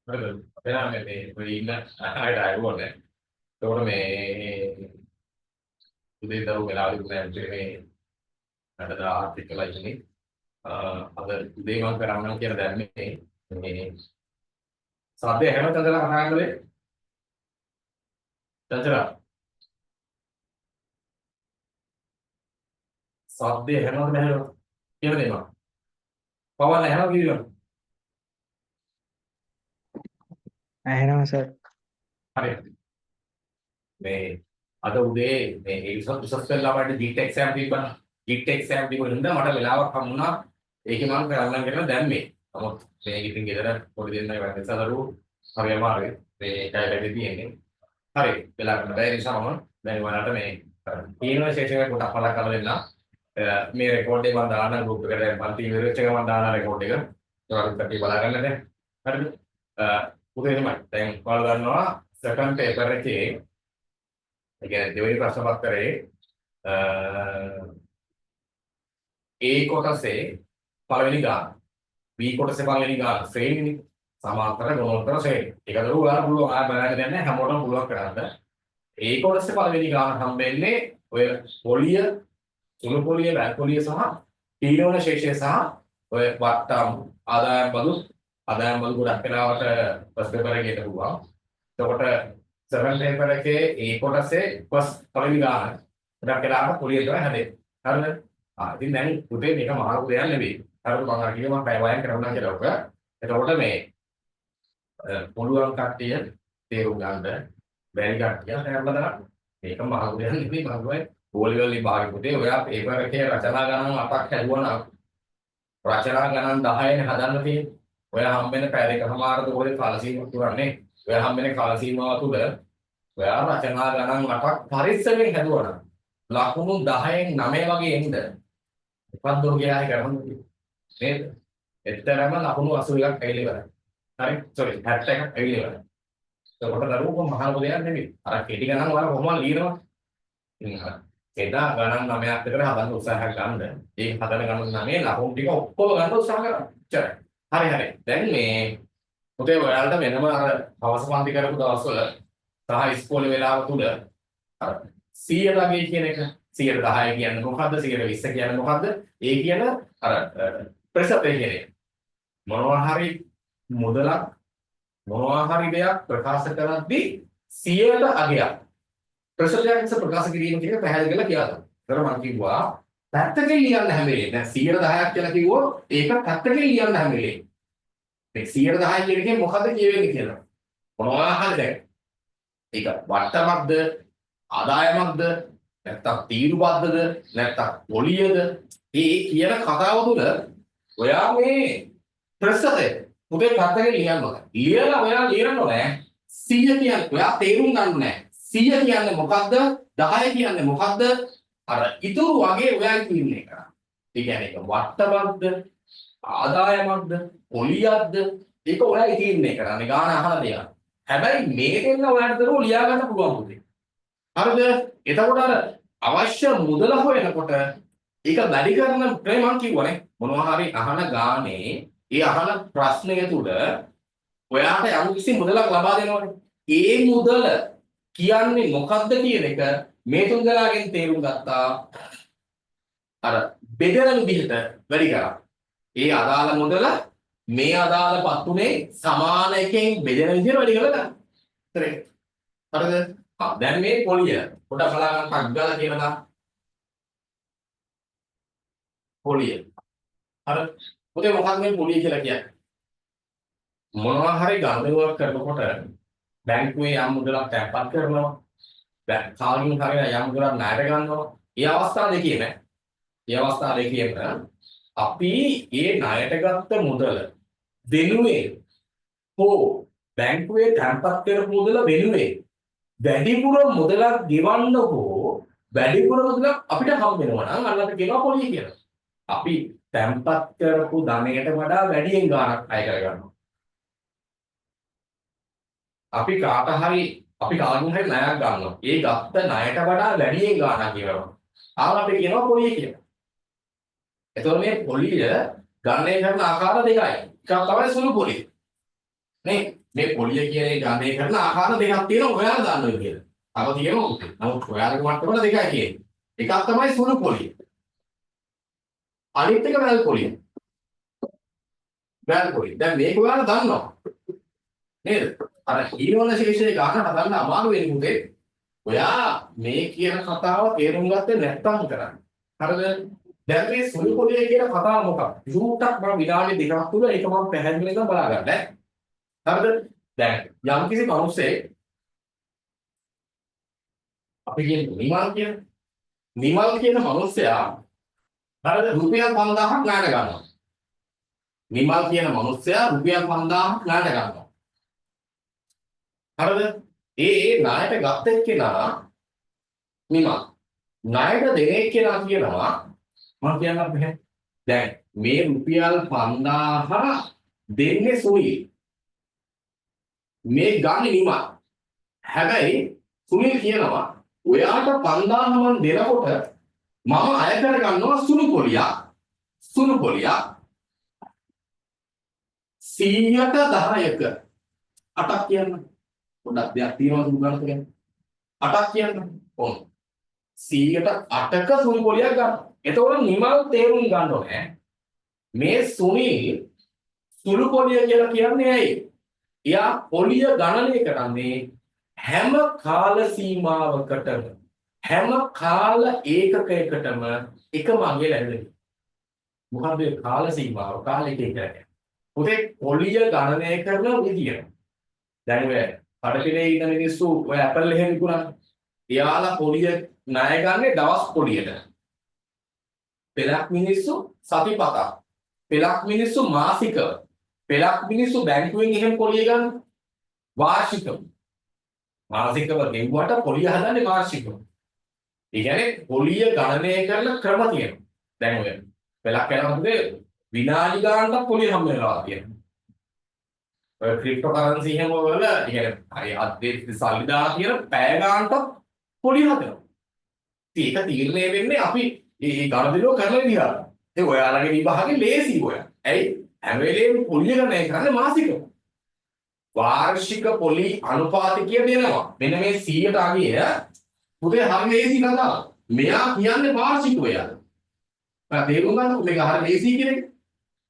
හරිද? එනවා මේ මේ ඔය ඉන්න අයට ආයුබෝවන්. එතකොට මේ උදේ දරුවෝ වෙලාව තිබුණා ඇත්තට මේ වැඩ දාහක් එක්කලා ඉන්නේ. අද උදේ මම කරන්නම් කියලා දැම්මේ මේ සද්ද ඇහෙනවද චන්දලා කතා කරන දේ? චන්දලා සද්ද ඇහෙනවද නැහෙනවද කියලා දෙනවා. පවන් ඇහෙනවද කියනවා? ඇහෙනවා සර්. හරි. මේ අද උදේ මේ ඒ උසස් උසස් පෙළ ළමයින්ට ජීට් එක්සෑම් තිබ්බා. ජීට් එක්සෑම් තිබුණ හින්දා මට වෙලාවක් හම්බුණා. ඒකේ මම කරන්නම් කියලා දැම්මේ. නමුත් මේක ඉතින් ගෙදර පොඩි දෙන්නයි වැඩ නිසා දරුවෝ හරි අමාරුයි. මේ ඒකයි වැඩි තියෙන්නේ. හරි වෙලා ගන්න බැහැ. ඒ නිසා මම දැන් ඔයාලට මේ තියෙන ශේෂ එක පොඩක් මතක් කරලා දෙන්නම්. මේ රෙකෝඩ් එක මම දාන්න ගෲප් එකට දැන් පන්ති ඉවර වෙච්ච ගමන් දාන රෙකෝඩ් එක. ඔයාලට කට්ටිය බලා ගන්න දැන්. හරිද? පුතේ එහෙමයි. දැන් ඔයාලා දන්නවා සෙකන්ඩ් පේපර් එකේ ඒ කියන්නේ දෙවෙනි ප්‍රශ්න පත්‍රයේ A කොටසේ පළවෙනි ගාන B කොටසේ පළවෙනි ගාන ශ්‍රේණිනේ සමාන්තර ගුණෝත්තර ශ්‍රේණි. ඒක දරුවෝ ඔයාලා පුළුවන් ආය බලන්න දෙන්නේ නැහැ හැමෝටම පුළුවන් කරන්න. A කොටසේ පළවෙනි ගාන හම්බෙන්නේ ඔය පොලිය සුළු පොලිය වැල් පොලිය සහ තීරණ ශේෂය සහ ඔය වට්ටම් ආදායම් බදු ගොඩක් වෙලාවට ෆස්ට් පේපර් එකේ එන්න පුළුවන්. එතකොට සෙකන්ඩ් පේපර් එකේ A කොටසේ ෆස්ට් පළවෙනි ගාන ගොඩක් වෙලාවට පොලිය තමයි හැදෙන්නේ. හරිද? ඉතින් දැන් පුතේ මේක මහා ලොකු දෙයක් නෙවෙයි. හරිද? මම අර කිව්වා මම පැය වයන් කරනවා කියලා ඔක. එතකොට මේ පුළුවන් කට්ටිය තේරුම් ගන්න බැරි කට්ටිය හැරලා දාන්න. මේක මහා ලොකු දෙයක් නෙවෙයි. මම කිව්වා ඕලෙවල් විභාගෙ පුතේ ඔයා පේපර් එකේ රචනා ගණන් 8ක් හැදුවා නම් රචනා ගණන් 10 නේ හදන්න තියෙන්නේ. ඔයා හම්බෙන පැය දෙකමාරද කොහෙද කාල සීමාවක් තුරන්නේ? ඔයා හම්බෙන කාල සීමාව තුළ ඔයා රචනා ගණන් 8ක් පරිස්සමෙන් හැදුවා නම් ලකුණු 10න් 9 වගේ එන්න මොකද්ද ඔය කියලා කරන්නේ නේද? එතරම් ලකුණු 81ක් ඇවිල්ලා ඉවරයි. හරි? සෝරි 71ක් ඇවිල්ලා ඉවරයි. එතකොට දරුවෝ කොහොම මහා ලොකු දෙයක් නෙවෙයි. අර කෙටි ගණන් ඔයාලා කොහොමද ලියනවා? ඉතින් අර එදා ගණන් 9ක් විතර හදන්න උත්සාහයක් ගන්න. ඒ හදන ගණන් 9 ලකුණු ටික ඔක්කොම ගන්න උත්සාහ කරන්න. එච්චරයි. හරි හරි. දැන් මේ පුතේ ඔයාලට වෙනම අර හවස පන්ති කරපු දවස්වල සහ ඉස්කෝලේ වෙලාව තුල අර 100 වගේ කියන එක 110 කියන්නේ මොකද්ද 120 කියන්නේ මොකද්ද ඒ කියන අර ප්‍රසත කියන එක මොනවා හරි මුදලක් මොනවා හරි දෙයක් ප්‍රකාශ කරද්දී 100ට අගයක් ප්‍රසතයක් ලෙස ප්‍රකාශ කිරීම කියන එක පැහැදිලි කරලා කියලා දුන්නා. ඒතර මම කිව්වා පැත්තකින් ලියන්න හැම වෙලේම. දැන් 110ක් කියලා කිව්වොත් ඒක පැත්තකින් ලියන්න හැම වෙලේම. මේ 110 කියන එකෙන් මොකද්ද කියවෙන්නේ කියලා. මොනවා හරි දැන් ඒක වට්ටමක්ද ආදායමක්ද නැත්තම් තීරුබද්දද නැත්තම් පොලියද ඒ කියන කතාව තුළ ඔයා මේ ප්‍රසතය පුතේ පැත්තකින් ලියන්න ඕනේ. ලියලා ඔයා ලියන්න ඕනේ 100 කියන්නේ ඔයා තේරුම් ගන්න ඕනේ. 100 කියන්නේ මොකද්ද 10 කියන්නේ මොකද්ද අර ඉතුරු වගේ ඔයා තීරණය කරන්න. ඒ කියන්නේ ඒක වට්ටමක්ද ආදායමක්ද පොලියක්ද ඒක ඔයා තීරණය කරන්නේ ගාන අහලා දෙයක්. හැබැයි මේ දෙන්න ඔයාලට දරුවෝ ලියා ගන්න පුළුවන් පුතේ. හරිද? එතකොට අර අවශ්‍ය මුදල හොයනකොට ඒක වැඩි කරන ක්‍රම මං කිව්වනේ. මොනවා හරි අහන ගානේ ඒ අහන ප්‍රශ්නය තුල ඔයාට යම් කිසි මුදලක් ලබා දෙනවනේ. ඒ මුදල කියන්නේ මොකද්ද කියන එක මේ තුන් දෙනාගෙන් තේරුම් ගත්තා. අර බෙදෙන විදිහට වැඩි කරා. ඒ අදාළ මුදල මේ අදාළ පත්තුනේ සමාන එකෙන් බෙදෙන විදිහට වැඩි කරලා ගන්න. හරිද? හරිද? දැන් මේ පොලිය පොඩක් බලා ගන්න ටක් ගාලා කියලා දාන්න. පොලිය. හරි. පුතේ මොකක්ද මේ පොලිය කියලා කියන්නේ? මොනවා හරි ගනුදෙනුවක් කරනකොට බැංකුවේ යම් මුදලක් තැන්පත් කරනවා. කාගෙන් හරි යම් මුදලක් ණයට ගන්නවා. ඒ අවස්ථා දෙකේම ඒ අවස්ථා දෙකේම අපි ඒ ණයට ගත්ත මුදල වෙනුවෙන් හෝ බැංකුවේ තැන්පත් කරපු මුදල වෙනුවෙන් වැඩිපුර මුදලක් ගෙවන්න හෝ වැඩිපුර මුදලක් අපිට හම් වෙනවා නම් අන්න අපි කියනවා පොලිය කියලා. අපි තැන්පත් කරපු ධනයට වඩා වැඩියෙන් ගාණක් අය කරගන්නවා. අපි කාට හරි අපි කාගෙන් හරි ණයක් ගන්නවා. ඒ ගත්ත ණයට වඩා වැඩියෙන් ගාණක් ගෙවනවා. ආව අපි කියනවා පොලිය කියලා. එතකොට මේ පොලිය ගණනය කරන ආකාර දෙකයි. එකක් තමයි සුළු පොලිය. නේ මේ පොලිය කියන එක ගණනය කරන ආකාර දෙකක් තියෙනවා ඔයාලා දන්නවා කියලා. තව තියෙනවා. නමුත් ඔයාලගේ මට්ටමට දෙකයි තියෙන්නේ. එකක් තමයි සුළු පොලිය. අනිත් එක වැල් පොලිය. වැල් පොලිය. දැන් මේක ඔයාලා දන්නවා. නේද? අර හීනවන ශේෂයේ ගාන හදන්න අමාරු වෙන්නේ පුතේ. ඔයා මේ කියන කතාව තේරුම් ගත්තේ නැත්තම් විතරයි. හරිද? දැන් මේ සුළු පොලිය කියන කතාව මොකක්ද? චූට්ටක් මම විනාඩි දෙකක් තුල ඒක මම පැහැදිලි කරලා බලා ගන්න ඈ. හරිද? දැන් යම්කිසි මිනිස්සෙක් අපි කියන්නේ නිමල් කියන නිමල් කියන මිනිස්සයා හරිද රුපියල් 5000ක් ණයට ගන්නවා. නිමල් කියන මිනිස්සයා රුපියල් 5000ක් ණයට ගන්නවා. හරිද? ඒ ඒ ණයට ගත්ත එක්කෙනා නිමල්. ණයට දෙන එක්කෙනා කියනවා මම කියන්නම් මෙහෙම. දැන් මේ රුපියල් 5000 දෙන්නේ සුනිල්. මේ ගන්නේ නිමල්. හැබැයි සුනිල් කියනවා ඔයාට 5000 මං දෙනකොට මම අය කර ගන්නවා සුළු පොලියක්. සුළු පොලියක් 110ක 8ක් කියන්න. පොඩක් දෙයක් තියෙනවා සුළු ගණනක ගැන. 8ක් කියන්න. ඔව්. 108ක සුළු පොලියක් ගන්න. එතකොට නිමල් තේරුම් ගන්න ඕනේ මේ සුනිල් සුළු පොලිය කියලා කියන්නේ ඇයි? එයා පොලිය ගණනය කරන්නේ හැම කාල සීමාවකටම හැම කාල ඒකකයකටම එකම අගය ලැබෙනවා. මොකද්ද ඒ කාල සීමාව? කාල ඒකකය කියන්නේ. පුතේ පොලිය ගණනය කරන විදිය. දැන් ඔය කඩපිලේ ඉන්න මිනිස්සු ඔය ඇපල් එහෙම විකුණන්නේ. එයාලා පොලිය ණය ගන්නේ දවස් පොලියට. පෙලක් මිනිස්සු සතිපතා. පෙලක් මිනිස්සු මාසිකව. පෙලක් මිනිස්සු බැංකුවෙන් එහෙම පොලිය ගන්න වාර්ෂිකව. මාසිකව ගෙව්වට පොලිය හදන්නේ වාර්ෂිකව. ඒ කියන්නේ පොලිය ගණනය කරන ක්‍රම තියෙනවා. දැන් ඔය පෙලක් යනකොට විනාඩි ගානක් පොලිය හම්බ වෙනවා තියෙනවා. ඔය ක්‍රිප්ටෝ කරන්සි එහෙම වල ඒ කියන්නේ හරි අද්දේ සල්ලි දාලා තියෙන පැය ගානටත් පොලිය හදනවා. ඉතින් ඒක තීරණය වෙන්නේ අපි මේ ගණදෙනුව කරන විදිහට. ඒ ඔයාලගේ විභාගේ ලේසි ඔය. ඇයි? හැම වෙලේම පොලිය ගණනය කරන්නේ මාසිකව. වාර්ෂික පොලි අනුපාතිකය දෙනවා. මෙන්න මේ 100ට අගය පුතේ හරි ලේසි කතාව. මෙයා කියන්නේ වාර්ෂිකව යාර. ඔයා තේරුම් ගන්නකො මේක හරි ලේසි කියන එක.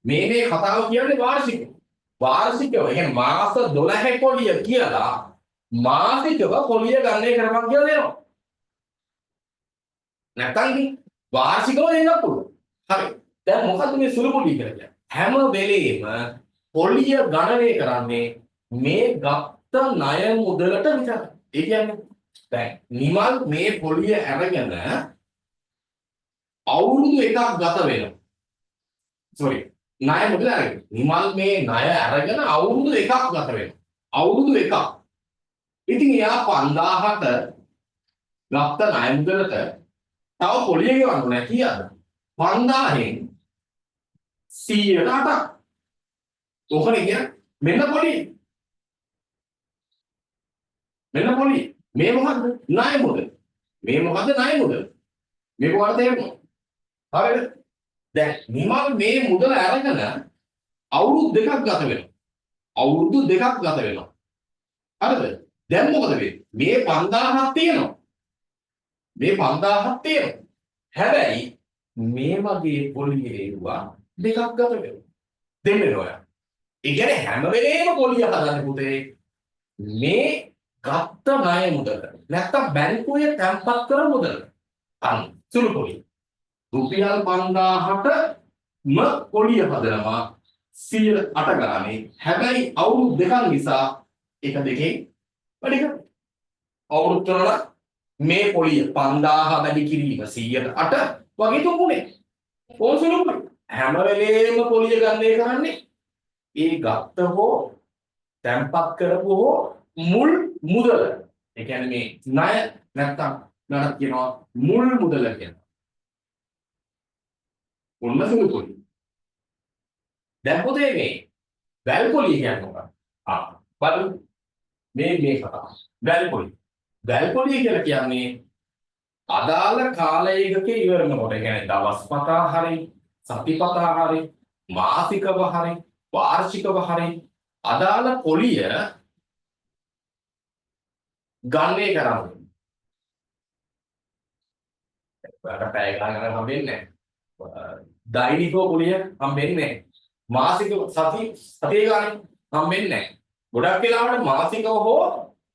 මේ මේ කතාව කියන්නේ වාර්ෂිකව. වාර්ෂිකව ඒ කියන්නේ මාස 12 පොලිය කියලා මාසිකව පොලිය ගණනය කරපන් කියලා දෙනවා. නැත්තම් වාර්ෂිකව දෙන්නත් පුළුවන්. හරි. දැන් මොකද්ද මේ සුළු පොලිය කියලා කියන්නේ? හැම වෙලේම පොලිය ගණනය කරන්නේ මේ ගත්ත ණය මුදලට විතරයි. ඒ කියන්නේ දැන් නිමල් මේ පොලිය අරගෙන අවුරුදු එකක් ගත වෙනවා. සෝරි ණය මුදල අරගෙන නිමල් මේ ණය අරගෙන අවුරුදු එකක් ගත වෙනවා. අවුරුදු එකක්. ඉතින් එයා 5000ට ගත්ත ණය මුදලට තව පොලිය ගෙවන්න ඕනේ කීයද? 5000න් 108ක්. ඕකනේ කියන්නේ මෙන්න පොලිය. මෙන්න පොලිය. මේ මොකද්ද? ණය මුදල. මේ මොකද්ද ණය මුදල? මේක ඔයාලට තේරුණා? හරිද? දැන් නිමල් මේ මුදල අරගෙන අවුරුදු දෙකක් ගත වෙනවා. අවුරුදු දෙකක් ගත වෙනවා. හරිද? දැන් මොකද වෙන්නේ? මේ 5000ක් තියෙනවා. මේ 5000ක් තියෙනවා. හැබැයි මේ වගේ පොලිය එව්වා දෙකක් ගත වෙනවා. දෙන්න වෙනවා ඔයා. ඒ කියන්නේ හැම වෙලේම පොලිය හදන්නේ පුතේ මේ ගත්ත ණය මුදල. නැත්තම් බැංකුවේ තැන්පත් කරන මුදල. අන්න සුළු පොලිය. රුපියල් 5000ටම පොලිය හදනවා 108 ගානේ. හැබැයි අවුරුදු දෙකක් නිසා එක දෙකෙන් වැඩි කරනවා. අවුරුදු තුනක් මේ පොලිය 5000 වැඩි කිරීම 108 වගේ තුන් ගුණේ. ඕන සුළු පොලිය. හැම වෙලේම පොලිය ගණනය කරන්නේ ඒ ගත්ත හෝ තැන්පත් කරපු හෝ මුල් මුදල. ඒ කියන්නේ මේ ණය නැත්තම් නඩක් කියනවා මුල් මුදල කියලා. ඔන්න සුළු පොලිය. දැන් පොතේ මේ වැල් පොලිය කියන්නේ මොකක්ද? ආ බලමු මේ මේ කතාව. වැල් පොලිය. වැල් පොලිය කියලා කියන්නේ අදාළ කාලයකදී ඉවර වෙනකොට, ඒ කියන්නේ දවස් පතා හරි සති පතා හරි මාසිකව හරි වාර්ෂිකව හරි අදාළ පොලිය ගණනය කරන්න. ඔයාලට පැය ගණන් ගණන් හම්බෙන්නේ නැහැ. දෛනිකව පොලිය හම්බෙන්නේ නැහැ. මාසික සතිය ගානේ හම්බෙන්නේ නැහැ. ගොඩක් වෙලාවට මාසිකව හෝ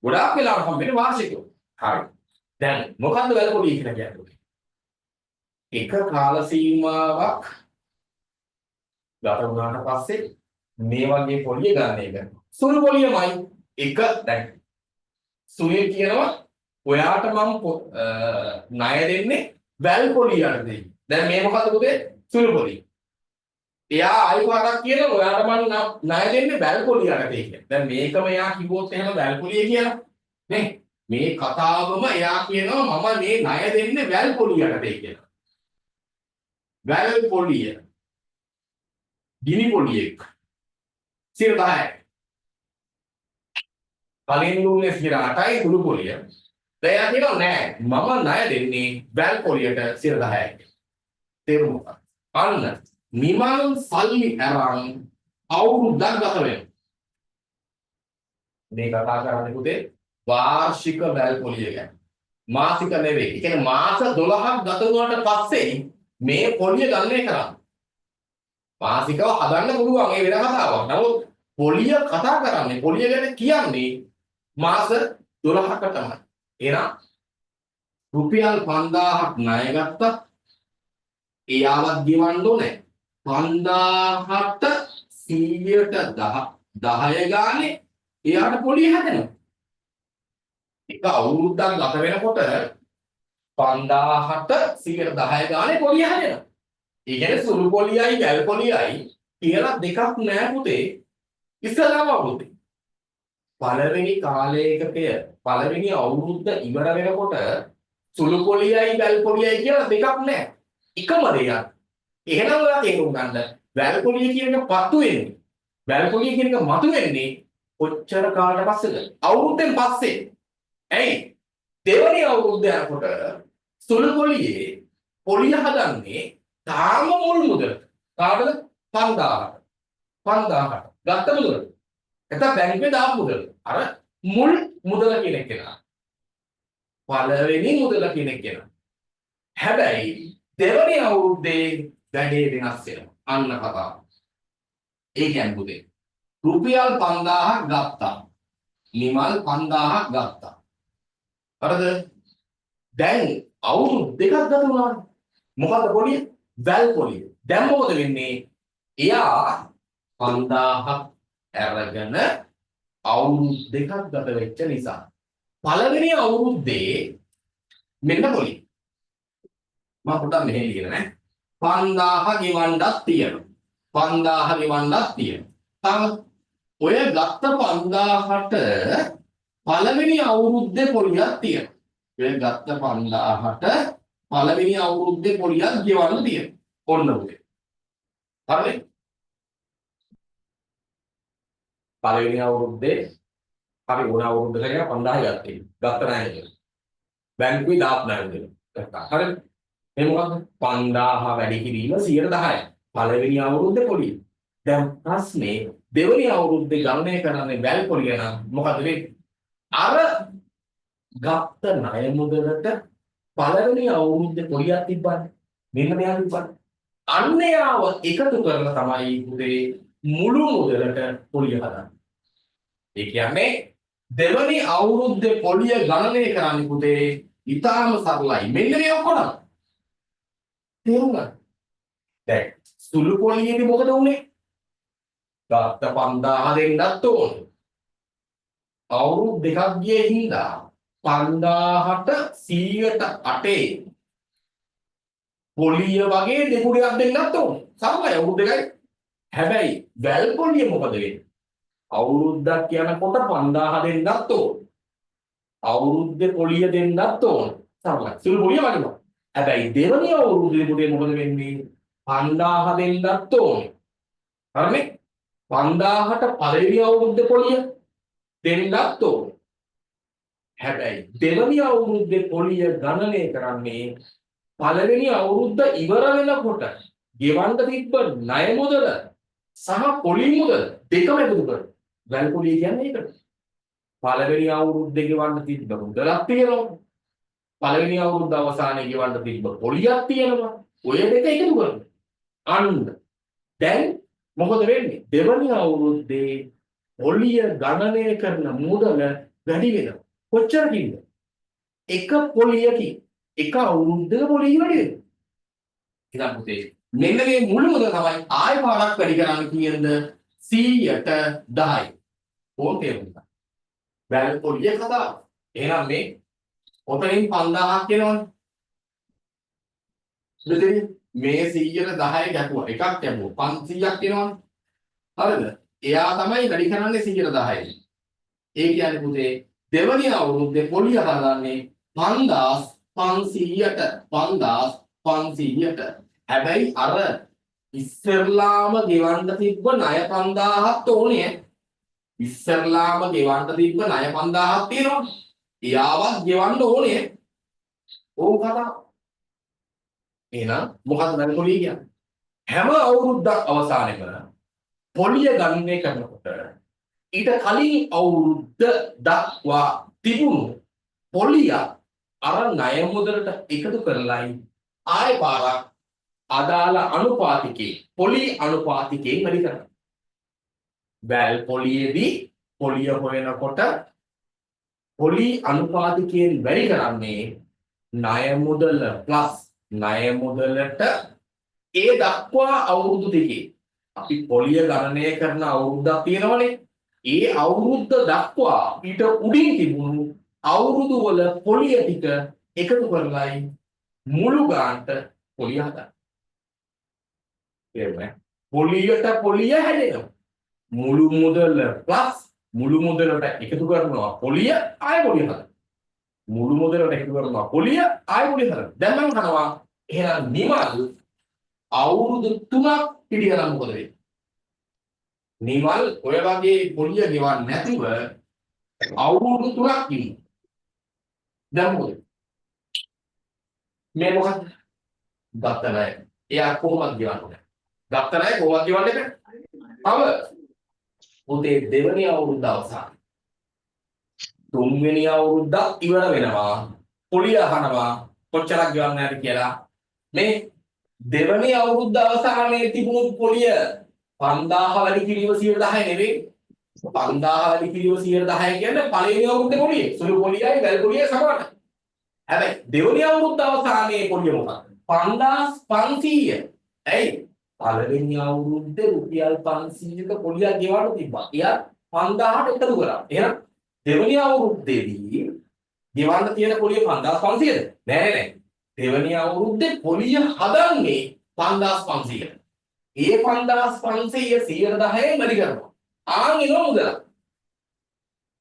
ගොඩාක් වෙලාවට හම්බෙන්නේ වාර්ෂිකව. හරි. දැන් මොකද්ද වැල් පොලිය කියලා කියන්නේ? එක කාල සීමාවක් ගත වුණාට පස්සේ මේ වගේ පොලිය ගන්න එක. සුළු පොලියමයි. එක දැන් සුනිල් කියනවා ඔයාට මම ණය දෙන්නේ වැල් පොලිය යටතේ. දැන් මේ මොකද්ද පුතේ? සුළු පොලිය. එයා ආයි පාරක් කියනවා ඔයාට මම ණය දෙන්නේ වැල් පොලිය යටතේ කියලා. දැන් මේකම එයා කිව්වොත් එහෙම වැල් පොලිය කියලා නේ. මේ කතාවම එයා කියනවා මම මේ ණය දෙන්නේ වැල් පොලිය යටතේ කියලා. වැල් පොලිය ගිනි පොලියෙක් 10%යි. කලින් දුන්නේ 8යි සුළු පොලිය. දැන් එයා කියනවා නෑ මම ණය දෙන්නේ වැල් පොලියට 10යි කියලා. තේරුම මොකක්ද? අන්න නිමල් සල්ලි අරන් අවුරුද්දක් ගත වෙනවා. මේ කතා කරන්නේ පුතේ වාර්ෂික වැල් පොලිය ගැන. මාසික නෙවෙයි. ඒ කියන්නේ මාස 12ක් ගත වුණාට පස්සේ මේ පොලිය ගණනය කරන්නේ. මාසිකව හදන්න පුළුවන් ඒ වෙන කතාවක්. නමුත් පොලිය කතා කරන්නේ පොලිය ගැන කියන්නේ මාස 12ක තමයි. එහෙනම් රුපියල් 5000ක් ණය ගත්තා. එයාවත් ගෙවන්න ඕනේ. 5000ට 110 ගානේ එයාට පොලිය හැදෙනවා. එක අවුරුද්දක් ගත වෙනකොට 5000ට 110 ගානේ පොලිය හැදෙනවා. ඒ කියන්නේ සුළු පොලියයි වැල් පොලියයි කියලා දෙකක් නෑ පුතේ. ඉස්සෙල්ලාම අවුරුද්දේ. පළවෙනි කාලයකටය පළවෙනි අවුරුද්ද ඉවර වෙනකොට සුළු පොලියයි වැල් පොලියයි කියලා දෙකක් නෑ. එකම දෙයක්. එහෙනම් ඔයා තේරුම් ගන්න වැල් පොලිය කියන එක පත්තු වෙන්නේ. වැල් පොලිය කියන එක මතු වෙන්නේ කොච්චර කාලයට පස්සේද? අවුරුද්දෙන් පස්සේ. ඇයි? දෙවෙනි අවුරුද්ද යනකොට සුළු පොලියේ පොලිය හදන්නේ තාම මුල් මුදලට. කාටද? 5000ට. 5000ට. ගත්ත මුදලට. නැත්නම් බැංකුවේ දාපු මුදල. අර මුල් මුදල කියන එක නා. පළවෙනි මුදල කියන එක නා. හැබැයි දෙවෙනි අවුරුද්දේ වැඩේ වෙනස් වෙනවා. අන්න කතාව. ඒ කියන්නේ පුතේ රුපියල් 5000ක් ගත්තා. නිමල් 5000ක් ගත්තා. හරිද? දැන් අවුරුදු දෙකක් ගත වුණානේ. මොකද්ද පොලිය? වැල් පොලිය. දැන් මොකද වෙන්නේ? එයා 5000ක් අරගෙන අවුරුදු දෙකක් ගත වෙච්ච නිසා පළවෙනි අවුරුද්දේ මෙන්න පොලිය. මම පොඩ්ඩක් මෙහෙ ලියන ඈ. 5000 ගෙවන්නක් තියෙනවා. 5000 ගෙවන්නක් තියෙනවා. තව ඔය ගත්ත 5000ට පළවෙනි අවුරුද්දේ පොලියක් තියෙනවා. ඔය ගත්ත 5000ට පළවෙනි අවුරුද්දේ පොලියක් ගෙවන්න තියෙනවා. ඔන්න පුතේ. හරිනේ? පළවෙනි අවුරුද්දේ හරි ඕන අවුරුද්දක කියලා 5000 ගත්තේ. ගත්ත නෑ කියලා. බැංකුවේ දාපු නෑ කියලා. ගත්තා. හරිද? මේ මොකද්ද? 5000 වැඩි කිරීම 10%යි. පළවෙනි අවුරුද්දේ පොලිය. දැන් ප්‍රශ්නේ දෙවෙනි අවුරුද්දේ ගණනය කරන්නේ වැල් පොලිය නම් මොකද වෙන්නේ? අර ගත්ත ණය මුදලට පළවෙනි අවුරුද්දේ පොලියක් තිබ්බනේ. මෙන්න මෙයා තිබ්බනේ. අන්න එයාව එකතු කරලා තමයි පුතේ මුළු මුදලට පොලිය හදන්නේ. ඒ කියන්නේ දෙවෙනි අවුරුද්දේ පොලිය ගණනය කරන්නේ පුතේ ඉතාම සරලයි. මෙන්න මේ ඔක්කොම. තේරුම් ගන්න. දැන් සුළු පොලියේදී මොකද වුනේ? ගත්ත 5000 දෙන්නත් ඕන. අවුරුදු දෙකක් ගියේ හින්දා 5000ට 108 පොලිය වගේ දෙකුඩයක් දෙන්නත් ඕන. සරලයි අවුරුදු දෙකයි. හැබැයි වැල් පොලිය මොකද වෙන්නේ? අවුරුද්දක් යනකොට 5000 දෙන්නත් ඕන. අවුරුද්දේ පොලිය දෙන්නත් ඕන. සරලයි. සුළු පොලිය වගේම. හැබැයි දෙවෙනි අවුරුද්දේ පොලිය මොකද වෙන්නේ? 5000 දෙන්නත් ඕන. හරිනේ? 5000ට පළවෙනි අවුරුද්දේ පොලිය දෙන්නත් ඕන. හැබැයි දෙවෙනි අවුරුද්දේ පොලිය ගණනය කරන්නේ පළවෙනි අවුරුද්ද ඉවර වෙනකොට ගෙවන්න තිබ්බ ණය මුදල සහ පොලි මුදල දෙකම එකතු කරනවා. වැල් පොලිය කියන්නේ ඒකට. පළවෙනි අවුරුද්දේ ගෙවන්න තිබ්බ මුදලක් තියෙනවා. පළවෙනි අවුරුද්ද අවසානයේ ගෙවන්න තිබ්බ පොලියක් තියෙනවා. ඔය දෙක එකතු කරනවා. අන්න දැන් මොකද වෙන්නේ? දෙවනි අවුරුද්දේ පොලිය ගණනය කරන මුදල වැඩි වෙනවා. කොච්චරකින්ද? එක පොලියකින් එක අවුරුද්දක පොලිය වැඩි වෙනවා. ඉතින් පුතේ මෙන්න මේ මුළු මුදල තමයි ආය පාරක් වැඩි කරන්න කියනද 110යි. ඕන් තේරුම් ගන්න. වැල් පොලිය කතාව. එහෙනම් මේ ඔතනින් 5000ක් එනවනේ. මෙතනින් මේ 110 ගැහුවා. එකක් ගැහුවා. 500ක් එනවනේ. හරිද? එයා තමයි වැඩි කරන්නේ 110යි. ඒ කියන්නේ පුතේ දෙවනි අවුරුද්දේ පොලිය හදන්නේ 5500ට 5500ට. හැබැයි අර ඉස්සෙල්ලාම ගෙවන්න තිබ්බ ණය 5000ත් ඕනේ. ඉස්සෙල්ලාම ගෙවන්න තිබ්බ ණය 5000ක් තියෙනවා. එයාවත් ගෙවන්න ඕනේ. ඕක කතාව. එහෙනම් මොකද්ද වැල් පොලිය කියන්නේ? හැම අවුරුද්දක් අවසානයේම පොලිය ගණනය කරනකොට ඊට කලින් අවුරුද්ද දක්වා තිබුණු පොලිය අර ණය මුදලට එකතු කරලයි ආය පාරක් අදාළ අනුපාතිකේ පොලි අනුපාතිකයෙන් වැඩි කරනවා. වැල් පොලියේදී පොලිය හොයනකොට පොලි අනුපාතිකයෙන් වැඩි කරන්නේ ණය මුදල ප්ලස් ණය මුදලට ඒ දක්වා අවුරුදු දෙකේ අපි පොලිය ගණනය කරන අවුරුද්දක් තියෙනවනේ. ඒ අවුරුද්ද දක්වා ඊට උඩින් තිබුණු අවුරුදු වල පොලිය ටික එකතු කරලයි මුළු ගානට පොලිය හදන්නේ. තේරුණා? පොලියට පොලිය හැදෙනවා. මුළු මුදල ප්ලස් මුළු මුදලට එකතු කරනවා පොලිය ආය පොලිය හදනවා. මුළු මුදලට එකතු කරනවා පොලිය ආය පොලිය හදනවා. දැන් මං අහනවා එහෙනම් නිමල් අවුරුදු 3ක් හිටියනම් මොකද වෙන්නේ? නිමල් ඔය වගේ පොලිය ගෙවන්නේ නැතිව අවුරුදු 3ක් ඉන්නවා. දැන් මොකද? මේ මොකක්ද? ගත්ත ණය. එයා කොහොමද ගෙවන්න ඕනේ? ගත්ත ණය කොහොමද ගෙවන්න එපා? තව පුතේ දෙවෙනි අවුරුද්ද අවසාන. තුන්වෙනි අවුරුද්දක් ඉවර වෙනවා. පොලිය අහනවා කොච්චරක් ගෙවන්න ඇද කියලා. මේ දෙවෙනි අවුරුද්ද අවසානයේ තිබුණු පොලිය 5000 වැඩි කිරීම 110 නෙවෙයි. 5000 වැඩි කිරීම 110 කියන්නේ පළවෙනි අවුරුද්දේ පොලිය. සුළු පොලියයි වැල් පොලියයි සමානයි. හැබැයි දෙවෙනි අවුරුද්ද අවසානයේ පොලිය මොකක්ද? 5500. ඇයි? පළවෙනි අවුරුද්දේ රුපියල් 500ක පොලියක් ගෙවන්න තිබ්බා. එයා 5000ට එකතු කරා. එහෙනම් දෙවෙනි අවුරුද්දේදී ගෙවන්න තියෙන පොලිය 5500ද? නෑ නෑ. දෙවෙනි අවුරුද්දේ පොලිය හදන්නේ 5500ට. ඒ 5500 110න් වැඩි කරනවා. ආන් එනවා මුදල.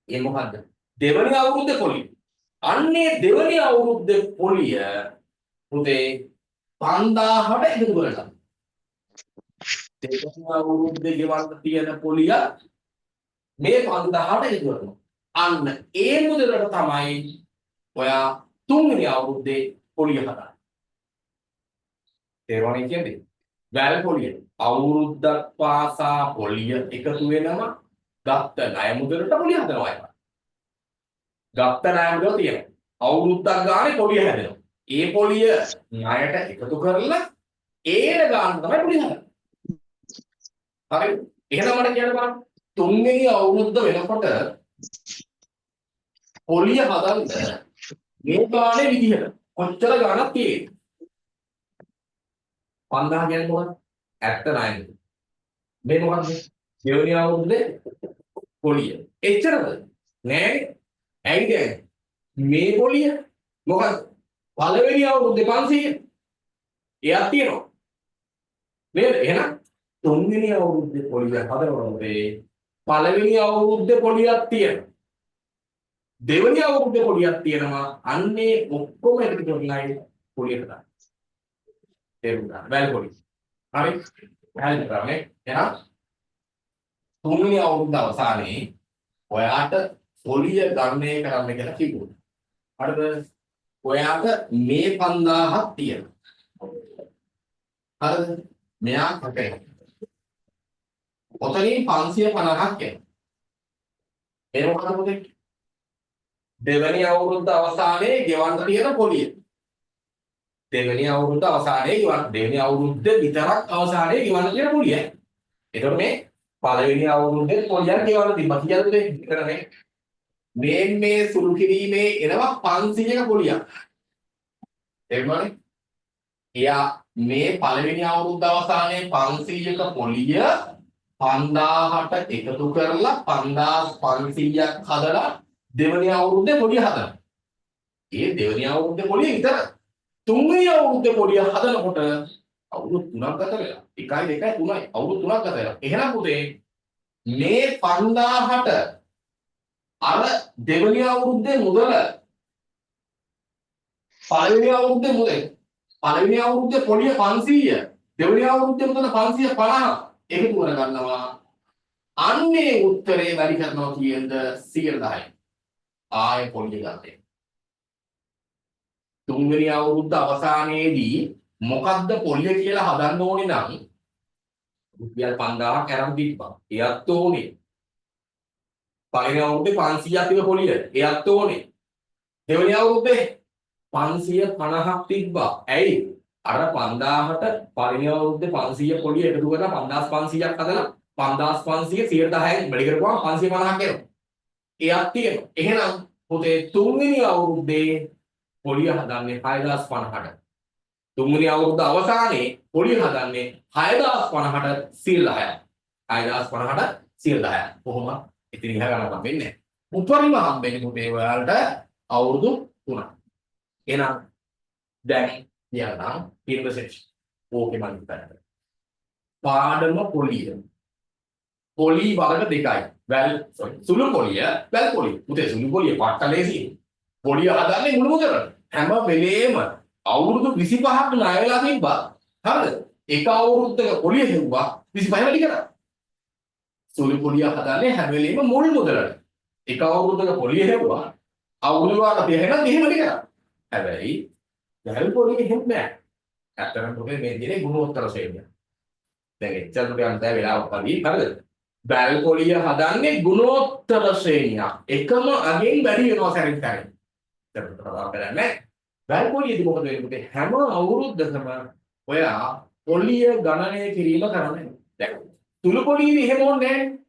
ඒ මොකද්ද? දෙවෙනි අවුරුද්දේ පොලිය. අන්නේ දෙවෙනි අවුරුද්දේ පොලිය පුතේ 5000ට එකතු කරලා. දෙවෙනි අවුරුද්දේ ගෙවන්න තියෙන පොලිය මේ 5000ට එකතු කරනවා. අන්න ඒ මුදලට තමයි ඔයා තුන්වෙනි අවුරුද්දේ පොලිය හදන්නේ. තේරුණා කියන්නේ? වැල් පොලිය අවුරුද්දක් පාසා පොලිය එකතු වෙනවා. ගත්ත ණය මුදලට පොලිය හදනවා ඒක. ගත්ත ණය මුදල තියෙනවා. අවුරුද්දක් ගානේ පොලිය හැදෙනවා. ඒ පොලිය ණයට එකතු කරලා ඒන ගාන තමයි පොලිය හදන්නේ. හරි. එහෙනම් මට කියන්න බලන්න. තුන්වෙනි අවුරුද්ද වෙනකොට පොලිය හදන්න මේ ගානේ විදිහට කොච්චර ගාණක් තියෙයිද? 5000 කියන්නේ මොකක්ද? ඇත්ත ණය මුදල. මේ මොකක්ද? දෙවෙනි අවුරුද්දේ පොලිය. එච්චරද? නෑනේ. ඇයි දැන් මේ පොලිය මොකක්ද? පළවෙනි අවුරුද්දේ 500. එයක් තියෙනවා. නේද? එහෙනම් තුන්වෙනි අවුරුද්දේ පොලිය හදනකොට පළවෙනි අවුරුද්දේ පොලියක් තියෙනවා. දෙවෙනි අවුරුද්දේ පොලියක් තියෙනවා. අන්නේ ඔක්කොම එකතු කරලායි පොලිය හදන්නේ. තේරුම් ගන්න. වැල් පොලිය. හරි? පැහැදිලි කරන්නේ. එහෙනම් තුන්වෙනි අවුරුද්ද අවසානයේ ඔයාට පොලිය ගණනය කරන්න කියලා කිව්වොත්. හරිද? ඔයාට මේ 5000ක් තියෙනවා. හරිද? මෙයා කැපෙනවා. ඔතනින් 550ක් එනවා. මේ මොකද පුතේ? දෙවැනි අවුරුද්ද අවසානයේ ගෙවන්න තියෙන පොලිය. දෙවැනි අවුරුද්ද අවසානයේ ගෙවන්න, දෙවැනි අවුරුද්ද විතරක් අවසානයේ ගෙවන්න තියෙන පොලිය. එතකොට මේ පළවෙනි අවුරුද්දේ පොලියක් ගෙවන්න තිබ්බා කියලාද පුතේ? විතරනේ. මේ මේ සුළු කිරීමේ එනවා 500ක පොලියක්. තේරුණානේ? එයා මේ පළවෙනි අවුරුද්ද අවසානයේ 500ක පොලිය 5000ට එකතු කරලා 5500ක් හදලා දෙවෙනි අවුරුද්දේ පොලිය හදනවා. ඒ දෙවෙනි අවුරුද්දේ පොලිය විතර. තුන්වෙනි අවුරුද්දේ පොලිය හදනකොට අවුරුදු 3ක් ගත වෙලා. 1යි 2යි 3යි අවුරුදු 3ක් ගත වෙලා. එහෙනම් පුතේ මේ 5000ට අර දෙවෙනි අවුරුද්දේ මුදල, පළවෙනි අවුරුද්දේ මුදල, පළවෙනි අවුරුද්දේ පොලිය 500, දෙවෙනි අවුරුද්දේ මුදල 550 එකතු කරගන්නවා. අන්නේ උත්තරේ වැඩි කරනවා කියනද 110. ආයෙ පොලිය ගන්න. තුන්වෙනි අවුරුද්ද අවසානයේදී මොකද්ද පොලිය කියලා හදන්න ඕනේ නම් රුපියල් 5000ක් අරන් තිබ්බා. එයත් ඕනේ. පළවෙනි අවුරුද්දේ 500ක් තිබ්බ පොලිය. එයත් ඕනේ. දෙවෙනි අවුරුද්දේ 550ක් තිබ්බා. ඇයි? අර 5000ට පළවෙනි අවුරුද්දේ 500 පොලිය එකතු කරලා 5500ක් හදලා 5500 110න් වැඩි කරපුවම 550ක් එනවා. එයත් තියෙනවා. එහෙනම් පුතේ තුන්වෙනි අවුරුද්දේ පොලිය හදන්නේ 6050ට. තුන්වෙනි අවුරුද්ද අවසානයේ පොලිය හදන්නේ 6050ට 110ක්. 6050ට 110ක්. කොහොම ඉතින් ඉහ ගන්න හම්බෙන්නේ නැහැ. උපරිම හම්බෙන්නේ පුතේ ඔයාලට අවුරුදු 3ක්. එහෙනම් දැන් කියන්නම් ඊළඟ ඕකේ මම පැත්තට. පාඩම පොලිය. පොලි වර්ග දෙකයි. වැල් සෝරි සුළු පොලිය, වැල් පොලිය. පුතේ සුළු පොලිය පට්ට ලේසි. පොලිය හදන්නේ මුළු මුදලට. හැම වෙලේම අවුරුදු 25ක් ණය වෙලා තිබ්බා. හරිද? එක අවුරුද්දක පොලිය හෙව්වා 25 වැඩි කරා. සුළු පොලිය හදන්නේ හැම වෙලේම මුල් මුදලට. එක අවුරුද්දක පොලිය හෙව්වා අවුරුදු ගාන 30 නම් එහෙම වැඩි කරා. හැබැයි වැල් පොලිය එහෙම නෑ. ඇත්තටම පුතේ මේ දිනේ ගුණෝත්තර ශ්‍රේණිය. දැන් එච්චර දුර යන්න බෑ වෙලාවක් වගේ. හරිද? වැල් පොලිය හදන්නේ ගුණෝත්තර ශ්‍රේණියක්. එකම අගෙන් වැඩි වෙනවා සැරින් සැරේ. දැන් කතා කරන්නේ වැල් පොලියේදී මොකද වෙන්නේ පුතේ? හැම අවුරුද්දකම ඔයා පොලිය ගණනය කිරීම කරන්නේ. දැන් සුළු පොලියේදී එහෙම ඕනේ නෑනේ.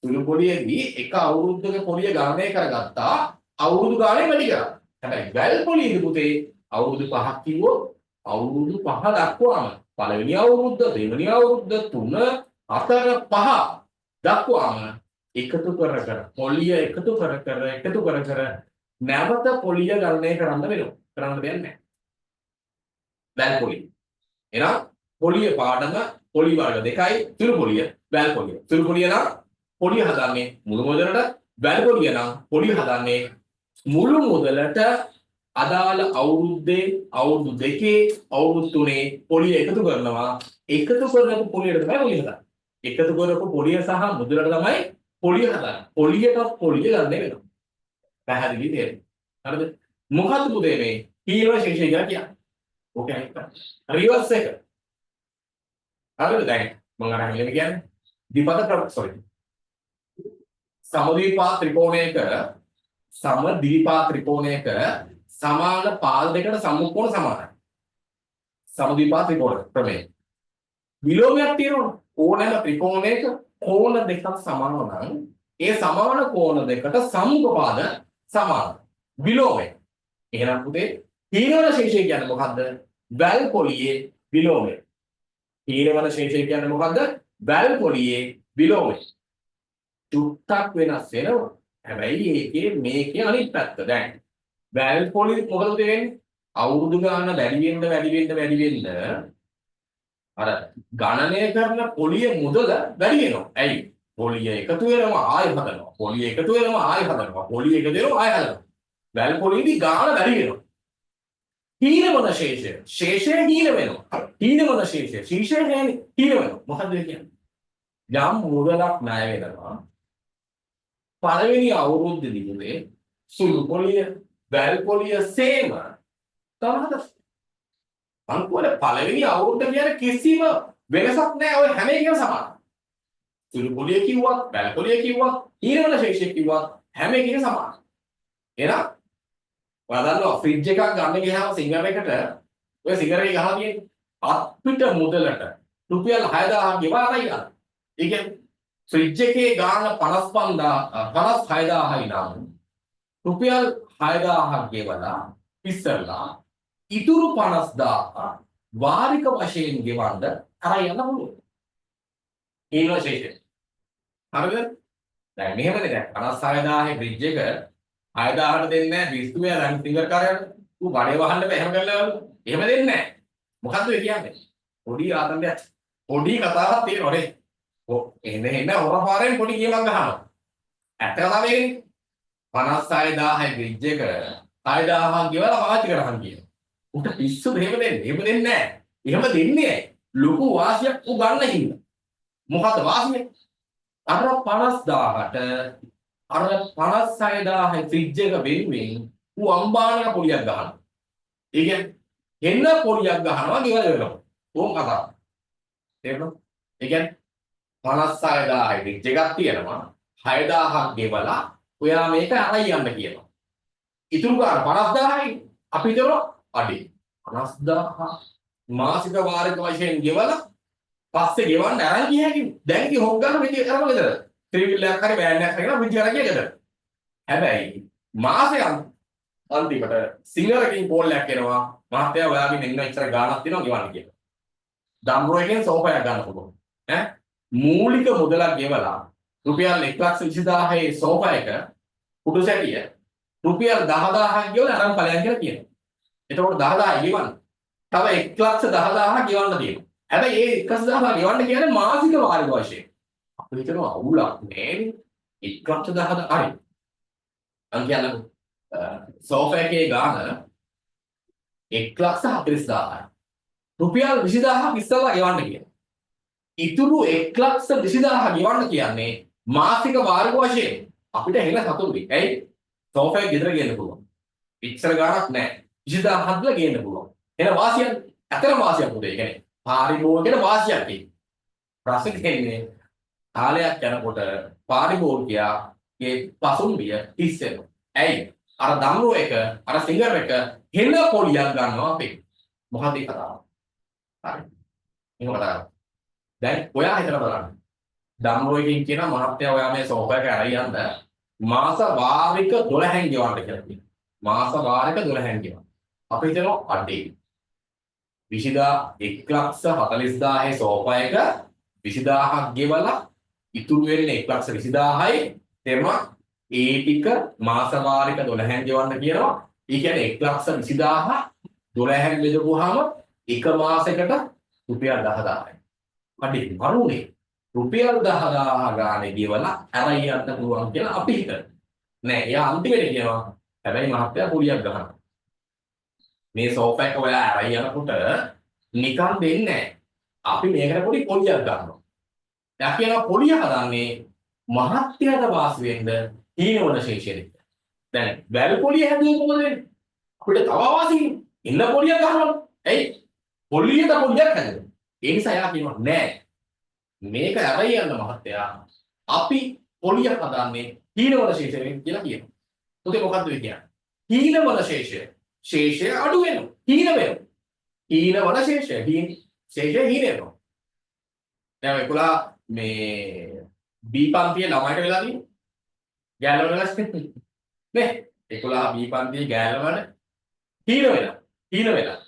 සුළු පොලියේදී එක අවුරුද්දක පොලිය ගණනය කරගත්තා අවුරුදු ගානේ වැඩි කරා. හැබැයි වැල් පොලියේදී පුතේ අවුරුදු 5ක් කිව්වොත් අවුරුදු 5 දක්වාම පළවෙනි අවුරුද්ද, දෙවෙනි අවුරුද්ද, 3, 4, 5 දක්වාම එකතු කර කර පොලිය එකතු කර කර එකතු කර කර නැවත පොලිය ගණනය කරන්න වෙනවා. කරන්න දෙයක් නැහැ. වැල් පොලිය. එහෙනම් පොලිය පාඩම පොලි වර්ග දෙකයි, සුළු පොලිය, වැල් පොලිය. සුළු පොලිය නම් පොලිය හදන්නේ මුළු මුදලට, වැල් පොලිය නම් පොලිය හදන්නේ මුළු මුදලට අදාළ අවුරුද්දේ, අවුරුදු දෙකේ, අවුරුදු තුනේ පොලිය එකතු කරනවා. එකතු කරනපු පොලියට තමයි පොලිය හදන්නේ. එකතු කරපු පොලිය සහ මුදලට තමයි පොලිය හදන්නේ. පොලියටත් පොලිය ගන්න වෙනවා. පැහැදිලි නේද? හරිද? මොකද්ද පුතේ මේ හීන ශේෂය කියලා කියන්නේ? ඕකේ අනිත් පැත්ත. රිවර්ස් එක. හරිද? දැන් මම අර හැම වෙලේම කියන්නේ ද්විපද සෝරි සමද්විපා ත්‍රිකෝණයක, සමද්විපා ත්‍රිකෝණයක සමාන පාද දෙකට සම්මුඛ කෝණ සමානයි. සමද්විපා ත්‍රිකෝණ ක්‍රමය. විලෝමයක් තියෙනවනේ. ඕනෑම ත්‍රිකෝණයක කෝණ දෙකක් සමාන නම් ඒ සමාන කෝණ දෙකට සම්මුඛ පාද සමානයි. විලෝමය. එහෙනම් පුතේ හීනවන ශේෂය කියන්නේ මොකද්ද? වැල් පොලියේ විලෝමය. හීනවන ශේෂය කියන්නේ මොකද්ද? වැල් පොලියේ විලෝමය. චුට්ටක් වෙනස් වෙනවා. හැබැයි ඒකේ මේකේ අනිත් පැත්ත. දැන් වැල් පොලි මොකද පුතේ වෙන්නේ? අවුරුදු ගාන වැඩි වෙන්න වැඩි වෙන්න වැඩි වෙන්න අර ගණනය කරන පොලිය මුදල වැඩි වෙනවා. ඇයි? පොලිය එකතු වෙනවා ආයෙ හදනවා. පොලිය එකතු වෙනවා ආයෙ හදනවා. පොලිය එකතු වෙනවා ආයෙ හදනවා. වැල් පොලියේදී ගාන වැඩි වෙනවා. හීනවන ශේෂය. ශේෂය හීන වෙනවා. හීනවන ශේෂය. ශීර්ෂය හීන වෙනවා. මොකද්ද ඒ කියන්නේ? යම් මුදලක් ණය වෙනවා. පළවෙනි අවුරුද්දේදී පුතේ සුළු පොලිය, වැල් පොලිය සේම තමයි. මං කියන්නේ පළවෙනි අවුරුද්ද කියන්නේ කිසිම වෙනසක් නෑ ඔය හැම එකම සමානයි. සුළු පොලිය කිව්වත්, වැල් පොලිය කිව්වත්, හීනවන ශේෂය කිව්වත් හැම එකකම සමානයි. එහෙනම් ඔයා දන්නවා ෆ්‍රිජ් එකක් ගන්න ගියාම සිංගර් එකට ඔය සිංගර් එකේ ගහලා තියෙන්නේ අත්පිට මුදලට රුපියල් 6000 ගෙවා අරයි ගන්න. ඒ කියන්නේ ෆ්‍රිජ් එකේ ගාන 55000 56000යි නම් රුපියල් 6000ක් ගෙවලා ඉස්සරලා ඉතුරු 50000 වාරික වශයෙන් ගෙවන්න අරයි යන්න පුළුවන්. හීනවන ශේෂය. හරිද? දැන් මෙහෙමනේ දැන් 56000 ෆ්‍රිජ් එක 6000ට දෙන්නේ නැහැ බිස්තුවේ දැන් සිංගර් කාරයාට. ඌ බඩේ වහන්න බෑ එහෙම කරලා එහෙම දෙන්නේ නැහැ. මොකද්ද ඔය කියන්නේ? පොඩි ආතන්දයක් පොඩි කතාවක් තියෙනවා නේ. ඔව් එන්න එන්න හොර පාරෙන් පොඩි ගේමක් ගහනවා. ඇත්ත කතාව ඒකනේ. 56000 ෆ්‍රිජ් එක 6000ක් ගෙවලා පාවිච්චි කරහන් කියනවා. උට පිස්සුද එහෙම දෙන්නේ? එහෙම දෙන්නේ නැහැ. එහෙම දෙන්නේ ඇයි? ලොකු වාසියක් ඌ ගන්න හින්දා. මොකද්ද වාසිය? අර 50000ට අර 56000 ෆ්‍රිජ් එක වෙනුවෙන් ඌ අම්බානක පොලියක් ගහනවා. ඒ කියන්නේ හෙන්න පොලියක් ගහනවා ගෙවලා ඉවරනවා. ඕම් කතාව. තේරුණාද? ඒ කියන්නේ 56000 ෆ්‍රිජ් එකක් තියෙනවා. 6000ක් ගෙවලා ඔයා මේක අරයි යන්න කියනවා. ඉතුරු ගාන 50000යි අපි හිතනවා අඩේ 50000 මාසික වාරික වශයෙන් ගෙවලා පස්සේ ගෙවන්න අරන් ගිය හැකි. දැන් කි හොක් ගන්න ෆ්‍රිජ් අරම ගෙදර. ත්‍රිවිල් එකක් හරි වෑන් එකක් හරි ගෙන ෆ්‍රිජ් අරන් ගිය ගෙදර. හැබැයි මාසෙ අන්තිමට සිංගරකින් කෝල් එකක් එනවා. මහත්තයා ඔයාගේ මෙන්න ඉච්චර ගාණක් තියෙනවා ගෙවන්න කියලා. දම්රෝ එකෙන් සෝෆා එකක් ගන්න පුළුවන්. ඈ මූලික මුදලක් ගෙවලා රුපියල් 1,20,000 සෝෆා එක කුඩු සැටිය රුපියල් 10,000ක් ගෙවලා අරන් ඵලයන් කියලා කියනවා. එතකොට 10,000 ගෙවන්න. තව 1,10,000 ගෙවන්න තියෙනවා. හැබැයි ඒ 1,10,000 ගෙවන්න කියන්නේ මාසික වාරික වශයෙන්. අපි හිතනවා අවුලක් නෑනේ. 1,10,000 හරි. අන් කියන්නකෝ. සෝෆා එකේ ගාන 1,40,000යි. රුපියල් 20,000ක් ඉස්සල්ලා ගෙවන්න කියනවා. ඉතුරු 1,20,000 ගෙවන්න කියන්නේ මාසික වාරික වශයෙන් අපිට හෙන සතුටුයි. ඇයි? සෝෆා එක ගෙදර ගේන්න පුළුවන්. ඉච්චර ගාණක් නෑ. 20,000 හදලා ගේන්න පුළුවන්. එහෙනම් වාසියක් ඇත්තටම වාසියක් උදේ. ඒ කියන්නේ පාරිභෝගිකයට වාසියක් ඒක. ප්‍රශ්නේ තියෙන්නේ කාලයක් යනකොට පාරිභෝගිකයාගේ පසුම්බිය හිස් වෙනවා. ඇයි? අර දම්රෝ එක අර සිංගර් එක හෙන පොලියක් ගන්නවා අපේ. මොකද ඒ කතාව? හරි. එහෙම කතා කරමු. දැන් ඔයා හිතලා බලන්න. දම්රෝ එකකින් කියනවා මහත්තයා ඔයා මේ සෝෆා එක අරන් යන්න මාස වාරික 12න් ගෙවන්න කියලා කියනවා. මාස වාරික 12න් ගෙවන්න. අපි හිතනවා අඩේ 1,40,000 සෝෆා එක 20000ක් ගෙවලා ඉතුරු වෙන්නේ 1,20,000යි. තේරුණා? ඒ ටික මාස වාරික 12න් ගෙවන්න කියනවා. ඒ කියන්නේ 1,20,000 12න් බෙදපුවාම එක මාසයකට රුපියල් 10,000යි. අඩේ මරුනේ. රුපියල් 10,000 ගානේ ගෙවලා අරයි යන්න පුළුවන් කියලා අපි හිතනවා. නෑ එයා අන්තිමට කියනවා හැබැයි මහත්තයා පොලියක් ගහනවා. මේ සෝෆා එක ඔයා අරයි යනකොට නිකන් දෙන්නේ නෑ. අපි මේකට පොඩි පොලියක් ගන්නවා. එයා කියනවා පොලිය හදන්නේ මහත්තයාට වාසි වෙන්න හීනවන ශේෂයෙක්. දැන් වැල් පොලිය හැදුවොත් මොකද වෙන්නේ? අපිට තව වාසි ඉන්න පොලියක් ගන්නවා. ඇයි? පොලියට පොලියක් හැදෙනවා. ඒ නිසා එයා කියනවා නෑ මේක අරයි යන්න මහත්තයා අපි පොලියක් හදන්නේ හීනවන ශේෂයෙන් කියලා කියනවා. පුතේ මොකද්ද ඔය කියන්නේ? හීනවන ශේෂය. ශේෂය අඩු වෙනවා. හීන වෙනවා. හීනවන ශේෂය. ශේෂය හීන වෙනවා. දැන් ඔය 11 මේ B පන්තියේ ළමයිට වෙලා තියෙන්නේ. ගෑනු වෙලා නේ 11 B පන්තියේ ගෑනු ළමයිට හීන වෙලා. හීන වෙලා.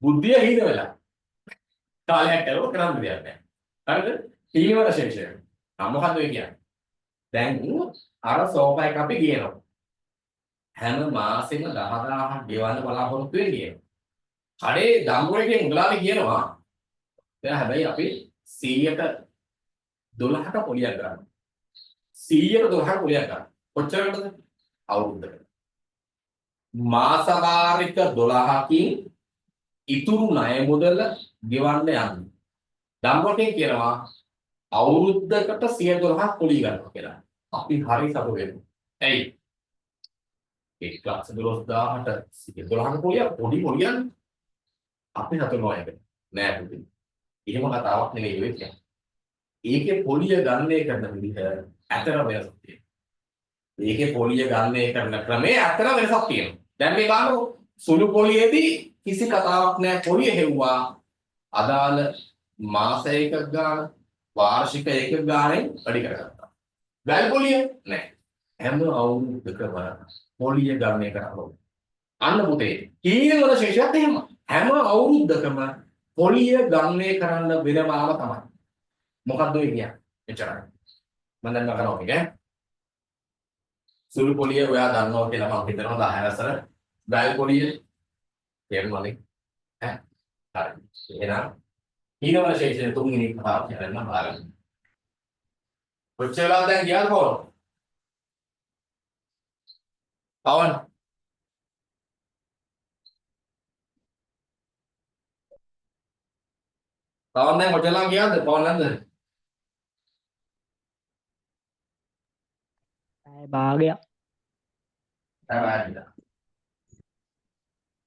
බුද්ධිය හීන වෙලා. කාලයක් යනකොට කරන්න දෙයක් නැහැ. හරිද? හීනවන ශේෂය. මොකද්ද ඔය කියන්නේ? දැන් අර සෝෆා එක අපි ගේනවා. හැම මාසෙම 10,000ක් ගෙවන්න බලාපොරොත්තු වෙන්නේ කියනවා. කඩේ දම්බුර එකේ මුදලාලි කියනවා දැන් හැබැයි අපි 100ට 12ක පොලියක් ගන්නවා. 100ට 12ක පොලියක් ගන්නවා. කොච්චරකටද? අවුරුද්දකට. මාස වාරික 12කින් ඉතුරු ණය මුදල ගෙවන්න යන්නේ. දම්බුරකින් කියනවා අවුරුද්දකට 112ක් පොලි ගන්නවා කියලා. අපි හරි සතුටු වෙනවා. ඇයි? 1,12,000ට 112ක පොලියක් පොඩි පොලියන්නේ. අපි සතුටු වෙනවා ඒකට. නෑ පුතේ. එහෙම කතාවක් නෙවෙයි ඔය කියන්නේ. ඒකේ පොලිය ගණනය කරන විදිහ ඇතර වෙනසක් තියෙනවා. ඒකේ පොලිය ගණනය කරන ක්‍රමයේ ඇතර වෙනසක් තියෙනවා. දැන් මේ බලන්නකෝ සුළු පොලියේදී කිසි කතාවක් නෑ පොලිය හෙව්වා අදාළ මාස ඒකක ගාන වාර්ෂික ඒකක ගානෙන් වැඩි කරගත්තා. වැල් පොලිය නෑ. හැම අවුරුද්දකම පොලිය ගණනය කරන්න ඕනේ. අන්න පුතේ හීනවන ශේෂයත් එහෙම. හැම අවුරුද්දකම පොලිය ගණනය කරන්න වෙනවාම තමයි. මොකද්ද ඔය කියන්නේ? එච්චරයි. මම දැන් කරනවා මේක ඈ. සුළු පොලිය ඔයා දන්නවා කියලා මම හිතනවා 10 වසර. වැල් පොලිය තේරුණානේ? ඈ. හරි. එහෙනම් හීනවන ශේෂයේ තුන්වෙනි කතාව කියන්න බලන්න. කොච්චර වෙලාවද දැන් ගියාද කොහොමද? පවන් පවන් දැන් කොච්චර වෙලා ගියාද? පවන් නැද්ද? පැය භාගයක්. පැය භාගයක්.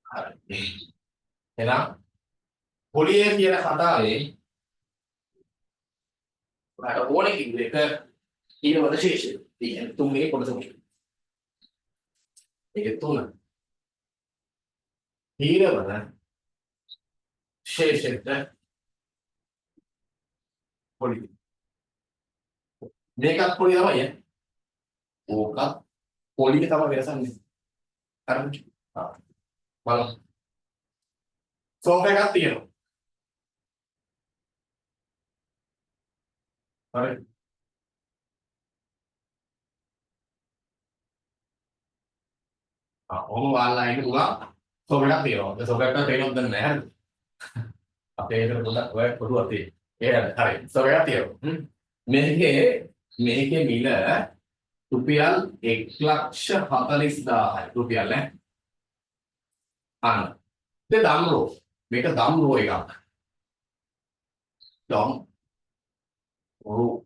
හරි. එහෙනම් පොලිය කියන කතාවේ ඔයාලට ඕනේ කිව්ව එක ඊළඟ ශේෂය. තියෙන තුන්වෙනි කොටස මොකක්ද? ඒකේ තුන. ඊළඟ ශේෂෙත් පොලිය. මේකත් පොලිය තමයි ඈ. ඕකත් පොලිය තමයි වෙනසක් නේ. හරිද? ආ. බලමු. සෝෆා එකක් තියෙනවා. හරි. ආ ඔහොම වාල්ලා ඉන්න පුළුවන් සෝෆා එකක් තියෙනවා. ඒ සෝෆා එකක් පේනවද දන්නේ නැහැ හරිද? අපේ එකට පොඩ්ඩක් ඔය පොඩුවක් තියෙනවා. ඒ හරි. හරි. සෝෆා එකක් තියෙනවා. මේකේ මේකේ මිල රුපියල් 1,40,000යි. රුපියල් ඈ. අන්න. ඉතින් දම්රෝ. මේක දම්රෝ එකක්. දම් රෝ.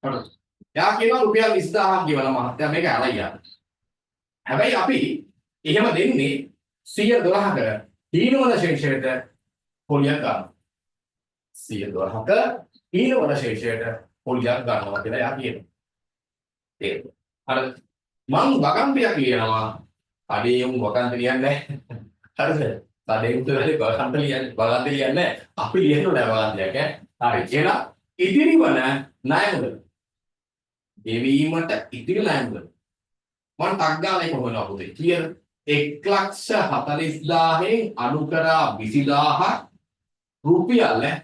හරි. යා කියනවා රුපියල් 20,000ක් ගෙවලා මහත්තයා මේක අරයි යන්න. හැබැයි අපි එහෙම දෙන්නේ 112ක හීනවන ශේෂයට පොලියක් ගන්නවා. 112ක හීනවන ශේෂයට පොලියක් ගන්නවා කියලා යා කියනවා. තේරුණා? හරිද? මං වගන්තියක් ලියනවා. අඩේ උන් වගන්ති ලියන්නේ නැහැ. හරිද? අඩේ උන් තුරේ වගන්ති ලියන්නේ වගන්ති ලියන්නේ නැහැ. අපි ලියන්න ඕනේ වගන්තියක් ඈ. හරි. එහෙනම් ඉතිරි වන ණය මුදල. ගෙවීමට ඉතිරි ණය මුදල. මං ටක් ගාලා ඒක හොයනවා පුතේ. කීයද? 1,40,000න් අඩු කරා 20,000 රුපියල් ඈ.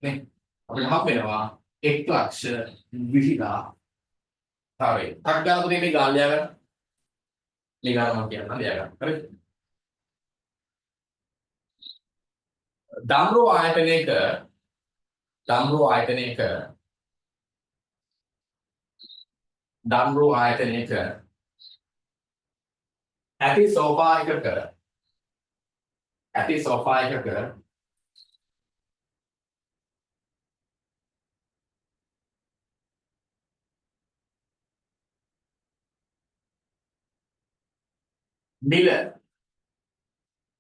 නේ අපිට හම්බ වෙනවා 1,20,000. හරි. ටක් ගාලා පුතේ මේ ගාන ලියා ගන්න. මේ ගාන මම කියන්නම් ලියා ගන්න. හරි. දම්රෝ ආයතනයක දම්රෝ ආයතනයක දම්රෝ ආයතනයක ඇති සෝෆා එකක ඇති සෝෆා එකක මිල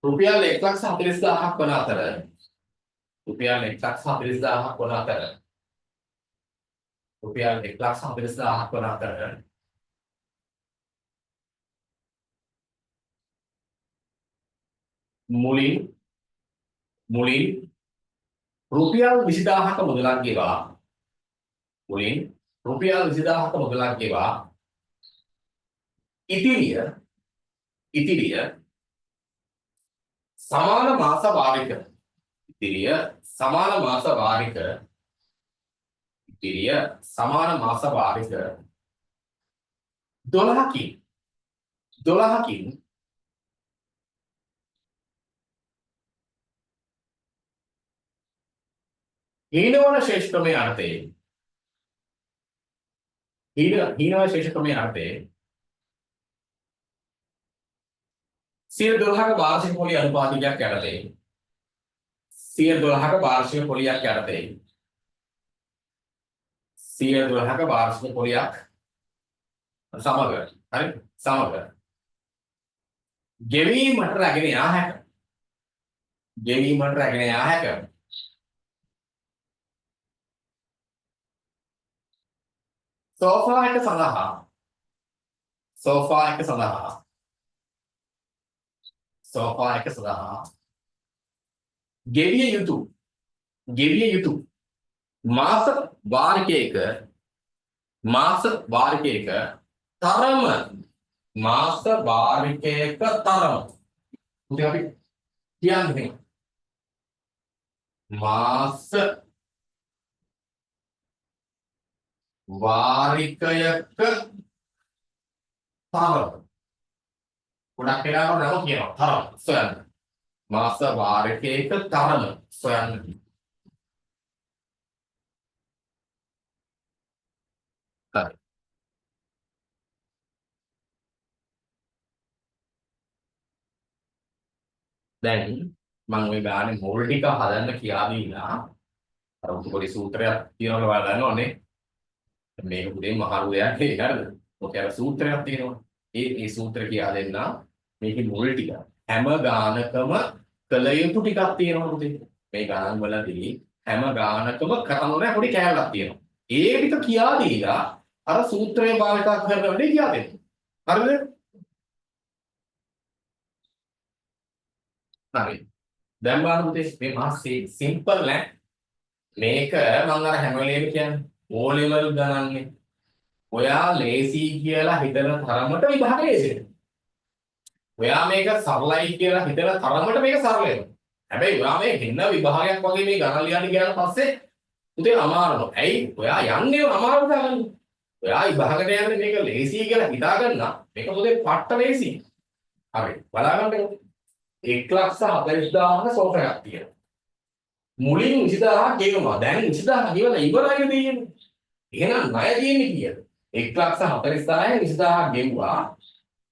රුපියල් 1,40,000ක් වන අතර රුපියල් 1,40,000ක් වන අතර රුපියල් 1,40,000ක් වන අතර මුලින් මුලින් රුපියල් 20,000ක මුදලක් ගෙවා මුලින් රුපියල් 20,000ක මුදලක් ගෙවා ඉතිරිය ඉතිරිය සමාන මාස වාරික ඉතිරිය සමාන මාස වාරික ඉතිරිය සමාන මාස වාරික 12කින් 12කින් හීනවන ශේෂ ක්‍රමයේ අර්ථයේ හීනවන ශේෂ ක්‍රමයේ අර්ථයේ 112ක වාර්ෂික පොලි අනුපාතිකයක් යටතේ 112ක වාර්ෂික පොලියක් යටතේ 112ක වාර්ෂික පොලියක් සමග හරි සමග ගෙවීමට රැගෙන යා හැක ගෙවීමට රැගෙන යා හැක සෝෆා එක සඳහා, සෝෆා එක සඳහා, සෝෆා එක සඳහා ගෙවිය යුතු, ගෙවිය යුතු මාස වාරිකයක, මාස වාරිකයක තරම, මාස වාරිකයක තරම. ඉතින් අපි කියන්නේ මාස වාරිකයක තරම. ගොඩක් වෙලාවට නම කියනවා තරම සොයන්න. මාස වාරිකයක තරම සොයන්න. හරි. දැන් මම ඔය ගානේ මුල් ටික හදන්න කියා දීලා අර උතු පොඩි සූත්‍රයක් තියෙනවා ඔයාලා දන්නවනේ. මේක පුතේ මහලු දෙයක් නෙවෙයි හරිද? ඔකේ අර සූත්‍රයක් තියෙනවා. ඒ ඒ සූත්‍ර කියා දෙන්න මේකේ මුල් ටික. හැම ගානකම කළ යුතු ටිකක් තියෙනවා පුතේ. මේ ගණන් වලදී හැම ගානකම කරන්න ඕනේ පොඩි කෑල්ලක් තියෙනවා. ඒ ටික කියා දීලා අර සූත්‍රය භාවිතා කරන වැඩේ කියා දෙන්න. හරිද? හරි. දැන් බලන්න පුතේ මේ මහා සිම්පල් නෑ. මේක මම අර හැම වෙලේම කියන්නේ O level ගණන්නේ. ඔයා ලේසි කියලා හිතන තරමට විභාග ලේසි නෑ. ඔයා මේක සරලයි කියලා හිතන තරමට මේක සරල වෙනවා. හැබැයි ඔයා මේ හෙන්න විභාගයක් වගේ මේ ගණන් ලියන්න ගියාට පස්සේ පුතේ අමාරුම. ඇයි? ඔයා යන්නේ අමාරු දාගන්න. ඔයා විභාගයට යන්නේ මේක ලේසි කියලා හිතා ගන්න. මේක පුතේ පට්ට ලේසි. හරි. බලාගන්නකෝ. 1,40,000 සෝෆා එකක් තියෙනවා. මුලින් 20,000 ගෙවනවා. දැන් 20,000 ගෙවලා ඉවරයි තියෙන්නේ. එහෙනම් ණය තියෙන්නේ කීයද? 1,40,000 20,000 ගෙව්වා.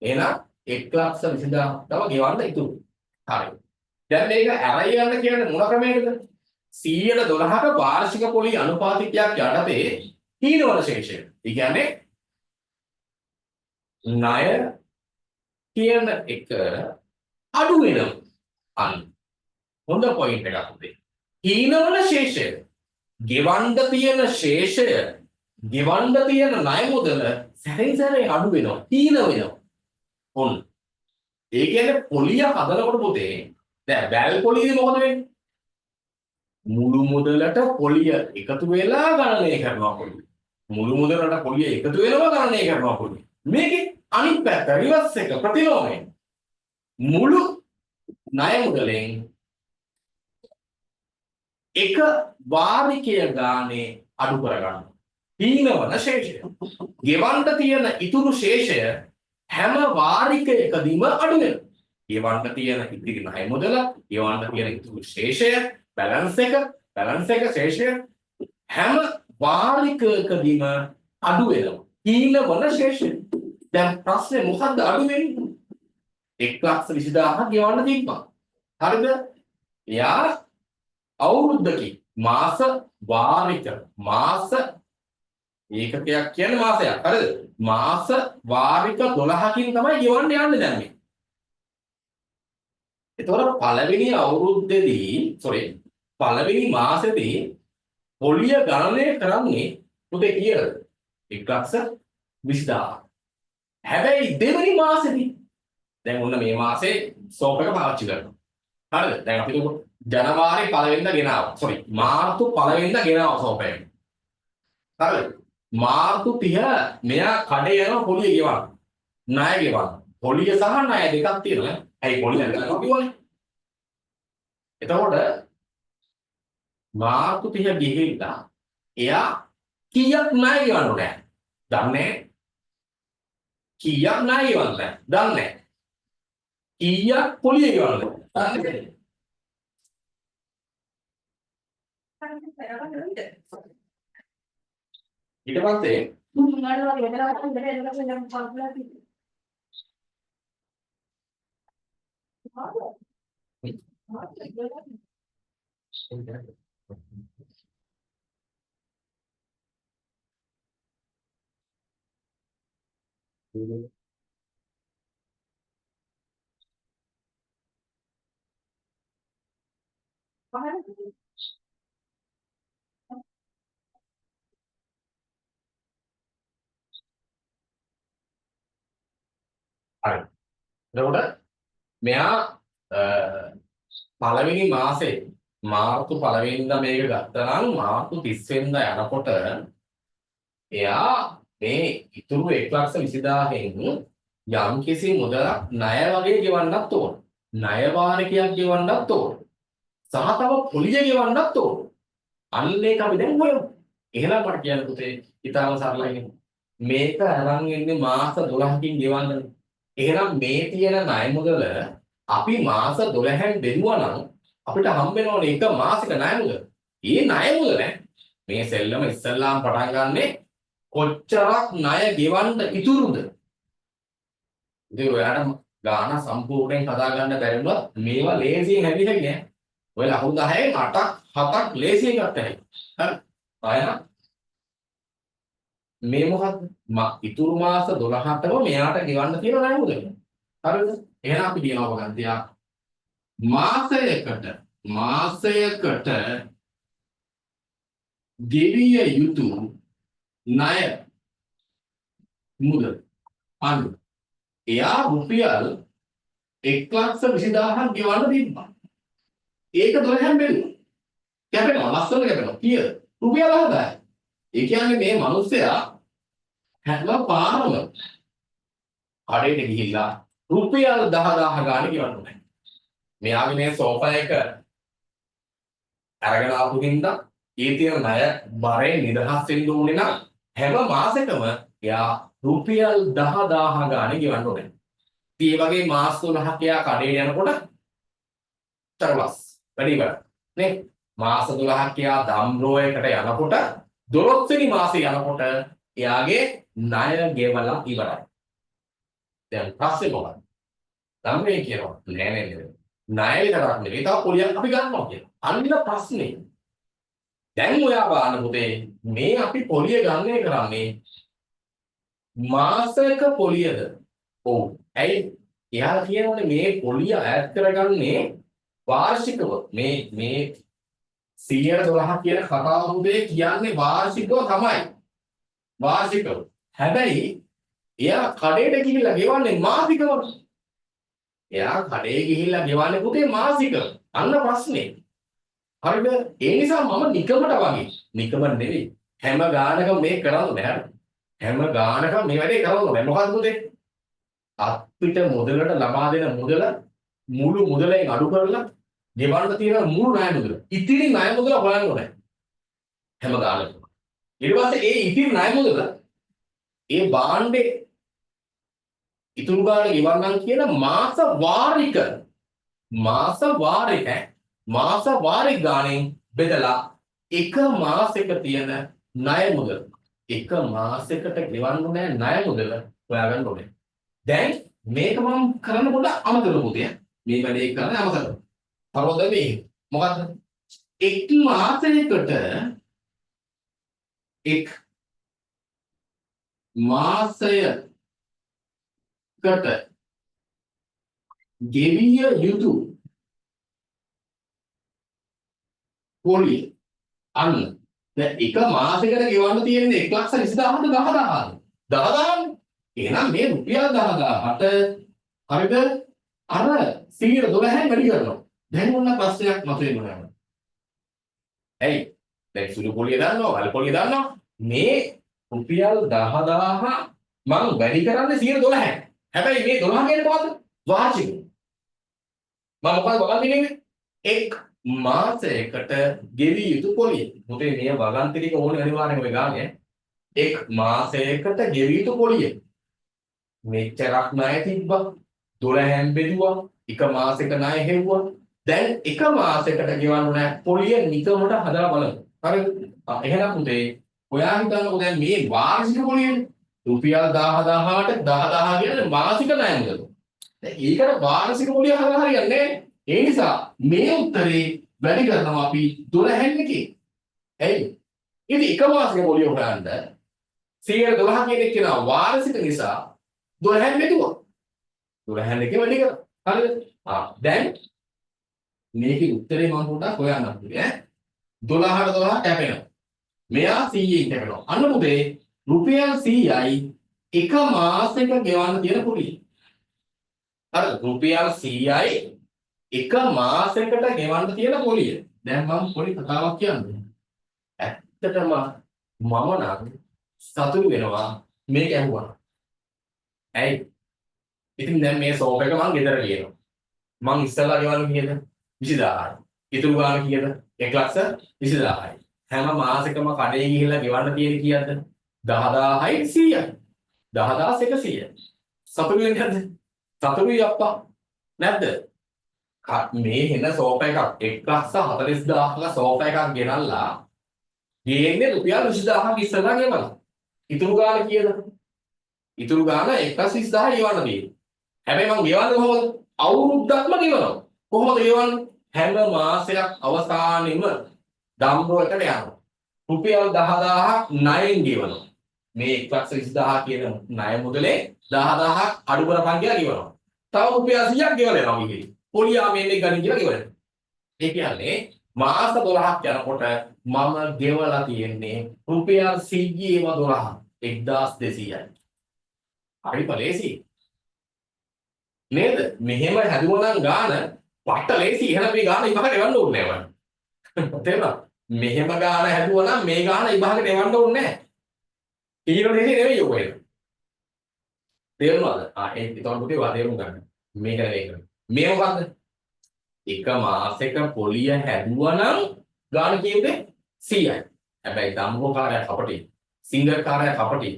එහෙනම් 1,20,000 තව ගෙවන්න ඉතුරු. හරි. දැන් මේක ඇරයි යන්න කියන්නේ මොන ක්‍රමයකද? 112ක වාර්ෂික පොලි අනුපාතිකයක් යටතේ හීනවන ශේෂය. ඒ කියන්නේ ණය කියන එක අඩු වෙනවා. අන්න හොඳ පොයින්ට් එකක් උදේ. හීනවන ශේෂය, ගෙවන්න තියෙන ශේෂය, ගෙවන්න තියෙන ණය මුදල සැරෙන් සැරේ අඩු වෙනවා, හීන වෙනවා. ඔන්න. ඒ කියන්නේ පොලිය හදනකොට පොතේ දැන් වැල් පොලියේ මොකද වෙන්නේ? මුළු මුදලට පොලිය එකතු වෙලා ගණනය කරනවා පොලිය. මුළු මුදලට පොලිය එකතු වෙනවා ගණනය කරනවා පොලිය. මේකේ අනිත් පැත්ත රිවර්ස් එක ප්‍රතිලෝමය. මුළු ණය මුදලෙන් එක වාරිකය ගානේ අඩු කරගන්න. හීනවන ශේෂය. ගෙවන්න තියෙන ඉතුරු ශේෂය හැම වාරිකයකදීම අඩු වෙනවා. ගෙවන්න තියෙන ඉතිරි ණය මුදල, ගෙවන්න තියෙන ඉතුරු ශේෂය, බැලන්ස් එක, බැලන්ස් එක ශේෂය හැම වාරිකයකදීම අඩු වෙනවා. හීනවන ශේෂය. දැන් ප්‍රශ්නේ මොකද්ද අඩු වෙන්නේ? 1,20,000 ගෙවන්න තිබ්බා. හරිද? එයා අවුරුද්දකින් මාස වාරික, මාස ඒකකයක් කියන්නේ මාසයක්. හරිද? මාස වාරික 12කින් තමයි ගෙවන්න යන්නේ දැන් මේ. එතකොට පළවෙනි අවුරුද්දේදී, සෝරි, පළවෙනි මාසෙදී පොලිය ගණනය කරන්නේ පුතේ කීයද? 1,20,000. හැබැයි දෙවෙනි මාසෙදී දැන් ඔන්න මේ මාසේ සෝප් එක පාවිච්චි කරනවා. හරිද? දැන් අපි තුමු ජනවාරි පළවෙනිදා ගෙනාවා. සෝරි, මාර්තු පළවෙනිදා ගෙනාවා සෝප් එක. හරිද? මාර්තු 30 මෙයා කඩේ යනවා පොලිය ගෙවන්න. ණය ගෙවන්න. පොලිය සහ ණය දෙකක් තියෙනවා නේ. ඇයි පොලිය ගන්නවා කිව්වනේ. එතකොට මාර්තු 30 ගිහිල්ලා එයා කීයක් ණය ගෙවන්න ඕනේ? දන්නේ නැහැ. කීයක් ණය ගෙවන්න ඕනේ? දන්නේ නැහැ. කීයක් පොලිය ගෙවන්න ඕනේ? දන්නේ නැහැ. ඊට පස්සේ හරි. එතකොට මෙයා පළවෙනි මාසේ මාර්තු පළවෙනිදා මේක ගත්තා නම් මාර්තු 30 වෙනිදා යනකොට එයා මේ ඉතුරු 1,20,000න් යම් කිසි මුදලක් ණය වගේ ගෙවන්නත් ඕන. ණය වාරිකයක් ගෙවන්නත් ඕන. සහ තව පොලිය ගෙවන්නත් ඕන. අන්න ඒක අපි දැන් හොයමු. එහෙනම් මට කියන්න පුතේ ඉතාලම සරලයි. මේක අරන් එන්නේ මාස 12කින් ගෙවන්නනේ. එහෙනම් මේ තියෙන ණය මුදල අපි මාස 12න් බෙදුවා නම් අපිට හම්බ වෙනවනේ එක මාසික ණය මුදල. ඒ ණය මුදල මේ සෙල්ලම ඉස්සල්ලාම පටන් ගන්නෙ කොච්චරක් ණය ගෙවන්න ඉතුරුද? ඉතින් ඔයාලට ගාන සම්පූර්ණයෙන් හදා ගන්න බැරි වුණත් මේවා ලේසියෙන් හැදිලා හැකි නෑ. ඔය ලකුණු 10න් 8ක් 7ක් ලේසියෙන් ගත්ත හැකි. හරි. ආයෙ මේ මොකද්ද? ඉතුරු මාස 12ටම මෙයාට ගෙවන්න තියෙන ණය මුදල. හරිද? එහෙනම් අපි කියනවා මොකක්ද? මාසයකට ගෙවිය යුතු ණය මුදල. අන්න එයා රුපියල් 1,20,000ක් ගෙවන්න තිබ්බා. ඒක 12න් බෙදුවා. කැපෙනවා, ලස්සනට කැපෙනවා. කීයද? රුපියල් 10,000. ඒ කියන්නේ මේ මිනිස්සයා හැම පාරම කඩේට ගිහිල්ලා රුපියල් 10,000 ගානේ ගෙවන්න ඕනේ. මෙයාගේ මේ සෝෆා එක අරගෙන ආපු හින්දා ඒ තියෙන ණය බරෙන් නිදහස් වෙන්න ඕනේ නම් හැම මාසෙකම එයා රුපියල් 10,000 ගානේ ගෙවන්න ඕනේ. ඉතින් ඒ වගේ මාස 12ක් එයා කඩේට යනකොට තරලස් වැඩි ඉවරයි. නේ? මාස 12ක් එයා දම්රෝ එකට යනකොට 12 වෙනි මාසේ යනකොට එයාගේ ණය ගෙවලා ඉවරයි. දැන් ප්‍රශ්නේ මොකක්ද? දම්රේ කියනවා නෑ නෑ නෑ. ණය විතරක් නෙවෙයි තව පොලියක් අපි ගන්නවා කියලා. අන්න ප්‍රශ්නේ. දැන් ඔයා බලන්න පුතේ මේ අපි පොලිය ගණනය කරන්නේ මාසයක පොලියද? ඔව්. ඇයි? එයාලා කියනවනේ මේ පොලිය ඈත් කරගන්නේ වාර්ෂිකව. මේ මේ 112 කියන කතාව පුතේ කියන්නේ වාර්ෂිකව තමයි. වාර්ෂිකව. හැබැයි එයා කඩේට ගිහිල්ලා ගෙවන්නේ මාසිකව. එයා කඩේ ගිහිල්ලා ගෙවන්නේ පුතේ මාසිකව. අන්න ප්‍රශ්නේ. හරිද? ඒ නිසා මම නිකමට වගේ නිකම නෙවෙයි හැම ගානකම මේ කරන්න බෑ. හැම ගානකම මේ වැඩේ කරන්න බෑ. මොකද්ද පුතේ? අපිට මුදලට ලබා දෙන මුදල මුළු මුදලෙන් අඩු කරලා ගෙවන්න තියෙන මුළු ණය මුදල. ඉතිරි ණය මුදල හොයන්න ඕනේ. හැම ගානකම. ඊට පස්සේ ඒ ඉතිරි ණය මුදල ඒ භාණ්ඩේ ඉතුරු ගාන ගෙවන්නම් කියන මාස වාරික මාස වාරික ගානෙන් බෙදලා එක මාසෙක තියෙන ණය මුදල එක මාසෙකට ගෙවන්න ඕනේ ණය මුදල හොයාගන්න ඕනේ. දැන් මේක මම කරන්න පොඩ්ඩක් අමතරව පුතේ. මේ වැඩේ කරන්න අමතරව. තවද මේ මොකද්ද? එක් මාසයකට එක් මාසයකට ගෙවිය යුතු පොලිය. අන්න දැන් එක මාසයකට ගෙවන්න තියෙන්නේ 1,20,000ට 10,000. 10,000. එහෙනම් මේ රුපියල් 10,000ට හරිද? අර 112න් වැඩි කරනවා. දැන් ඔන්න ප්‍රශ්නයක් මතුවෙනවා. ඇයි? දැන් සුළු පොලිය දන්නවා, වල් පොලිය දන්නවා. මේ රුපියල් 10,000 මං වැඩි කරන්නේ 112න්. හැබැයි මේ 12 කියන්නේ මොකද්ද? වාර්ෂික. මම මොකද්ද වගන්ති නෙමෙයි. එක් මාසයකට ගෙවිය යුතු පොලිය. මුතේ මේ වගන්ති ටික ඕනේ අනිවාර්යෙන් ඔය ගානේ. එක් මාසයකට ගෙවිය යුතු පොලිය. මෙච්චරක් ණය තිබ්බා. 12න් බෙදුවා. එක මාසෙක ණය හෙව්වා. දැන් එක මාසයකට ගෙවන්න නෑ පොලිය නිකමට හදලා බලමු. හරිද? එහෙනම් පුතේ ඔයා හිතන්නකෝ දැන් මේ වාර්ෂික පොලියනේ. රුපියල් 10,000ට 10,000 කියන්නේ මාසික ණය මුදල. දැන් ඒකට වාර්ෂික පොලිය හදලා හරියන්නේ නෑ. ඒ නිසා මේ උත්තරේ වැඩි කරනවා අපි 12න් එකේ. ඇයි? ඉතින් එක මාසික පොලිය හොයන්න 112 කියන එක කියනවා වාර්ෂික නිසා 12න් බෙදුවා. 12න් එකේ වැඩි කරා. හරිද? දැන් මේකේ උත්තරේ මම පොඩ්ඩක් හොයන්නම් පුතේ ඈ. 12ට 12 කැපෙනවා. මෙයා 100න් කැපෙනවා. අන්න පුතේ රුපියල් 100යි එක මාසෙක ගෙවන්න තියෙන පොලිය. හරිද? රුපියල් 100යි එක මාසයකට ගෙවන්න තියෙන පොලිය. දැන් මම පොඩි කතාවක් කියන්නම්. ඇත්තටම මම නම් සතුටු වෙනවා මේක ඇහුවා. ඇයි? ඉතින් දැන් මේ සෝෆ් එක මං ගෙදර ගේනවා. මං ඉස්සෙල්ලා ගෙවන්නේ කීයද? 20000යි. ඉතුරු ගාන කීයද? 1,20,000යි. හැම මාසෙකම කඩේ ගිහිල්ලා ගෙවන්න තියෙන කීයද? 10000යි 100යි. 10100. සතුටු වෙන්නේ නැද්ද? සතුටුයි අප්පා. නැද්ද? මේ හෙන සෝෆා එකක් 1,40,000ක සෝෆා එකක් ගෙනල්ලා ගේන්නේ රුපියල් 20000ක් ඉස්සෙල්ලා ගෙවලා. ඉතුරු ගාන කීයද? ඉතුරු ගාන 1,20,000 ගෙවන්න තියෙන්නේ. හැබැයි මං ගෙවන්නේ කොහොමද? අවුරුද්දක්ම ගෙවනවා. කොහොමද ගෙවන්නේ? හැම මාසයක් අවසානෙම දම්රෝ එකට යනවා. රුපියල් 10000ක් ණයෙන් ගෙවනවා. මේ 1,20,000 කියන ණය මුදලේ 10000ක් අඩු කරපන් කියලා ගෙවනවා. තව රුපියල් 100ක් ගෙවලා යනවා ගිහින්. පොලිය ආ මේ මේ ගනින් කියලා ගෙවනවා. ඒ කියන්නේ මාස 12ක් යනකොට මම ගෙවලා තියෙන්නේ රුපියල් 100ේම 12 1200යි. හරි ලේසි. නේද? මෙහෙම හැදුවා නම් ගාන පට්ට ලේසි. එහෙනම් මේ ගාන ඉබහකට එවන්න ඕනේ නෑ මට. තේරුණාද? මෙහෙම ගාන හැදුවා නම් මේ ගාන ඉබහකට එවන්න ඕනේ නෑ. ඊළඟ ලේසි නෙවෙයි ඔක එන. තේරුණාද? ආ ඒ ඒතකොට පුතේ වා තේරුම් ගන්න. මේක නෙවෙයි කරන්නේ. මේ මොකද්ද? එක මාසෙක පොලිය හැදුවා නම් ගාන කීයද? 100යි. හැබැයි දම්බෝ කාරයා කපටි. සිංගර් කාරයා කපටි.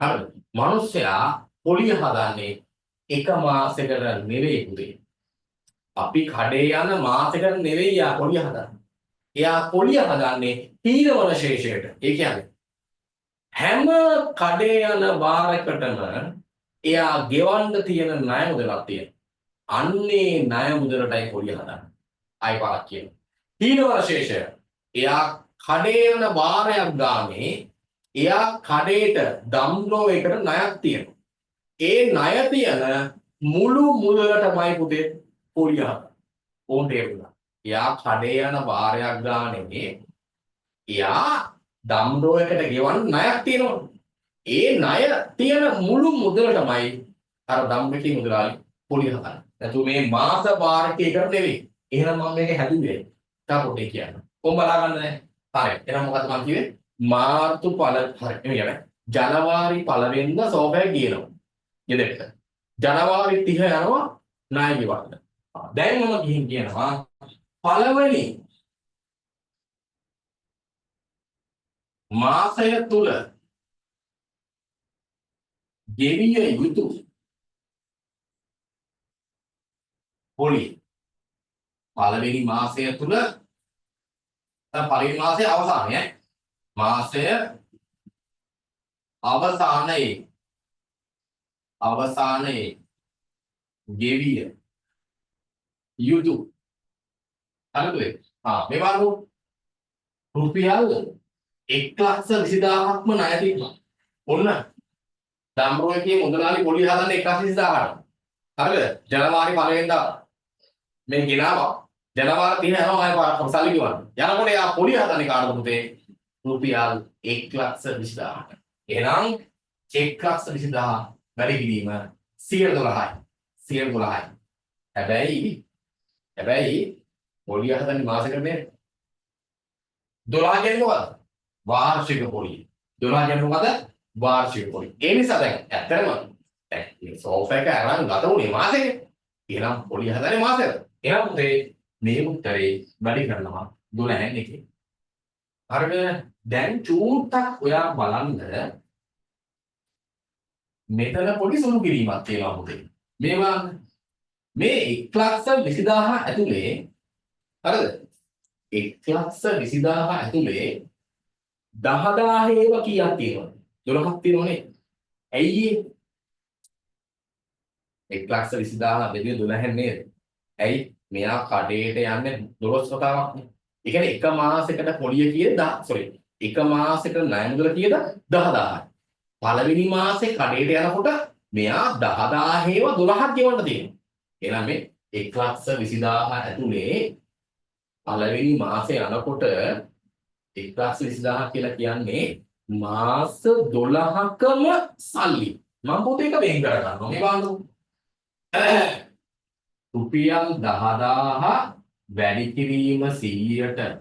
හරිද? මිනිස්සයා පොලිය හදන්නේ එක මාසෙකට නෙවෙයි පුතේ. අපි කඩේ යන මාසෙකට නෙවෙයි යා පොලිය හදන්නේ. එයා පොලිය හදන්නේ හීනවන ශේෂයට. ඒ කියන්නේ හැම කඩේ යන වාරයකටම එයා ගෙවන්න තියෙන ණය මුදලක් තියෙනවා. අන්නේ ණය මුදලටයි පොලිය හදන්නේ. ආයි පාරක් කියනවා. හීනවන ශේෂය. එයා කඩේ යන වාරයක් ගානේ එයා කඩේට දම්ලෝ එකට ණයක් තියෙනවා. ඒ ණය තියෙන මුළු මුදලටමයි පුතේ පොලිය හදන්නේ. ඕන් තේරුණා. එයා කඩේ යන වාරයක් ගානේ එයා දම්රෝ එකට ගෙවන්න ණයක් තියෙනවා. ඒ ණය තියෙන මුළු මුදලටමයි අර දම් එකේ මුදලාලි පොලිය හදන්නේ. නැතු මේ මාස වාරකයකට නෙවෙයි. එහෙනම් මම මේක හැදුවේ. තව පොඩ්ඩක් කියන්න. කොහොම බලා ගන්න දැන්. හරි. එහෙනම් මොකද්ද මම කිව්වේ? මාර්තු පළ හරි එමේ කියන්නේ ජනවාරි පළවෙනිදා සෝෆා එක ගේනවා. ගෙදරට. ජනවාරි 30 යනවා ණය ගෙවන්න. දැන් මම ගිහින් කියනවා පළවෙනි මාසය තුල ගෙවිය යුතු පොලි පළවෙනි මාසය තුල පළවෙනි මාසයේ අවසානය මාසය අවසානයේ ගෙවිය යුතු හරිද? ආ මේ බලමු රුපියල් 1,20,000ක්ම ණය තිබ්බා. ඔන්න දම්රෝ එකේ මුදලාලි පොලි හදන්න 1,20,000ට. හරිද? ජනවාරි පළවෙනිදා මේ ගෙනාවා. ජනවාරි 30 යනවා ආයෙ පාරක් සල්ලි ගෙවන්න. යනකොට එයා පොලි හදන්නේ කාටද පුතේ? රුපියල් 1,20,000ට. එහෙනම් 1,20,000 වැඩි කිරීම 112යි. 112යි. හැබැයි පොලිය හදන්නේ මාසෙකට නේද? 12 කියන්නේ මොකද්ද? වාර්ෂික පොලිය. 12 කියන්නේ මොකද්ද? වාර්ෂික පොලිය. ඒ නිසා දැන් ඇත්තටම දැන් මේ සෝෆා එක අරන් ගත වුණේ මාසෙකට. එහෙනම් පොලිය හදන්නේ මාසෙකට. එහෙනම් පුතේ මේ උත්තරේ වැඩි කරනවා 12න් එකේ. හරිද? දැන් චූට්ටක් ඔයා බලන්න මෙතන පොඩි සුළු කිරීමක් තියෙනවා පුතේ. මේ බලන්න. මේ 1,20,000 ඇතුලේ හරිද? 1,20,000 ඇතුලේ 10,000 ඒවා කීයක් තියෙනවද? 12ක් තියෙනවනේ. ඇයි ඒ 1,20,000 දෙවිය 12 නේද? ඇයි මෙයා කඩේට යන්නේ 12 වතාවක් නේ. ඒ කියන්නේ එක මාසෙකට පොලිය කීයද? සෝරි. එක මාසෙකට ණය මුදල කීයද? 10,000යි. පළවෙනි මාසේ කඩේට යනකොට මෙයා 10,000 ඒවා 12ක් ගෙවන්න තියෙනවා. එහෙනම් මේ 1,20,000 ඇතුලේ පළවෙනි මාසේ යනකොට 1,20,000 කියලා කියන්නේ මාස 12කම සල්ලි. මම පොත එක වෙන් කර ගන්නවා. මේ බලන්නකෝ. රුපියල් 10000 වැඩි කිරීම 100ට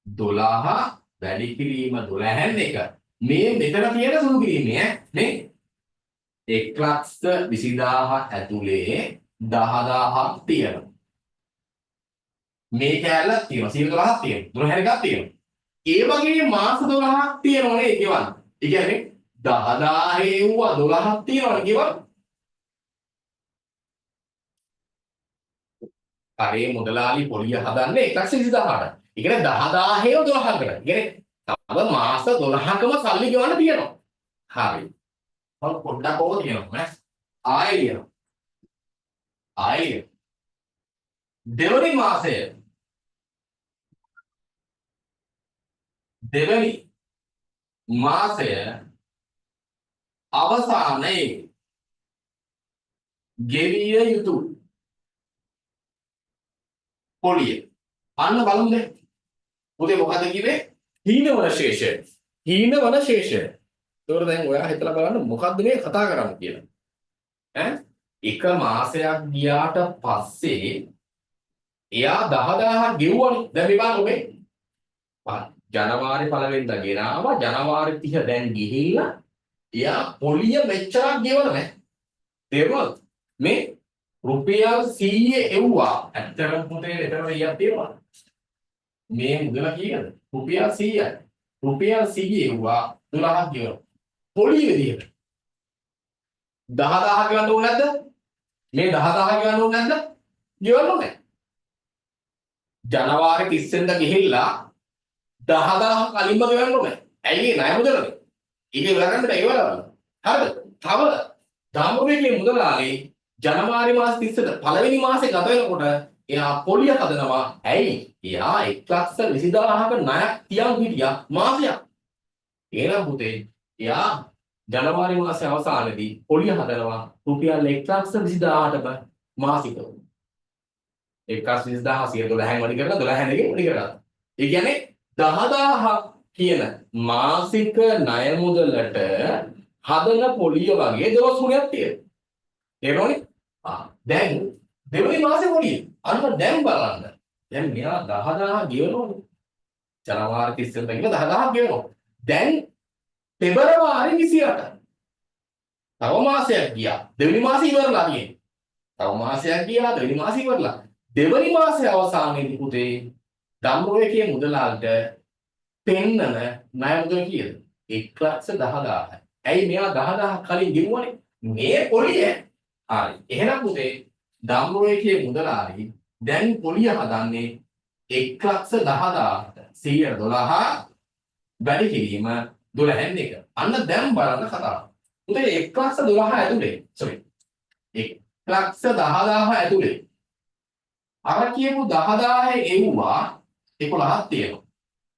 12 වැඩි කිරීම 12න් 1. මේ මෙතන තියෙන සුළු කිරීමේ ඈ නේ 1,20,000 ඇතුලේ 10,000ක් තියෙනවා. මේ කෑල්ලක් තියෙනවා 112ක් තියෙනවා. 12 එකක් තියෙනවා. ඒ වගේ මාස 12ක් තියෙනවනේ ගෙවන්න. ඒ කියන්නේ 10,000 එව්වා 12ක් තියෙනවනේ ගෙවන්න. කරේ මුදලාලි පොලිය හදන්නේ 1,20,000ට. ඒ කියන්නේ 10,000 ඒව 12කට. ඒ කියන්නේ තව මාස 12කම සල්ලි ගෙවන්න තියෙනවා. හරි. මම පොඩ්ඩක් ඕක කියනවා ඈ. ආයෙ කියනවා. ආයෙ කියනවා. දෙවනි මාසය දෙවනි මාසය අවසානයේ ගෙවිය යුතු පොලිය. අන්න බලමු දැන්. පුතේ මොකද කිව්වේ? හීනවන ශේෂය. හීනවන ශේෂය. ඒතකොට දැන් ඔයා හිතලා බලන්න මොකද්ද මේ කතා කරන්නේ කියලා. ඈ එක මාසයක් ගියාට පස්සේ එයා 10,000ක් ගෙව්වනේ. දැන් මේ බලන්න මේ ජනවාරි පළවෙනිදා ගෙනාවා. ජනවාරි 30 දැන් ගිහිල්ලා එයා පොලිය මෙච්චරක් ගෙවලා නෑ. තේරුණාද? මේ රුපියල් 100 එව්වා. ඇත්තටම පුතේ එතන 100ක් තියෙනවා. මේ මුදල කීයද? රුපියල් 100යි. රුපියල් 100 එව්වා 12ක් ගෙවනවා. පොලිය විදියට 10,000 ගෙවන්න ඕනේ නැද්ද? මේ 10,000 ගෙවන්න ඕනේ නැද්ද? ගෙවන්න ඕනේ. ජනවාරි 30 වෙනිදා ගිහිල්ලා 10,000 කලින්ම ගෙවන්න ඕනේ. ඇයි ඒ ණය මුදලනේ? ඒක ඉවර කරන්න බෑ ඒවල. හරිද? තව ධම්මවේගයේ මුදලාලි ජනවාරි මාස 30ට පළවෙනි මාසේ ගත වෙනකොට එයා පොලිය හදනවා. ඇයි? එයා 1,20,000ක ණයක් තියන් හිටියා මාසයක්. එහෙනම් පුතේ එයා ජනවාරි මාසයේ අවසානයේදී පොලිය හදනවා රුපියල් 1,20,000ටම මාසිකව. 1,20,000 112න් වැඩි කරලා 12න් එකෙන් වැඩි කරලා. ඒ කියන්නේ 10,000 කියන මාසික ණය මුදලට හදන පොලිය වගේ 12 ගුණයක් තියෙනවා. තේරුණානේ? ආ දැන් දෙවෙනි මාසේ පොලිය. අන්න දැන් බලන්න. දැන් මෙයා 10,000 ගෙවනවනේ. ජනවාරි 30 වෙනිදා කියලා 10,000 ගෙවනවා. දැන් පෙබරවාරි 28. තව මාසයක් ගියා. දෙවෙනි මාසෙ ඉවරලා තියෙන්නේ. තව මාසයක් ගියා දෙවෙනි මාසෙ ඉවරලා. දෙවෙනි මාසයේ අවසානයේදී පුතේ ධම්රෝයකේ මුදලාලට පෙන්නන ණය මුදල කීයද? 1,10,000යි. ඇයි මෙයා 10,000 කලින් ගෙවුවනේ? මේ පොලිය. හරි. එහෙනම් පුතේ ධම්රෝයකේ මුදලාලි දැන් පොලිය හදන්නේ 1,10,000ට 112 වැඩි කිරීම 12න් 1. අන්න දැන් බලන්න කතාව. පුතේ 1,12 ඇතුලේ සෝරි 1,10,000 ඇතුලේ අර කියපු 10,000 එව්වා 11ක් තියෙනවා.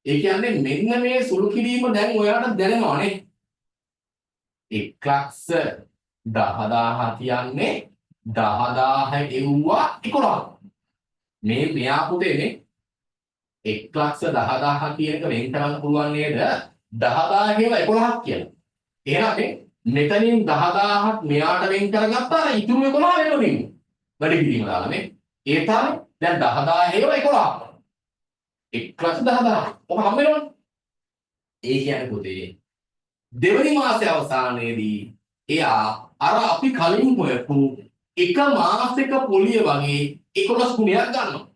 ඒ කියන්නේ මෙන්න මේ සුළු කිරීම දැන් ඔයාලට දැනෙනවනේ. 1,10,000 කියන්නේ 10,000 එව්වා 11. මේ මෙයා පුතේ නේ 1,10,000 කියන එක වෙන් කරන්න පුළුවන් නේද? 10,000 ඒවා 11ක් කියලා. එහෙනම් මේ මෙතනින් 10,000ක් මෙයාට වෙන් කරගත්තා අර ඉතුරු 11 වෙනවනේ. වැඩි කිරීම දාලා මේ. ඒ තමයි දැන් 10,000 ඒවා 11ක්. 1,10,000. ඔක හම්බ වෙනවනේ. ඒ කියන්නේ පුතේ දෙවෙනි මාසයේ අවසානයේදී එයා අර අපි කලින් හොයපු එක මාසෙක පොලිය වගේ 11 ගුණයක් ගන්නවා.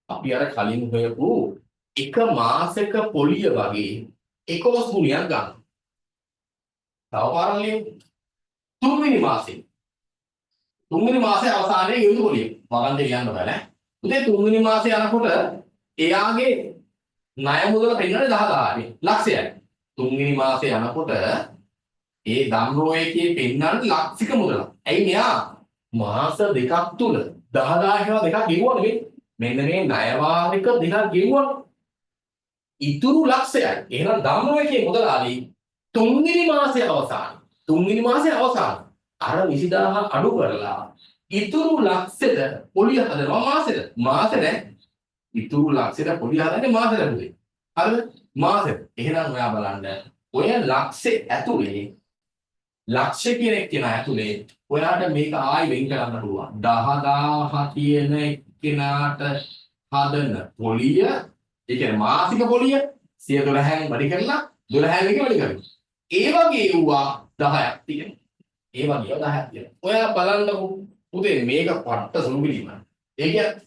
අපි අර කලින් හොයපු එක මාසෙක පොලිය වගේ 11 ගුණයක් ගන්නවා. තව පාරක් ලියමු. තුන්වෙනි මාසේ. තුන්වෙනි මාසේ අවසානයේ ගෙවුණු පොලිය. වගන්ද ලියන්න බෑ නේ. උදේ තුන්වෙනි මාසේ යනකොට එයාගේ ණය මුදල පෙන්නන්නේ 10,000යි. ලක්ෂයයි. තුන්වෙනි මාසේ යනකොට ඒ ධම්රෝයකේ පෙන්නන්නේ ලක්ෂික මුදලක්. ඇයි මෙයා මාස දෙකක් තුල 10,000 ඒවා දෙකක් ගෙවුවා නෙවෙයි. මෙන්න මේ ණය වාරික දෙකක් ගෙවුවා. ඉතුරු ලක්ෂයයි. එහෙනම් ධම්රෝයකේ මුදලාලි තුන්වෙනි මාසයේ අවසාන. තුන්වෙනි මාසයේ අවසාන. අර 20,000 අඩු කරලා ඉතුරු ලක්ෂෙට පොලිය හදනවා මාසෙට. මාසෙ නෑ. ඉතුරු ලක්ෂෙට පොලිය හදන්නේ මාසෙට පුතේ. හරිද? මාසෙට. එහෙනම් ඔයා බලන්න ඔය ලක්ෂෙ ඇතුලේ ලක්ෂ කියන එක්කෙනා ඇතුලේ ඔයාට මේක ආයි වෙන් කරන්න පුළුවන්. 10,000 කියන එක්කෙනාට හදන පොලිය, ඒ කියන්නේ මාසික පොලිය 112න් වැඩි කරලා 12න් එක වැඩි කරනවා. ඒ වගේ වුණා 10ක් තියෙනවා. ඒ වගේ ඒවා 10ක් තියෙනවා. ඔයා බලන්නකෝ පුතේ මේක පට්ට සුළු කිරීමක්. ඒ කියන්නේ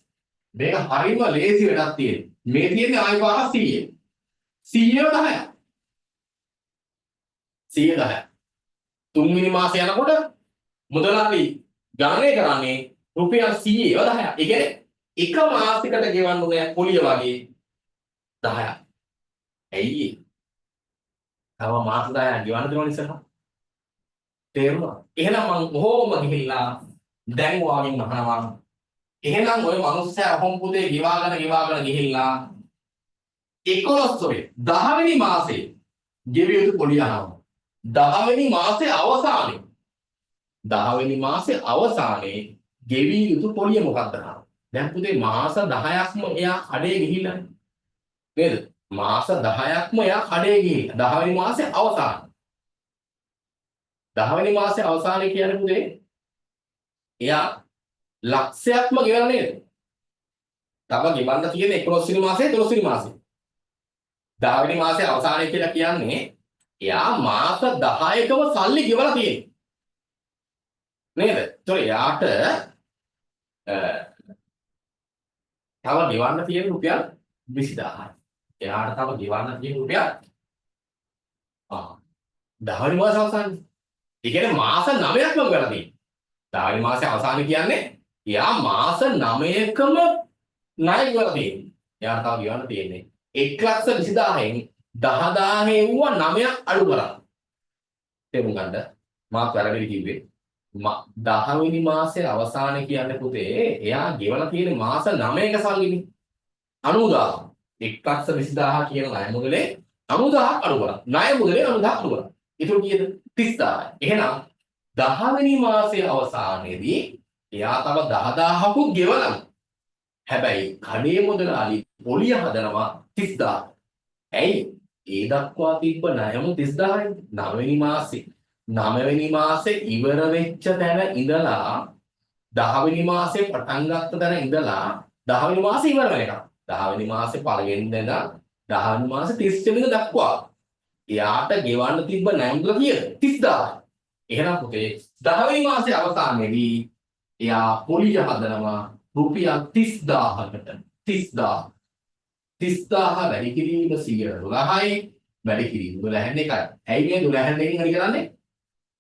මේක හරිම ලේසි වැඩක් තියෙන්නේ. මේ තියෙන්නේ ආයි පාරක් 100. 100 10ක්. 100 10ක්. තුන්වෙනි මාසේ යනකොට මුදලාලි ගණනය කරන්නේ රුපියල් 100 ඒවා 10ක්. ඒ කියන්නේ එක මාසයකට ගෙවන්න ඕනේ පොලිය වගේ 10ක්. ඇයි ඒ? තව මාස 10ක් ගෙවන්න දෙනවා ඉස්සරහා. තේරුණා? එහෙනම් මං කොහොම ගිහිල්ලා දැන් ඔයාගෙන් අහනවා. එහෙනම් ඔය මනුස්සයා ඔහොම පුතේ ගෙවාගෙන ගෙවාගෙන ගිහිල්ලා 11 වෙනි 10 වෙනි මාසේ ගෙවිය යුතු පොලිය අහනවා. 10 වෙනි මාසේ අවසානයේ 10 වෙනි මාසේ අවසානයේ ගෙවිය යුතු පොලිය මොකක්ද අහනවා. දැන් පුතේ මාස 10ක්ම එයා කඩේ ගිහිල්ලානේ. නේද? මාස 10ක්ම එයා කඩේ ගිහිල්ලා 10 වෙනි මාසේ අවසාන. 10 වෙනි මාසේ අවසානයේ කියන්නේ පුතේ එයා ලක්ෂයක්ම ගෙවලා නේද? තව ගෙවන්න තියෙන 11 වෙනි මාසේ 12 වෙනි මාසේ. 10 වෙනි මාසේ අවසානයේ කියලා කියන්නේ එයා මාස 10කම සල්ලි ගෙවලා තියෙන්නේ. නේද? ඒතකොට එයාට තව ගෙවන්න තියෙන රුපියල් 20000යි. එයාට තව ගෙවන්න තියෙන රුපියල් 10 වෙනි මාස අවසානයේ. ඒ කියන්නේ මාස 9ක්ම ගෙවලා තියෙන්නේ. 10 වෙනි මාසේ අවසානයේ කියන්නේ එයා මාස 9කම ණය ගෙවලා තියෙන්නේ. එයාට තව ගෙවන්න තියෙන්නේ 1,20,000න් 10,000 එව්වා 9ක් අඩු කරා. තේරුම් ගන්න. මාත් වැරදිලි කිව්වේ. 10 වෙනි මාසේ අවසානයේ කියන්නේ පුතේ එයා ගෙවලා තියෙන මාස 9ක සල්ලිනේ. 90,000. 1,20,000 කියන ණය මුදලේ 90,000ක් අඩු කරා. ණය මුදලේ 90,000ක් අඩු කරා. ඉතුරු කීයද? 30,000යි. එහෙනම් 10 වෙනි මාසයේ අවසානයේදී එයා තව 10,000කුත් ගෙවනවා. හැබැයි කඩේ මුදලාලි පොලිය හදනවා 30,000. ඇයි? ඒ දක්වා තිබ්බ ණයම 30,000යි. 9 වෙනි මාසේ 9 වෙනි මාසේ ඉවර වෙච්ච තැන ඉඳලා 10 වෙනි මාසේ පටන් ගත්ත තැන ඉඳලා 10 වෙනි මාසේ ඉවර වෙනකම් 10 වෙනි මාසේ පළවෙනි ඉඳලා 10 වෙනි මාසේ 30 වෙනිදා දක්වා එයාට ගෙවන්න තිබ්බ ණය මුදල කීයද? 30,000යි. එහෙනම් පුතේ 10 වෙනි මාසේ අවසානයේදී එයා පොලිය හදනවා රුපියල් 30,000කට. 30,000. 30,000 වැඩි කිරීම 112යි වැඩි කිරීම 12න් එකයි. ඇයි මේ 12න් එකකින් වැඩි කරන්නේ?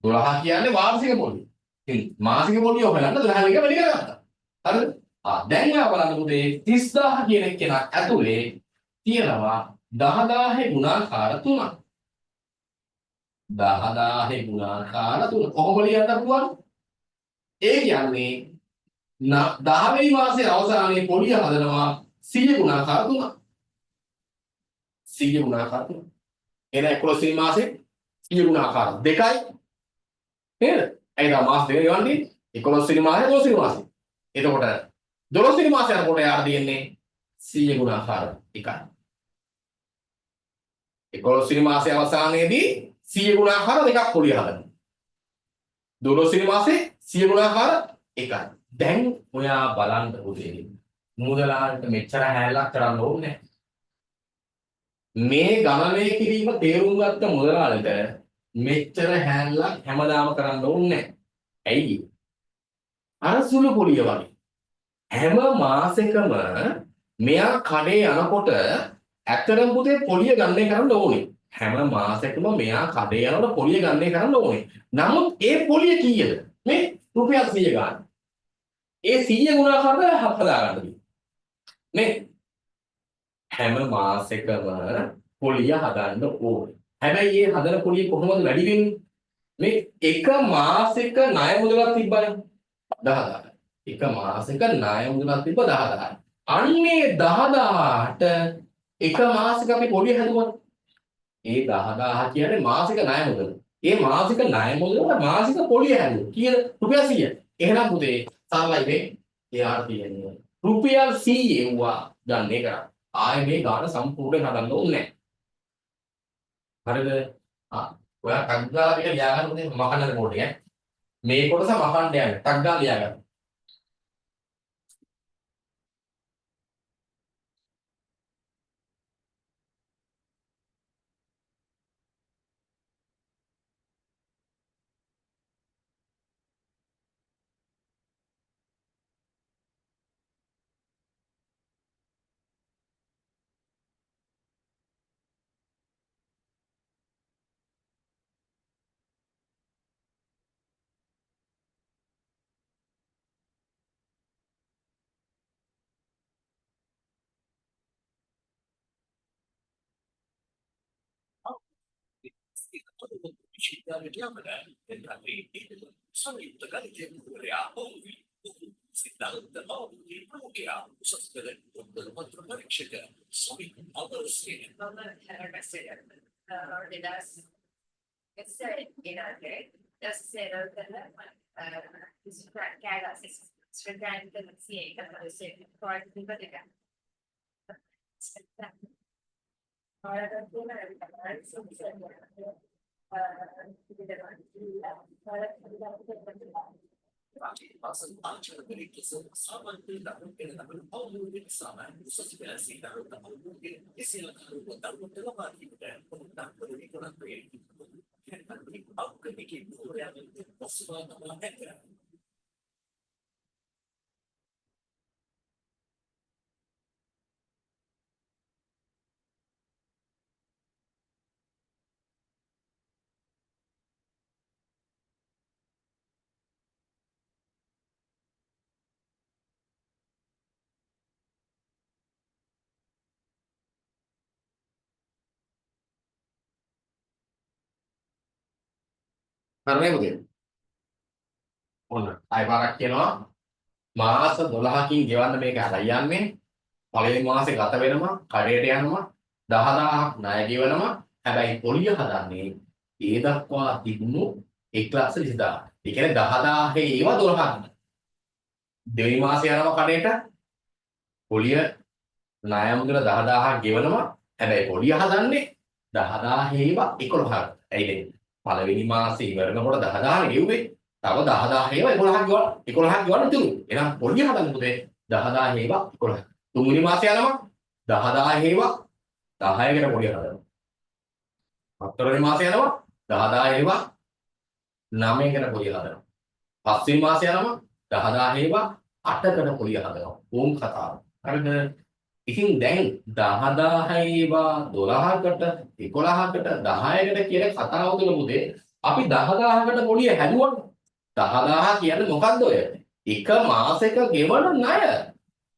12 කියන්නේ වාර්ෂික පොලිය. ඉතින් මාසික පොලිය හොයන්න 12න් එක වැඩි කරගත්තා. හරිද? දැන් ඔයා බලන්න පුතේ 30,000 කියන එක්කෙනා ඇතුලේ තියෙනවා 10,000 ගුණාකාර 3ක්. 10,000 ගුණාකාර 3. කොහොම ලියන්න පුළුවන්? ඒ කියන්නේ 10 වෙනි මාසයේ අවසානයේ පොලිය හදනවා 100 ගුණාකාර 3ක්. 100 ගුණාකාර 3. එහෙනම් 11 වෙනි මාසේ 100 ගුණාකාර 2යි නේද? ඇයි තව මාස දෙක ගෙවන්නේ? 11 වෙනි මාසේ 12 වෙනි මාසේ. එතකොට 12 වෙනි මාසේ යනකොට යාට තියෙන්නේ 100 ගුණාකාර 1යි. 11 වෙනි මාසේ අවසානයේදී 100 ගුණාකාර 2ක් පොලිය හදනවා. 12 වෙනි මාසේ 100 ගුණාකාර 1යි. දැන් ඔයා බලන්න පුතේ මුදලාලට මෙච්චර හැලක් කරන්න ඕනේ මේ ගණනය කිරීම තේරුම් ගත්ත මුදලාලට මෙච්චර හැලක් හැමදාම කරන්න ඕනේ. ඇයි? අර සුළු පොලිය වගේ. හැම මාසෙකම මෙයා කඩේ යනකොට ඇත්තටම පුතේ පොලිය ගණනය කරන්න ඕනේ. හැම මාසෙකම මෙයා කඩේ යනකොට පොලිය ගණනය කරන්න ඕනේ. නමුත් ඒ පොලිය කීයද? මේ රුපියල් 100 ගන්න. ඒ 100 ගුණාකාර හදා ගන්න තියෙන්නේ. නේ? හැම මාසෙකම පොලිය හදන්න ඕනේ. හැබැයි මේ හදන පොලිය කොහොමද වැඩි වෙන්නේ? මේ එක මාසෙක ණය මුදලක් තිබ්බනේ 10,000. එක මාසෙක ණය මුදලක් තිබ්බ 10,000. අන්නේ 10,000ට එක මාසෙක අපි පොලිය හැදුවා. ඒ 10,000 කියන්නේ මාසික ණය මුදල. ඒ මාසික ණය මුදලට මාසික පොලිය හැදුවා. කීයද? රුපියල් 100. එහෙනම් පුතේ සරලයි මේ එයාට තියෙන්නේ රුපියල් 100 එව්වා ගන්න එක. ආයේ මේ ගාන සම්පූර්ණයෙන් හදන්න ඕනේ නැහැ. හරිද? ඔයා ටක් ගාලා මේක ලියා ගන්න උදේ මකන්නද බෝඩ් එක ඈ. මේ කොටස මකන්න යන්නේ. ටක් ගාලා ලියා ගන්න. හරිනේ පුතේ? ඔන්න ආයි පාරක් කියනවා මාස 12කින් ගෙවන්න මේක හරි යන්නේ. පළවෙනි මාසේ ගත වෙනවා, කඩේට යනවා, 10000ක් ණය ගෙවනවා. හැබැයි පොලිය හදන්නේ ඒ දක්වා තිබුණු 120000. ඒ කියන්නේ 10000 ඒවා 12ක්. දෙවෙනි මාසේ යනවා කඩේට, පොලිය ණය මුදල 10000ක් ගෙවනවා. හැබැයි පොලිය හදන්නේ 10000 ඒවා 11ක්. ඇයි දෙන්නේ? පළවෙනි මාසේ ඉවර වෙනකොට 10000 ගෙව්වේ. තව 10000 ඒවා 11ක් ගෙවන්න 11ක් ගෙවන්න ඉතුරු. එහෙනම් පොලිය හදන්න පුතේ 10000 ඒවා 11. තුන්වෙනි මාසේ යනවා 10000 ඒවා 10කට පොලිය හදනවා. හතරවෙනි මාසේ යනවා 10000 ඒවා 9කට පොලිය හදනවා. පස්වෙනි මාසේ යනවා 10000 ඒවා 8කට පොලිය හදනවා. ඕම් කතාව. හරිද? ඉතින් දැන් 10000 ඒවා 12කට 11කට 10කට කියන කතාව තුළ පුතේ අපි 10000කට පොලිය හැදුවනේ. 10000 කියන්නේ මොකද්ද ඔය? එක මාසෙක ගෙවන ණය.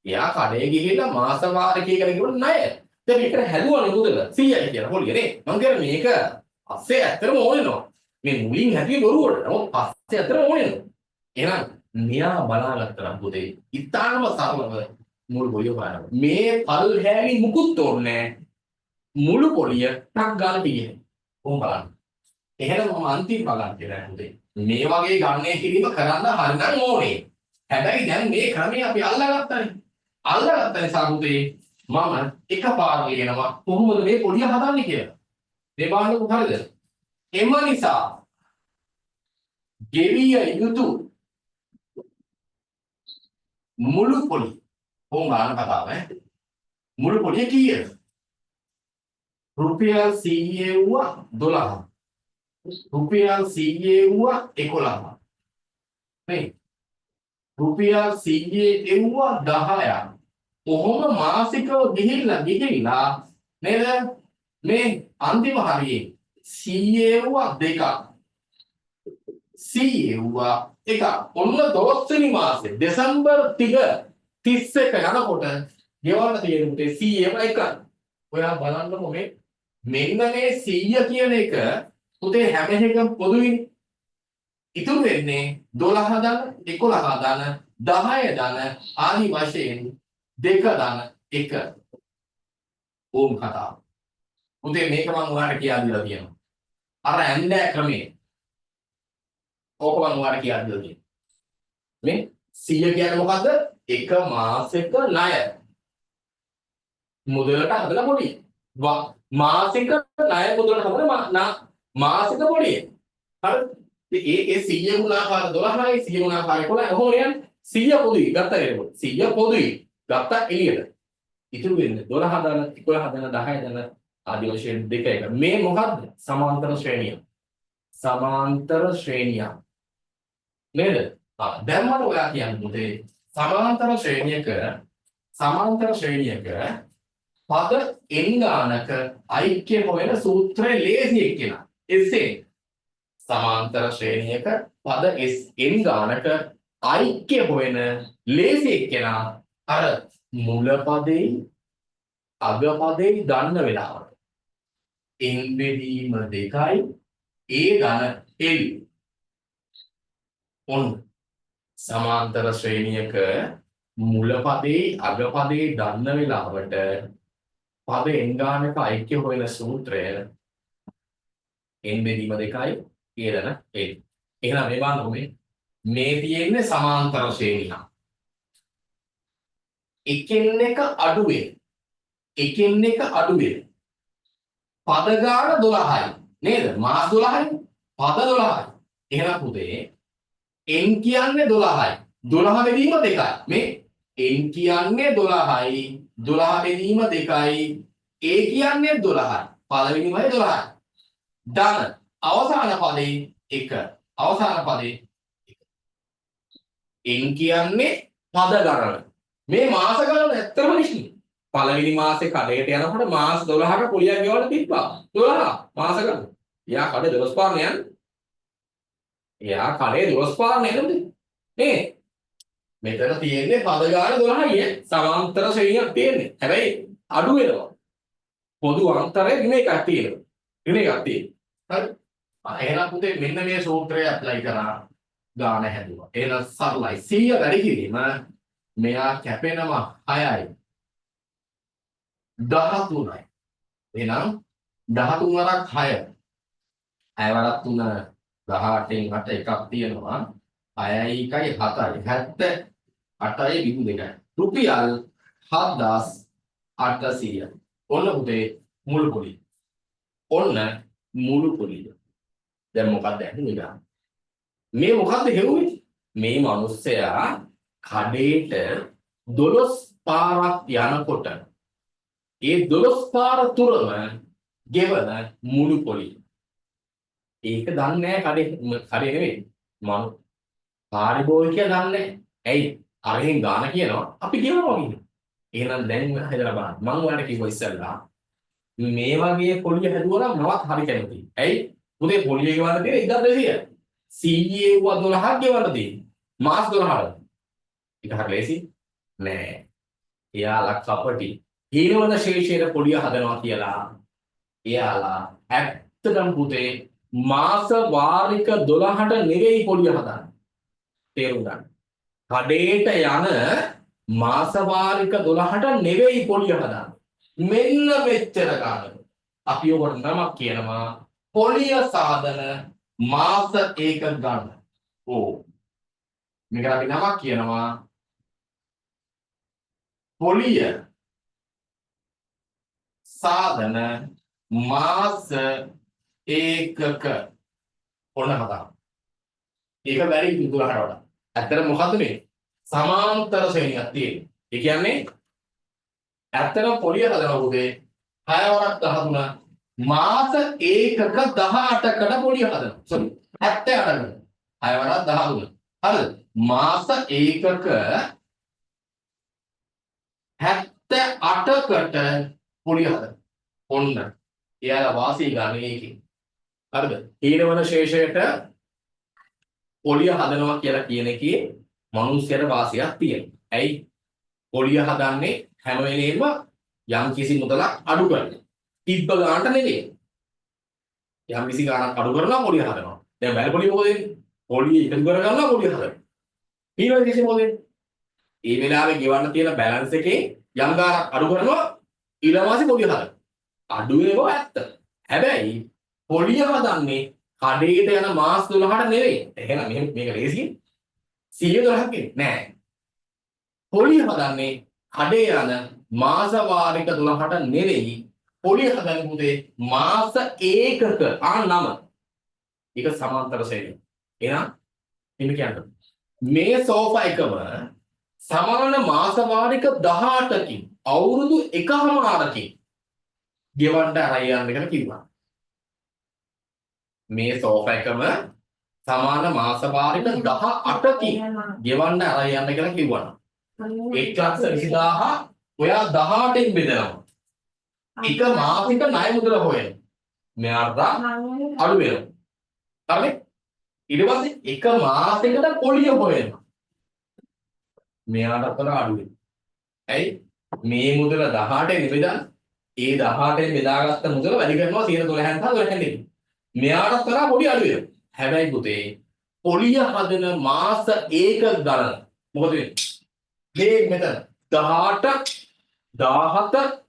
එයා කඩේ ගිහිල්ලා මාස වාරිකයකට ගෙවන ණය. දැන් මේකට හැදුවනේ මුදල 100යි කියලා පොලිය නේ. මං කියන්නේ මේක පස්සේ ඇත්තටම ඕන වෙනවා. මේ මුලින් හැදුවේ බොරුවට. නමුත් පස්සේ ඇත්තටම ඕන වෙනවා. එහෙනම් මෙයා බලාගත්තා නම් පුතේ ඉතාලම සරලව මුළු පොලිය හොයනවා. මේ පල් හැලි මුකුත් ඕනේ නෑ. මුළු පොලිය ටක් ගාලා පිළිහෙන. කොහොම බලන්න. එහෙනම් මම අන්තිම බලන්න කියලා පුතේ. මේ වගේ ගණනය කිරීම කරන්න හරිනම් ඕනේ. හැබැයි දැන් මේ ක්‍රමය අපි අල්ලාගත්තානේ. අල්ලාගත්ත නිසා පුතේ මම එකපාර ලියනවා කොහොමද මේ පොලිය හදන්නේ කියලා. මේ බලන්නකො හරිද? එම නිසා ගෙවිය යුතු මුළු පොලිය කොහොම බලන්න කතාව ඈ. මුළු පොලිය කීයද? රුපියල් 100 වුණා 12. රුපියල් 100 වුණා 11. නේ රුපියල් 100 එව්වා 10ක්. කොහොම මාසිකව ගිහිල්ලා ගිහිල්ලා නේද? මේ අන්තිම හරියේ 100 එව්වා දෙකක්. 100 එව්වා එකක්. ඔන්න 12 වෙනි මාසේ දෙසැම්බර් 31 යනකොට ගෙවන්න තියෙන පුතේ 100 එව්වා එකක්. ඔයා බලන්නකො මේ මෙන්න මේ 100 කියන එක පුතේ හැම එකම පොදුයිනේ. ඉතුරු වෙන්නේ 12 ධන 11 ධන 10 ධන ආදි වශයෙන් 2 ධන 1. ඕම් කතාව. පුතේ මේක මම ඔයාලට කියා දීලා තියෙනවා. අර ඇන්දෑ ක්‍රමය. ඕක මම ඔයාලට කියා දීලා තියෙනවා. මේ 100 කියන්නේ මොකද්ද? එක මාසෙක ණය. මුදලට හදලා පොඩි. මාසික ණය මුදලට හදලා මාසික පොලිය. හරිද? ඉතින් ඒ ඒ 100 ගුණාකාර 12යි 100 ගුණාකාර 11යි ඔහොම යන්නේ. 100 පොදුයි ගත්තා එළියට. 100 පොදුයි ගත්තා එළියට. ඉතුරු වෙන්නේ 12 ධන 11 ධන 10 ධන ආදි වශයෙන් දෙක එක. මේ මොකද්ද? සමාන්තර ශ්‍රේණිය. සමාන්තර ශ්‍රේණියක්. නේද? ආ දැන් මට ඔයා කියන්න පුතේ සමාන්තර ශ්‍රේණියක සමාන්තර ශ්‍රේණියක පද n ගානක ඓක්‍ය හොයන සූත්‍රය ලේසි එක්කෙනා. SN. සමාන්තර ශ්‍රේණියක පද SN ගානක ඓක්‍ය හොයන ලේසි එක්කෙනා අර මුල පදේ අග පදේ දන්න වෙලාවට n බෙදීම 2යි a ධන l. ඔන්න සමාන්තර ශ්‍රේණියක මුල පදේ අග පදේ දන්න වෙලාවට පද n ගානක ඓක්‍ය හොයන සූත්‍රය n බෙදීම 2යි a ධන l. එහෙනම් මේ බලන්නකො මේ මේ තියෙන්නේ සමාන්තර ශ්‍රේණියක්. එකින් එක අඩු වෙන. එකින් එක අඩු වෙන. පද ගාන 12යි නේද? මාස 12යි. පද 12යි. එහෙනම් පුතේ n කියන්නේ 12යි. 12 බෙදීම 2යි. මේ n කියන්නේ 12යි. 12 බෙදීම 2යි. a කියන්නේ 12යි. පළවෙනි පදේ 12යි. ධන අවසාන පදේ 1. අවසාන පදේ 1. n කියන්නේ පද ගණන. මේ මාස ගණන ඇත්තටම නෙමෙයි. පළවෙනි මාසේ කඩේට යනකොට මාස 12ක පොලියක් ගෙවන්න තිබ්බා. 12 මාස ගණන. එයා කඩේ 12 පාරනේ යන්නේ. එයා කඩේ 12 පාරනේ යන්නේ. නේ? මෙතන තියෙන්නේ පද ගාන 12යි ඈ. සමාන්තර ශ්‍රේණියක් තියෙන්නේ. හැබැයි අඩු වෙනවා. පොදු අන්තරය ඍණ එකක් තියෙනවා. ඍණ එකක් තියෙනවා. හරි? එහෙනම් පුතේ මෙන්න මේ සූත්‍රය ඇප්ලයි කරා ගාන හැදුවා. එහෙනම් සරලයි. 100 වැඩි කිරීම මෙයා කැපෙනවා 6යි 13යි. එහෙනම් 13 වරක් 6. 6 වරක් 3 18න් 8 එකක් තියෙනවා. 6යි 1යි 7යි 78යි 2යි. රුපියල් 7800. ඔන්න පුතේ මුළු පොලිය. ඔන්න මුළු පොලිය. දැන් මොකක්ද ඇහුනේ ගාන? මේ මොකද්ද හෙව්වේ? මේ මිනිස්සයා කඩේට 12 පාරක් යනකොට ඒ 12 පාර තුරම ගෙවන මුළු පොලිය. ඒක දන්නේ නැහැ කඩේ කඩේ නෙවෙයි. මනු පාරිභෝගිකයා දන්නේ නැහැ. ඇයි? අරහෙන් ගාන කියනවා අපි ගෙවනවා කියන්නේ. එහෙනම් දැන් ඔයා හදලා බලන්න. මං ඔයාලට කිව්වා ඉස්සෙල්ලා මේ වගේ පොලිය හැදුවා නම් මමත් හරි කැමතියි. ඇයි? පුතේ පොලිය ගෙවන්න තියෙන 1200. 100 වුණා 12ක් ගෙවන්න තියෙන්නේ. මාස 12කට. ඒක හරි ලේසි නෑ. එයාලා කපටි. හීනවන ශේෂයට පොලිය හදනවා කියලා එයාලා ඇත්තටම පුතේ මාස වාරික 12ට නෙවෙයි පොලිය හදන්නේ. තේරුම් ගන්න. කඩේට යන මාස වාරික 12ට නෙවෙයි පොලිය හදන්නේ. මෙන්න මෙච්චර ගානක. අපි ඔකට නමක් කියනවා පොලිය සාධන මාස ඒකක ගණන. ඔව්. මේකට අපි නමක් කියනවා පොලිය සාධන මාස ඒකක. ඔන්න කතාව. ඒක වැඩි 12ට වඩා. ඇත්තට මොකද්ද මේ? සමාන්තර ශ්‍රේණියක් තියෙන්නේ. ඒ කියන්නේ ඇත්තටම පොලිය හදනවා පුතේ 6 වරක් 13 මාස ඒකක 18කට පොලිය හදනවා. සෝරි 78කට. 6 වරක් 13. හරිද? මාස ඒකක 78කට පොලිය හදනවා. ඔන්න එයාලා වාසිය ගන්න ඒකේ. හරිද? හීනවන ශේෂයට පොලිය හදනවා කියලා කියන එකේ මනුස්සයට වාසියක් තියෙනවා. ඇයි? පොලිය හදන්නේ හැම වෙලේම යම් කිසි මුදලක් අඩු කරලා. තිබ්බ ගානට නෙවෙයි. යම් කිසි ගානක් අඩු කරලා පොලිය හදනවා. දැන් වැල පොලිය මොකද වෙන්නේ? පොලිය එකතු කරගන්නවා පොලිය හදනවා. ඊළඟ කිසි මොකද වෙන්නේ? ඒ වෙලාවේ ගෙවන්න තියෙන බැලන්ස් එකේ යම් ගානක් අඩු කරනවා ඊළඟ මාසේ පොලිය හදනවා. අඩු වෙන බව ඇත්ත. හැබැයි පොලිය හදන්නේ කඩේට යන මාස 12ට නෙවෙයි. එහෙනම් මෙහෙම මේක ලේසියි. 112ක් එන්නේ නෑ. පොලිය හදන්නේ කඩේ යන මාස වාරික 12ට නෙවෙයි. පොලිය හදන්නේ පුතේ මාස ඒකක ආ නම. ඒක සමාන්තර ශ්‍රේණිය. එහෙනම් මෙන්න කියන්න. මේ සෝෆා එකම සමාන මාස වාරික 18කින් අවුරුදු එකහමාරකින් ගෙවන්න අරයි යන්න කියලා කිව්වා. මේ සෝෆා එකම සමාන මාස වාරික 18කින් ගෙවන්න අරයි යන්න කියලා කිව්වා. 1,20,000 ඔයා 18න් බෙදනවා. එක මාසික ණය මුදල හොයන. මෙයාට අඩු වෙනවා. හරිනේ? ඊට පස්සේ එක මාසයකට පොලිය හොයනවා. මෙයාටත් වඩා අඩු වෙනවා. ඇයි? මේ මුදල 18න් බෙදන්න. ඒ 18න් බෙදාගත්ත මුදල වැඩි කරනවා 12න් සහ 12න් දෙක. මෙයාටත් වඩා පොඩි අඩු වෙනවා. හැබැයි පුතේ පොලිය හදන මාස ඒකක ගණන මොකද වෙන්නේ? මේ මෙතන 18 17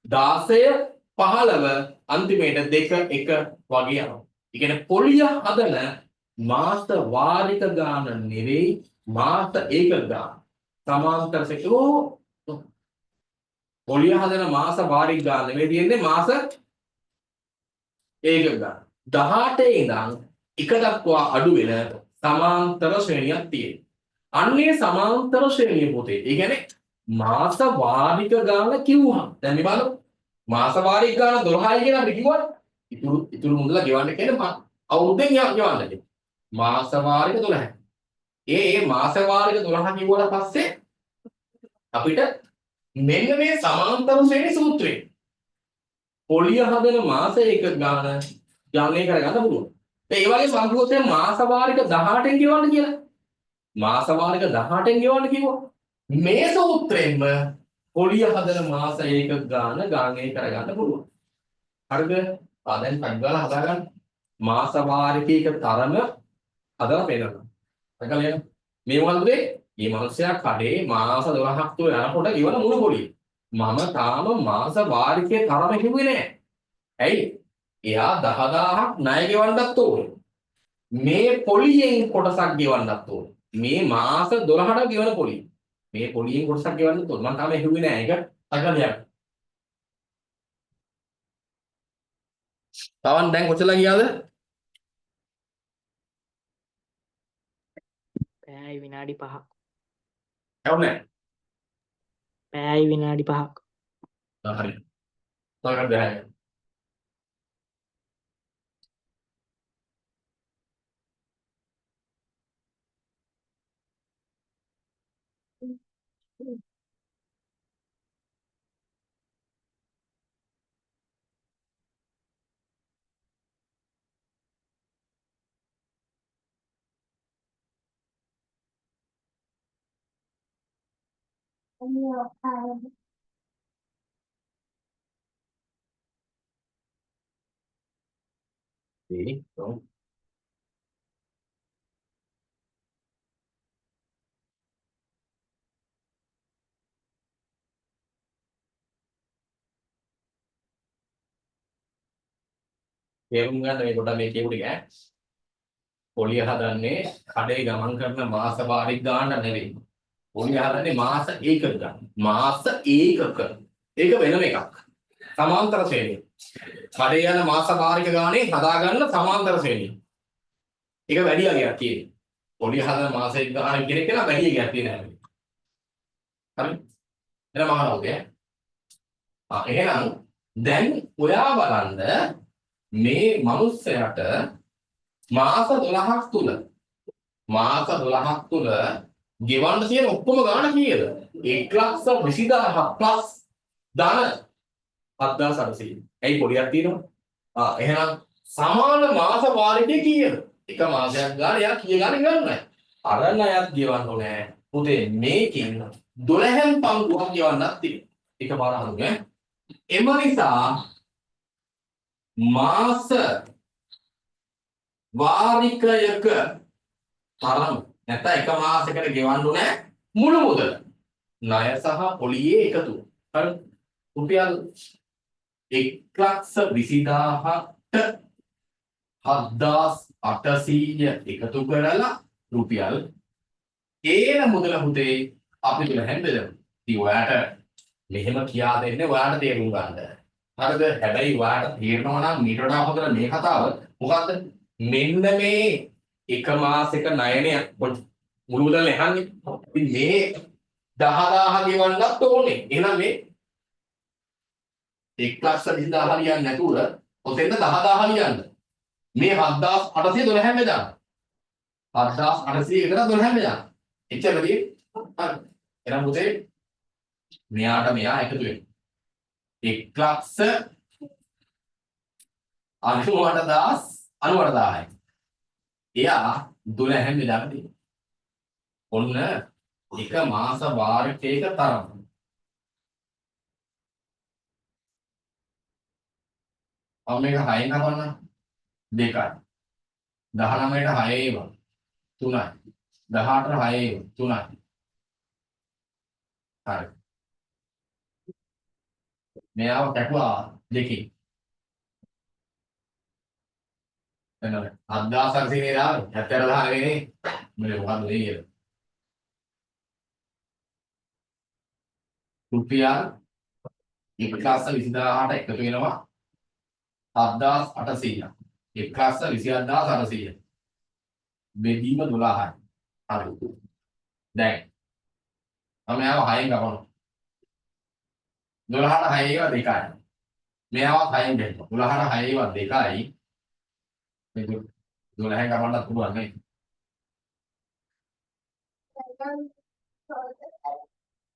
16 15 අන්තිමේට 2 1 වගේ යනවා. ඒ කියන්නේ පොලිය හදන මාස වාරික ගාන නෙවෙයි මාස ඒකක ගාන. සමාන්තර සෙකෝ පොලිය හදන මාස වාරික ගාන නෙවෙයි තියෙන්නේ මාස ඒකක ගාන. 18 ඉඳන් 1 දක්වා අඩු වෙන සමාන්තර ශ්‍රේණියක් තියෙනවා. අන්නේ සමාන්තර ශ්‍රේණිය පොතේ. ඒ කියන්නේ මාස වාරික ගාන කිව්වහම දැන් මේ බලන්න මාස වාරික ගාන 12යි කියලා අපි කිව්වනේ. ඉතුරු මුදල ගෙවන්න කියන්නේ අවුරුද්දෙන් ගෙවන්න කියලා. මාස වාරික 12යි. ඒ මාස වාරික 12 කිව්වට පස්සේ අපිට මෙන්න මේ සමාන්තර ශ්‍රේණි සූත්‍රය පොලිය හදන මාස එක ගාන ගණනය කරගන්න පුළුවන්. ඒ වගේ මං කිව්වොත් දැන් මාස වාරික 18න් ගෙවන්න කියලා. මාස වාරික 18න් ගෙවන්න කිව්වා. මේ සූත්‍රයෙන්ම පොලිය හදන මාස ඒකක ගාන ගණනය කරගන්න පුළුවන්. හරිද? ආ දැන් ටක් ගාලා හදාගන්න. මාස වාරිකයක තරම හදලා පෙන්නන්න. දැකලා යන්න. මේ මොකද්ද මේ? මේ මනුස්සයා කඩේ මාස 12ක් තුල යනකොට ගෙවන මුළු පොලිය. මම තාම මාස වාරිකයේ තරම කිව්වේ නෑ. ඇයි? එයා 10,000ක් ණය ගෙවන්නත් ඕනේ. මේ පොලියෙන් කොටසක් ගෙවන්නත් ඕනේ. මේ මාස 12ට ගෙවන පොලිය. මේ පොලියෙන් කොටසක් ගෙවන්නත් ඕනේ. මම තාම ඇහුවේ නෑ. ඒක අගල දෙයක්. තවන් දැන් කොච්චර ගියාද? පැයයි විනාඩි 5ක්. ඇහුනේ නෑ. පැයයි විනාඩි 5ක්. ආ හරි. තව එකක් 10යි. ඔව්. තේරුම් ගන්න මේ පොඩ්ඩක් මේ කියපු ටික ඈ. පොලිය හදන්නේ කඩේ ගමන් කරන මාස වාරික ගාන නෙවෙයි. පොලිය හදන්නේ මාස ඒකක ගාන. මාස ඒකක. ඒක වෙනම එකක්. සමාන්තර ශ්‍රේණිය. කඩේ යන මාස වාරික ගානේ හදාගන්න සමාන්තර ශ්‍රේණිය. ඒක වැඩි අගයක් තියෙන්නේ. පොලිය හදන මාස එක ගාන කියන එක නම් වැඩි අගයක් තියෙන හැබැයි. හරි? එහෙනම් මම අහනවා ඈ. ආ එහෙනම් දැන් ඔයා බලන්න මේ මනුස්සයාට මාස 12ක් තුල මාස 12ක් තුල ගෙවන්න තියෙන ඔක්කොම ගාණ කීයද? 1,20,000 ප්ලස් ධන 7,800. ඇයි පොඩියක් තියෙනවද? ආ එහෙනම් සමාන මාස වාරිකය කීයද? එක මාසයක් ගාන එයා කීය ගාන ගෙවන්නයි? අර ණයත් ගෙවන්න ඕනේ. පුතේ මේකෙන් 12න් පංගුවක් ගෙවන්නත් තියෙනවා. එකපාර හඳුනගන්න ඈ. එම නිසා මාස වාරිකයක තරම නැත්නම් එක මාසයකට ගෙවන්න ඕනේ මුළු මුදල ණය සහ පොලියේ එකතුව. හරි. රුපියල් 1,20,000ට 7,800 එකතු කරලා රුපියල් ඒන මුදල පුතේ අපි 12න් බෙදමු. ඉතින් ඔයාට මෙහෙම කියා දෙන්නේ ඔයාට තේරුම් ගන්න. හරිද? හැබැයි ඔයාට තේරෙනවා නම් මීට වඩා හොඳට මේ කතාව මොකද්ද? මෙන්න මේ එක මාසෙක ණයනේ මුළු මුදල් එහන්නේ. ඉතින් මේ 10000 ගෙවන්නත් ඕනේ. එහෙනම් මේ 1,20,000 ලියන්න නැතුව ඔතෙන්ද 10000 ලියන්න. මේ 7812 බෙදන්න. 7800 එකට 12 බෙදන්න. එච්චරදී හරි. එහෙනම් පුතේ මෙයාට මෙයා එකතු වෙනවා. 1,98,000 98000යි. එයා 12 බෙදාගෙන තියෙනවා. ඔන්න එක මාස වාරිකයක තරම. මම මේක 6න් කපන්න. 2යි. 19ට 6 ඒවා. 3යි. 18ට 6 ඒවා. 3යි. හරි. මෙයාව කැපුවා දෙකකින්. එනවද? 7800 නේද ආවේ? 74000 නෙවෙයි නේ. මේ මොකද්ද මේ කියලා. රුපියල් 1,20,000ට එකතු වෙනවා 7800. 1,27,800. බෙදීම 12යි. හරි. දැන් මම මෙයාව 6න් කපනවා. 12ට 6 ඒවා 2යි. මෙයාව 6න් බෙදනවා. 12ට 6 ඒවා 2යි. මේ 12න් කපන්නත් පුළුවන් නේ.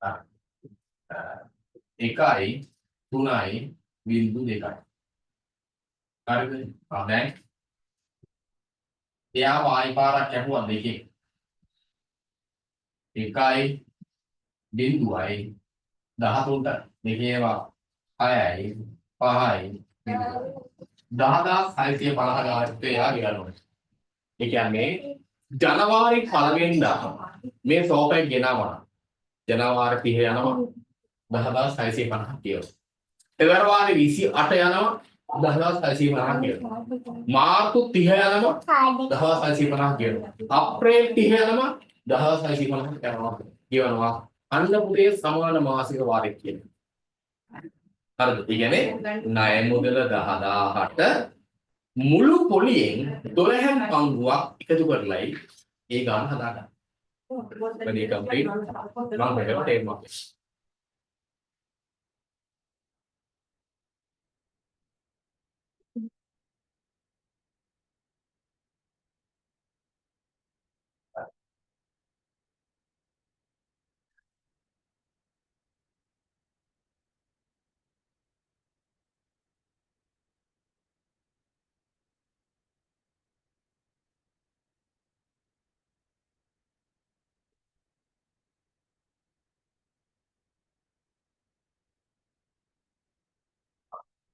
හරි. 1යි 3යි 0.2යි. හරිද? ආ දැන් එයාව ආයි පාරක් කැපුවා දෙකෙන්. 1යි 0යි 13ට දෙකේ ඒවා 6යි 5යි 10650 ගානක් එයා ගෙවන්න ඕනේ. ඒ කියන්නේ ජනවාරි පළවෙනිදා මේ සෝෆා එක ගෙනාවා. ජනවාරි 30 යනවා 10650 කියලා. පෙබරවාරි 28 යනවා 10650 කියලා. මාර්තු 30 යනවා 10650 කියලා. අප්‍රේල් 30 යනවා 10650 යනවා කියනවා. අන්න පුතේ සමාන මාසික වාරයක් කියලා. හරිද? ඒ කියන්නේ ණය මුදල 10000ට මුළු පොලියෙන් 12 පංගුවක් එකතු කරලයි ඒ ගාන හදාගන්න. වැඩේ කම්ප්ලීට්. මම මේකට තේරුමක්.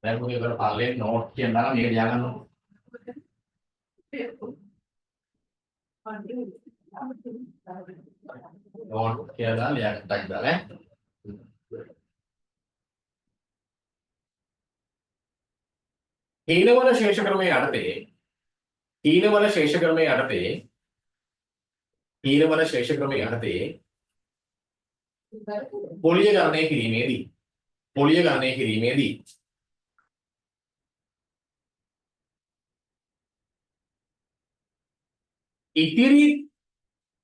දැන් මොකද කරලා පල්ලේ නෝට් කියන දාලා මේක ලියා ගන්න ඕනේ. නෝට් කියලා දාලා ලියා ගන්න ටක් දාලා ඈ. හීනවල ශේෂ ක්‍රමයේ යටතේ හීනවල ශේෂ ක්‍රමයේ යටතේ හීනවල ශේෂ ක්‍රමයේ යටතේ පොලිය ගණනය කිරීමේදී පොලිය ගණනය කිරීමේදී ඉතිරි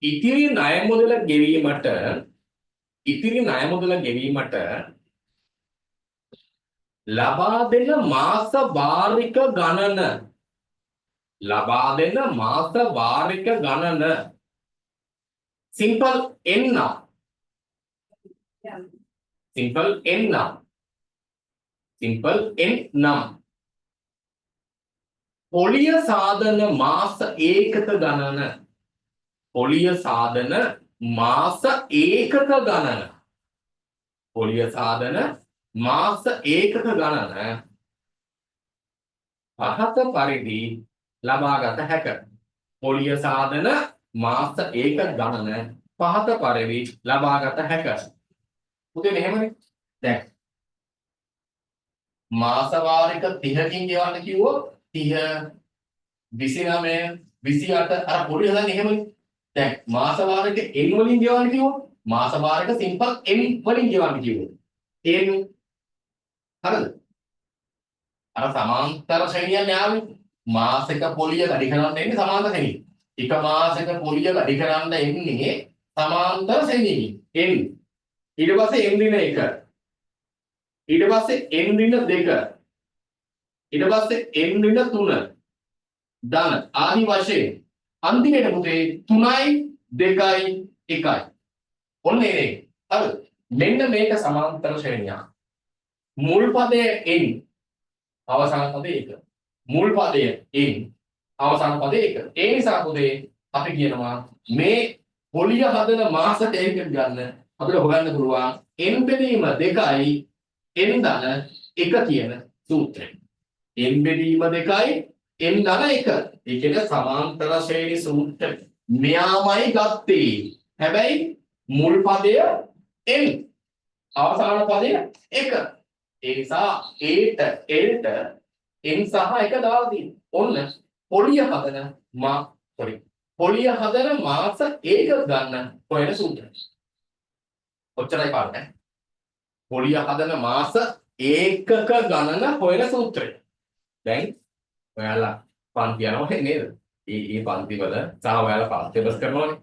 ඉතිරි ණය මුදල ගෙවීමට ඉතිරි ණය මුදල ගෙවීමට ලබා දෙන මාස වාරික ගණන ලබා දෙන මාස වාරික ගණන සිම්පල් n නම් සිම්පල් n නම් සිම්පල් n නම් පොලිය සාධන මාස ඒකක ගණන පොලිය සාධන මාස ඒකක ගණන පොලිය සාධන මාස ඒකක ගණන පහත පරිදි ලබාගත හැක. පොලිය සාධන මාස ඒකක ගණන පහත පරිදි ලබාගත හැක. පුතේ මෙහෙමනේ. දැන් මාස වාරික 30කින් ගෙවන්න කිව්වොත් 30 29 28 අර පොලිය හදන්නේ එහෙමනේ. දැන් මාස වාරික n වලින් ගෙවන්න කිව්වොත් මාස වාරික සිම්පල් n වලින් ගෙවන්න කිව්වොත් තේරෙන්නේ? හරිද? අර සමාන්තර ශ්‍රේණියක් ආවේ මාසික පොලිය වැඩි කරන්න එන්නේ සමාන්තර ශ්‍රේණිය. එක මාසික පොලිය වැඩි කරන්න එන්නේ සමාන්තර ශ්‍රේණියකින්. N. ඊට පස්සේ n ඍණ 1. ඊට පස්සේ n ඍණ 2. ඊට පස්සේ n ඍණ 3. ධන ආදි වශයෙන් අන්තිමට පුතේ 3යි 2යි 1යි. ඔන්න එනේ. හරිද? මෙන්න මේක සමාන්තර ශ්‍රේණියක්. මුල් පදය n අවසාන පදය 1. මුල් පදය n අවසාන පදය 1. ඒ නිසා පුතේ අපි කියනවා මේ පොලිය හදන මාස ටේකන් ගන්න අපිට හොයන්න පුළුවන් n බෙදීම 2යි n ධන 1 කියන සූත්‍රය. n බෙදීම 2යි n ධන 1. ඒ කියන්නේ සමාන්තර ශ්‍රේණි සූත්‍රය. මෙයාමයි ගත්තේ. හැබැයි මුල් පදය n අවසාන පදය 1. ඒ නිසා a ට l ට n සහ 1 දාලා තියෙනවා. ඔන්න පොලිය හදන පොලිය හදන මාස ඒක ගන්න හොයන සූත්‍රය. ඔච්චරයි පාඩම ඈ. පොලිය හදන මාස ඒකක ගණන හොයන සූත්‍රය. දැන් ඔයාලා පන්ති යනවා නේද? ඒ ඒ පන්ති වල සහ ඔයාලා පන්ති පේපර්ස් කරනවනේ.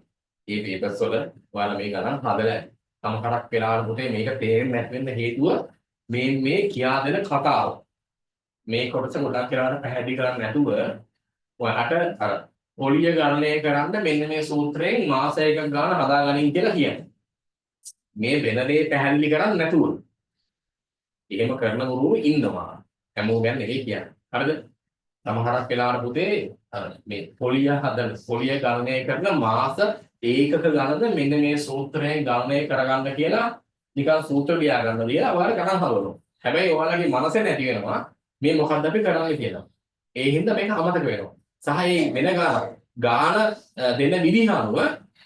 ඒ පේපර්ස් වල ඔයාලා මේ ගණන් හදලා ඇති. සමහරක් වෙලාවට පුතේ මේක තේරෙන්නේ නැති වෙන්න හේතුව මේ මේ කියා දෙන කතාව. මේ කොටස ගොඩක් වෙලාවට පැහැදිලි කරන්නේ නැතුව ඔයාලට අර පොලිය ගණනය කරන්න මෙන්න මේ සූත්‍රයෙන් මාස එකක් ගාන හදාගනින් කියලා කියන්නේ. මේ වෙන දේ පැහැදිලි කරන්නේ නැතුව. එහෙම කරන ගුරුවරු ඉන්නවා. හැමෝම ගැන නෙවෙයි කියන්නේ. හරිද? සමහරක් වෙලාවට පුතේ අර මේ පොලිය හදන පොලිය ගණනය කරන මාස ඒකක ගණන මෙන්න මේ සූත්‍රයෙන් ගණනය කරගන්න කියලා නිකන් සූත්‍ර ලියා ගන්න දීලා ඔයාලා ගණන් හදනවා. හැබැයි ඔයාලගේ මනසේ නැති වෙනවා මේ මොකද්ද අපි කරන්නේ කියලා. ඒ හින්දා මේක අමතක වෙනවා. සහ මේ වෙන ගාන දෙන විදිහ අනුව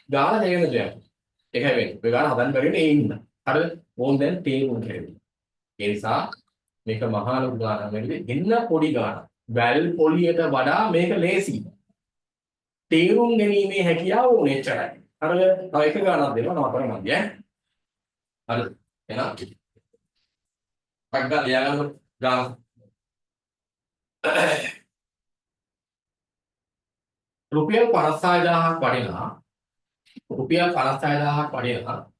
ගාන තේරෙන දෙයක්. ඒකයි වෙන්නේ. ඔය ගාන හදන්න බැරි වෙන්නේ ඒ හින්දා. හරිද? ඕන් දැන් තේරුම් කෙරෙවි. ඒ නිසා මේක මහා ලොකු ගානක් නෙවෙයි. එන්න පොඩි ගානක්. වැල් පොලියට වඩා මේක ලේසි. තේරුම් ගැනීමේ හැකියාව ඕනේ එච්චරයි. හරිද? තව එක ගානක් දෙනවා නවත්තන්න මන්දි ඈ. හරිද? එහෙනම් ටක් ගාලා ලියාගන්න ගාන. රුපියල් 56000ක් වටිනා රුපියල් 56000ක් වටිනා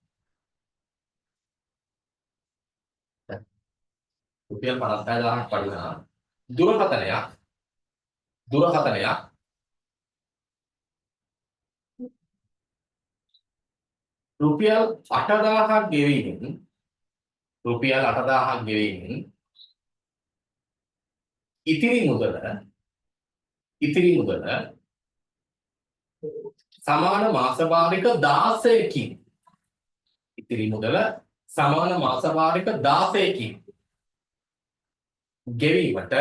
රුපියල් 56000ක් වටිනා දුරකථනයක් රුපියල් 8000ක් ගෙවීමෙන් රුපියල් 8000ක් ගෙවීමෙන් ඉතිරි මුදල සමාන මාස වාරික 16කින් ඉතිරි මුදල සමාන මාස වාරික 16කින් ගෙවීමට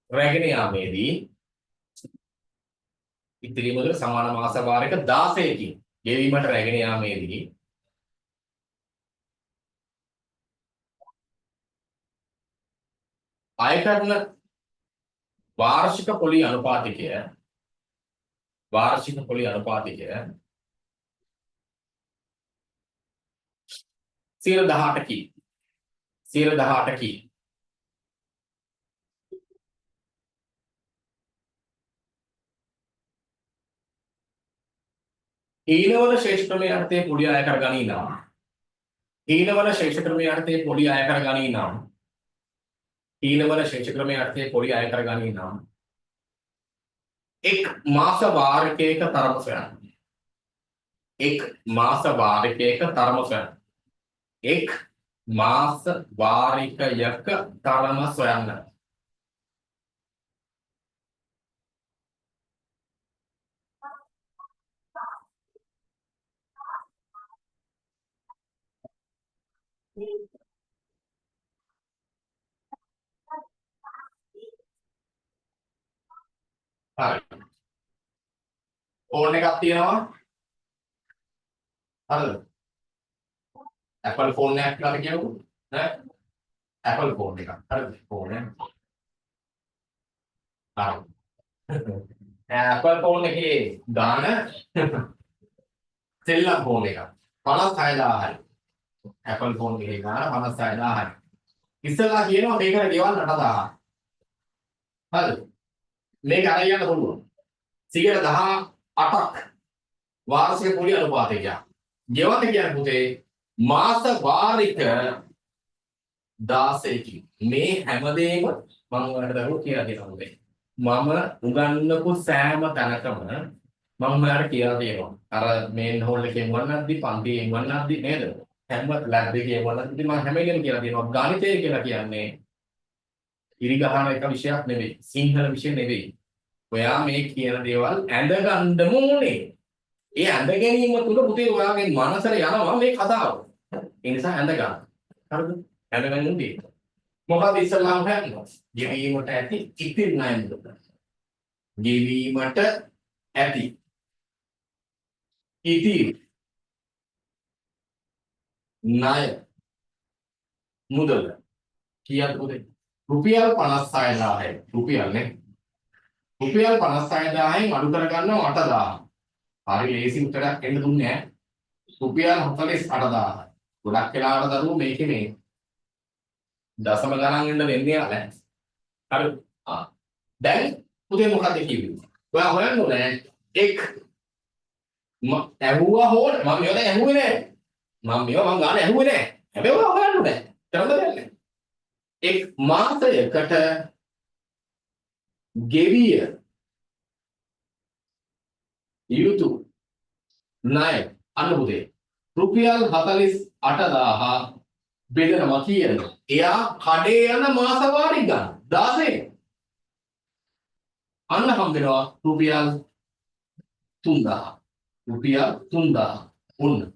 රැගෙන යාමේදී ඉතිරි මුදල සමාන මාස වාරික 16කින් ගෙවීමට රැගෙන යාමේදී අය කරන වාර්ෂික පොලි අනුපාතිකය වාර්ෂික පොලි අනුපාතිකය 18කින් 18කින් හීනවන ශේෂ ක්‍රමයේ යටතේ පොලි අය කර ගනී නම් හීනවන ශේෂ ක්‍රමයේ යටතේ පොලි අය කර ගනී නම් හීනවන ශේෂ ක්‍රමයේ යටතේ පොලි අය කර ගනී නම් එක් මාස වාරිකයක තරම සොයන්න. එක් මාස වාරිකයක තරම සොයන්න. එක් මාස වාරිකයක තරම සොයන්න. හරි. ෆෝන් එකක් තියෙනවා. හරිද? Apple phone එකක් කියලා අපි කියමු. නේ? Apple phone එකක්. හරිද? ෆෝන් එක. හරි. Apple phone එකේ ගාන සෙල්ලම් ෆෝන් එකක්. 56000යි. Apple phone එකේ ගාන 56000යි. ඉස්සෙල්ලා කියනවා මේකට ගෙවන්න 8000. හරිද? මේක අරන් යන්න පුළුවන්. 18ක් වාර්ෂික පොලි අනුපාතය කියන්නේ. ගෙවන්න කියන්නේ පුතේ මාස වාරික 16කින්. මේ හැමදේම මම ඔයාලට දරුවෝ කියලා දෙනවා පුතේ. මම උගන්වපු සෑම තැනකම මම ඔයාලට කියලා තියෙනවා. අර මේන් හෝල් එකේ උගන්වද්දි, පන්තියේ උගන්වද්දි නේද? හැම ලැබ් එකේ උගන්වද්දි මම හැම වෙලේම කියලා තියෙනවා. ගණිතය කියලා කියන්නේ ඉරි ගහන එක විෂයක් නෙවෙයි. සිංහල විෂය නෙවෙයි. ඔයා මේ කියන දේවල් ඇඳ ගන්නම ඕනේ. ඒ ඇඳ ගැනීම තුළ පුතේ ඔයාගේ මනසට යනවා මේ කතාව. ඒ නිසා ඇඳ ගන්න. හරිද? ඇඳ ගන්න ඕනේ. මොකද ඉස්සල්ලාම හොයන්නේ? ගෙවීමට ඇති ඉතිරි ණය මුදල. ගෙවීමට ඇති ඉතිරි ණය මුදල කීයද පුතේ? රුපියල් 56000යි. රුපියල් නේ. රුපියල් 56000න් අඩු කරගන්නවා 8000. හරි ලේසි උත්තරයක් එන්න දුන්නේ ඈ. රුපියල් 48000. ගොඩක් වෙලාවට දරුවෝ මේකේ මේ දශම ගණන් වෙන්න දෙන්නේ නෑ. හරි. ආ දැන් පුතේ මොකද්ද කිව්වේ? ඔයා හොයන්න ඕනේ එක් ඇහුවා හෝ මම මේවා දැන් ඇහුවේ නෑ. මම මේවා මං ගාන ඇහුවේ නෑ. හැබැයි ඔයා හොයන්න ඕනේ. කරන්න දෙයක් නෑ. එක් මාසයකට ගෙවිය යුතු ණය අන්න පුතේ රුපියල් 48000 බෙදනවා කියන. එයා කඩේ යන මාස වාරික ගන්න 16. අන්න හම් වෙනවා රුපියල් 3000. රුපියල් 3000. ඔන්න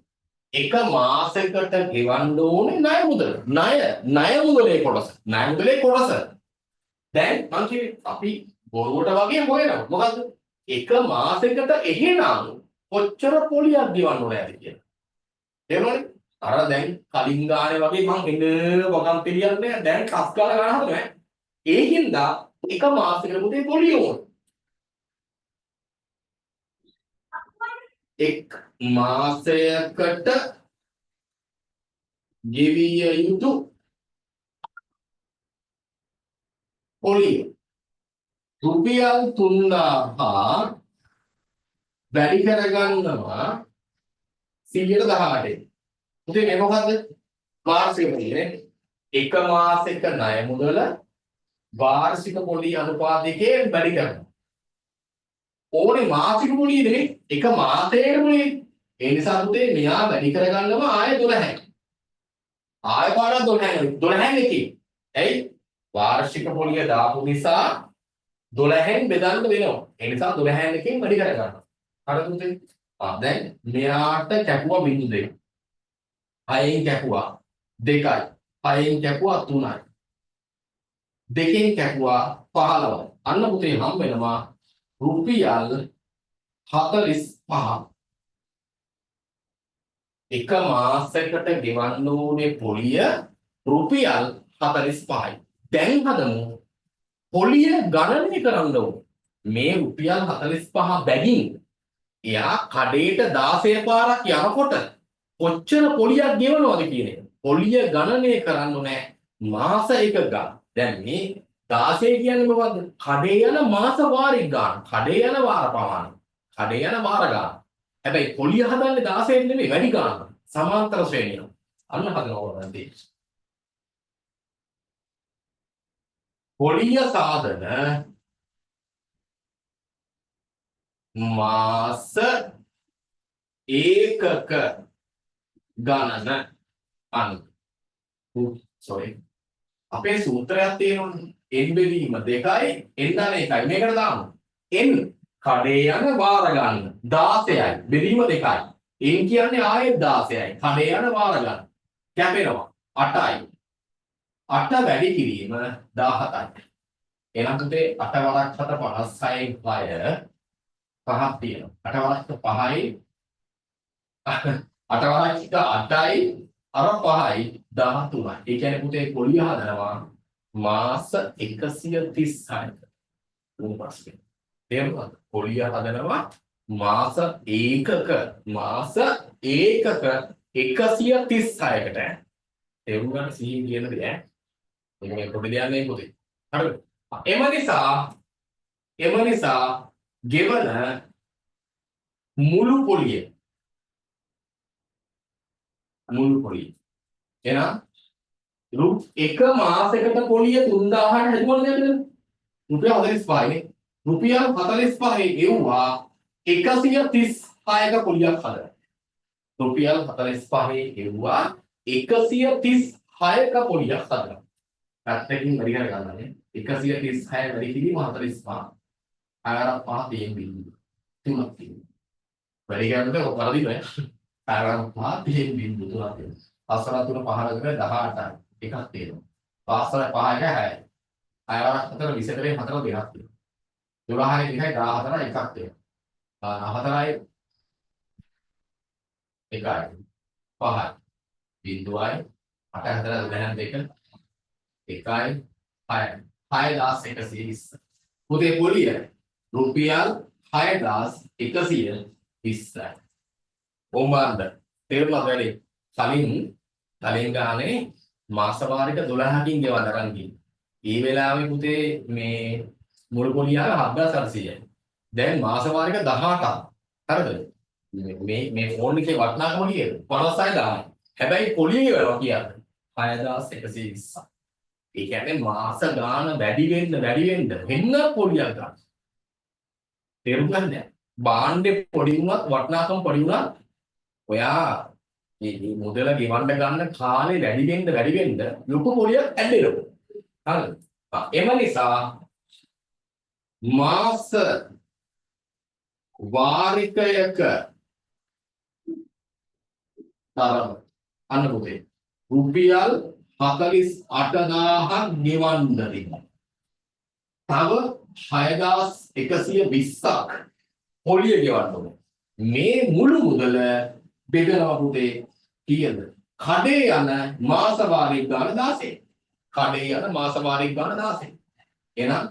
එක මාසයකට ගෙවන්න ඕනේ ණය මුදල. ණය ණය මුදලේ කොටස. ණය මුදලේ කොටස. දැන් මං කිව්වේ අපි බොරුවට වගේ හොයනවා. මොකද්ද? එක මාසයකට එහෙනම් කොච්චර පොලියක් ගෙවන්න ඕනෑද කියලා. තේරුණානේ? අර දැන් කලින් ගානේ වගේ මං එන වගම් පිළියන්නේ නෑ. දැන් කස් ගාලා ගන්න හදනවා. ඒ හින්දා එක මාසයකට පුතේ පොලිය ඕන. එක් මාසයකට ගෙවිය යුතු පොලිය රුපියල් 3000 වැඩි කරගන්නවා 118. පුතේ මේ මොකද්ද? වාර්ෂික පොලිය නේ. එක මාසෙක ණය මුදල වාර්ෂික පොලිය අනුපාතයෙන් වැඩි කරනවා. ඕනේ මාසික පොලිය නෙමෙයි, එක මාසයකට පොලිය. ඒ නිසා පුතේ මෙයා වැඩි කරගන්නවා ආයෙ 12යි. ආයෙ පාරක් 12යි. 12න් එකේ. ඇයි? වාර්ෂික පොලිය දාපු නිසා 12න් බෙදන්න වෙනවා. ඒ නිසා 12න් එකෙන් වැඩි කරගන්නවා. හරිද පුතේ? ආ දැන් මෙයාට කැපුවා බිංදු දෙක. 6න් කැපුවා 2යි. 6න් කැපුවා 3යි. 2න් කැපුවා 15යි. අන්න පුතේ හම් වෙනවා රුපියල් 45. එක මාසයකට ගෙවන්න ඕනේ පොලිය රුපියල් 45යි. දැන් හදමු පොලිය ගණනය කරන්න ඕනේ. මේ රුපියල් 45 බැගින් එයා කඩේට 16 පාරක් යනකොට කොච්චර පොලියක් ගෙවනවද කියන එක. පොලිය ගණනය කරන්න ඕනේ මාස එක ගන්න. දැන් මේ 16 කියන්නේ මොකද්ද? කඩේ යන මාස වාරික ගන්න. කඩේ යන වාර ප්‍රමාණය. කඩේ යන වාර ගන්න. හැබැයි පොලිය හදන්නේ 16 නෙමෙයි වැඩි ගන්න. සමාන්තර ශ්‍රේණිය. අන්න හදනවා ඔයාලට. පොලිය සාධන මාස ඒකක ගණන අන්න සෝරි අපේ සූත්‍රයක් තියෙනවනේ. N බෙදීම 2යි n ධන 1යි. මේකට දාමු. N කඩේ යන වාර ගන්න 16යි බෙදීම 2යි. N කියන්නේ ආයෙත් 16යි. කඩේ යන වාර ගන්න. කැපෙනවා 8යි. 8 වැඩි කිරීම 17යි. එහෙනම් පුතේ 8 වරක් 7 56න් 6 පහක් තියෙනවා. 8 වරක් 5යි 8 වරක් 8යි අර 5යි 13යි. ඒ කියන්නේ පුතේ පොලිය හදනවා මාස 136ක. උන් ප්‍රශ්නේ. තේරුණාද? පොලිය හදනවා මාස ඒකක මාස ඒකක 136කට. තේරුම් ගන්න සිහින් කියන දේ ඈ. මේක මේ පොඩි දෙයක් නෙවෙයි පොතේ. හරිද? එම නිසා එම නිසා ගෙවන මුළු පොලිය, මුළු පොලිය එහෙනම් එක මාසයකට පොලිය 3000ට හැදුවනේ නේද? රුපියල් 45 නේ. රුපියල් 45 ගෙව්වා 136ක පොලියක් හදලා. රුපියල් 45 ගෙව්වා 136ක පොලියක් හදලා. පැත්තකින් වැඩි කර ගන්න නේ. 136 වැඩි කිරීම 45. අර පහ තියෙන බිඳුව. තුනක් තියෙනවා. වැඩි කරනකොට ඔක වරදිනවා ඈ. අර පහ තියෙන බිඳුව තුනක් තියෙනවා. 4 3 5 18යි. එකක් තියෙනවා. 5 5 1 6යි. 6 4 24 4 දෙකක් තියෙනවා. 12යි 2යි 14යි එකක් තියෙනවා. 4යි 1යි 5යි බිඳුවයි 8 4 10 2 1යි 6යි 6120. පුතේ පොලිය රුපියල් 6120යි. ඕම් බලන්න. තේරුණාද වැඩේ? කලින් කලින් ගානේ මාස වාරික 12කින් ගෙවන්න අරන් ගිහින්. ඒ වෙලාවේ පුතේ මේ මුළු පොලිය ආවේ 7800යි. දැන් මාස වාරික 18ක්. හරිද? මේ මේ ෆෝන් එකේ වටිනාකම කීයද? 56000යි. හැබැයි පොලිය ගෙවනවා කියන්නේ 6120ක්. ඒ කියන්නේ මාස ගාන වැඩි වෙන්න වැඩි වෙන්න වෙන පොලියක් ගන්න. තේරුම් ගන්න නෑ. භාණ්ඩේ පොඩි වුණත් වටිනාකම පොඩි වුණත් ඔයා මේ මුදල ගෙවන්න ගන්න කාලේ වැඩි වෙන්න වැඩි වෙන්න ලොකු පොලියක් ඇඩ් වෙනවා. හරිද? එම නිසා මාස වාරිකයක තරම අන්න පුතේ රුපියල් 48000ක් ගෙවන්න දෙනවා. තව 6120ක් පොලිය ගෙවන්න ඕනේ. මේ මුළු මුදල බෙදනවා පුතේ කීයද? කඩේ යන මාස වාරික ගාන 16. කඩේ යන මාස වාරික ගාන 16. එහෙනම්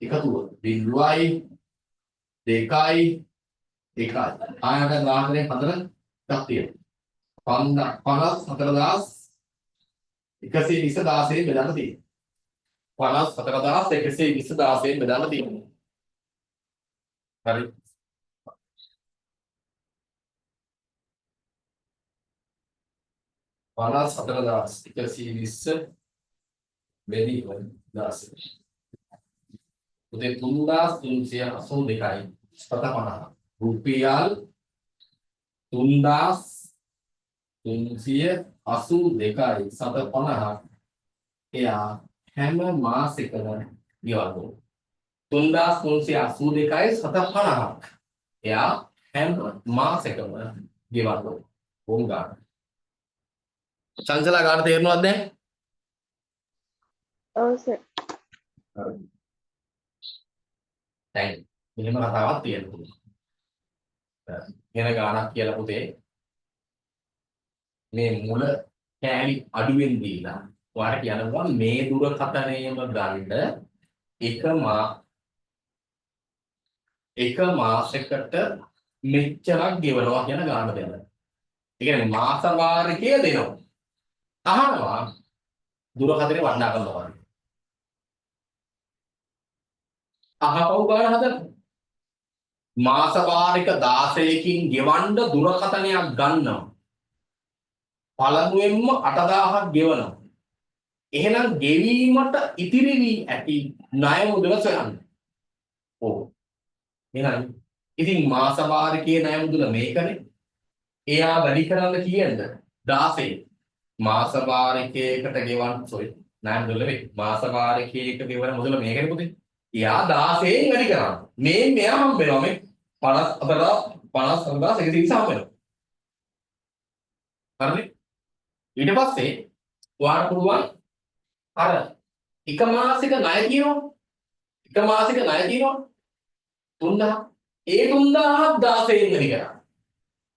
එකතුව 0යි 2යි 1යි. ආයතන 14 4 එකක් තියෙනවා. 54120 16 බෙදන්න තියෙනවා. 54120 16 බෙදන්න තියෙනවා. හරි. 54120 බෙදීම 16. උදේ 3382යි 750. රුපියල් 3382යි 750ක් එයා හැම මාසෙකම ගෙවන්න ඕන. 3382යි 750ක් එයා හැම මාසෙකම ගෙවන්න ඕන. කොහොම ගන්න? චංචලා ගන්න තේරෙනවද දැන්? ඔව් සර්. හරි. දැන් මෙහෙම කතාවක් තියෙනවා. වෙන ගාණක් කියලා පුතේ මේ මුල කෑලි අඩුවෙන් දීලා ඔයාලට කියන්න පුළුවන් මේ දුරකථනයම ගන්න එක මාසයකට මෙච්චරක් ගෙවනවා කියන ගාණ දෙන්න. ඒ කියන්නේ මාස වාරිකය දෙනවා. අහනවා දුරකථනේ වටිනාකම මොකක්ද? අහපව් ගාන හදන්න. මාස වාරික 16කින් ගෙවන්න දුරකථනයක් ගන්නවා. පළමුවෙන්ම 8000ක් ගෙවනවා. එහෙනම් ගෙවීමට ඉතිරි වී ඇති ණය මුදල සොයන්න. ඔව්. එහෙනම් ඉතින් මාස වාරිකයේ ණය මුදල මේකනේ. එයා වැඩි කරන්න කීයද? 16. මාස වාරිකයකට ගෙවන්න සෝරි ණය මුදල නෙවෙයි. මාස වාරිකයක ගෙවන මුදල මේකනේ පුතේ. එයා 16න් වැඩි කරන්න. මේ මෙයා හම්බ වෙනවා මේ 54 54120 හම්බ වෙනවා. හරිනේ? ඊට පස්සේ ඔයාලට පුළුවන් අර එක මාසික ණය කියනවා. එක මාසික ණය කියනවා 3000. ඒ 3000ක් 16න් වැඩි කරා.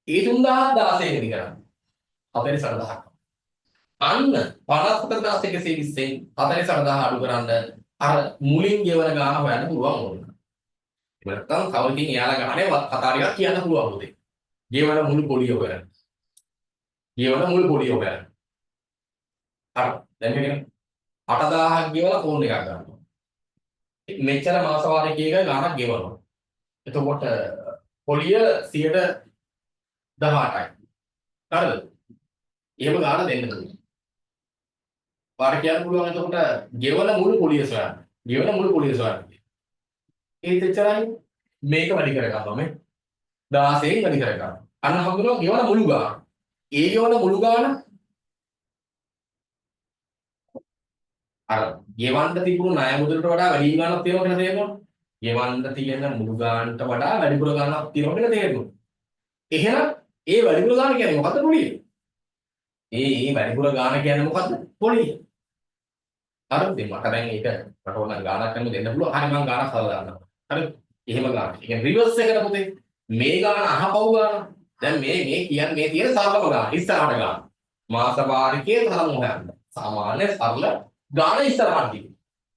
ඒ 3000ක් 16න් වැඩි කරා. 48000ක්. අන්න 54120න් 48000 අඩු කරන්න අර මුලින් ගෙවන ගාන හොයන්න පුළුවන් ඕන. එහෙම නැත්නම් තව ඉතින් එයාලා ගානේ කතා ටිකක් කියන්න පුළුවන් පුතේ. ගෙවන මුළු පොලිය හොයන්න. ගෙවන මුළු පොලිය හොයන්න. අර දැන් මේක 8000ක් ගෙවලා ෆෝන් එකක් ගන්නවා. මෙච්චර මාස වාරිකයක ගාණක් ගෙවනවා. එතකොට පොලිය 18යි. හරිද? එහෙම ගාණ දෙන්න පුළුවන්. පාර කියන්න පුළුවන් එතකොට ගෙවන මුළු පොලිය සොයන්න. ගෙවන මුළු පොලිය සොයන්න. ඒත් එච්චරයි. මේක වැඩි කර ගන්නවා මේ 16න් වැඩි කර ගන්නවා. අන්න හම්බුනවා ගෙවන මුළු ගාණ. ඒ ගෙවන මුළු ගාණ අර ගෙවන්න තිබුණු ණය මුදලට වඩා වැඩි ගාණක් තියෙනවා කියලා තේරෙනවද? ගෙවන්න තියෙන මුළු ගාණට වඩා වැඩිපුර ගාණක් තියෙනවා කියලා තේරෙනවා. එහෙනම් ඒ වැඩිපුර ගාණ කියන්නේ මොකද්ද පොලිය? ඒ ඒ වැඩිපුර ගාණ කියන්නේ මොකද්ද? පොලිය. හරිද? මට දැන් ඒක මට ඕන ගාණක් කරන්න දෙන්න පුළුවන්. හරි මං ගාණක් හදලා දාන්නම්. හරි? එහෙම ගාණ. ඒ කියන්නේ රිවර්ස් එකට පුතේ. මේ ගාණ අහපව් ගාණ. දැන් මේ මේ කියන්නේ මේ තියෙන සරලම ගාණ. ඉස්සරහට ගාණ. මාස වාරිකයේ තරම හොයන්න. සාමාන්‍ය සරල ගාණ ඉස්සරහට තියෙන.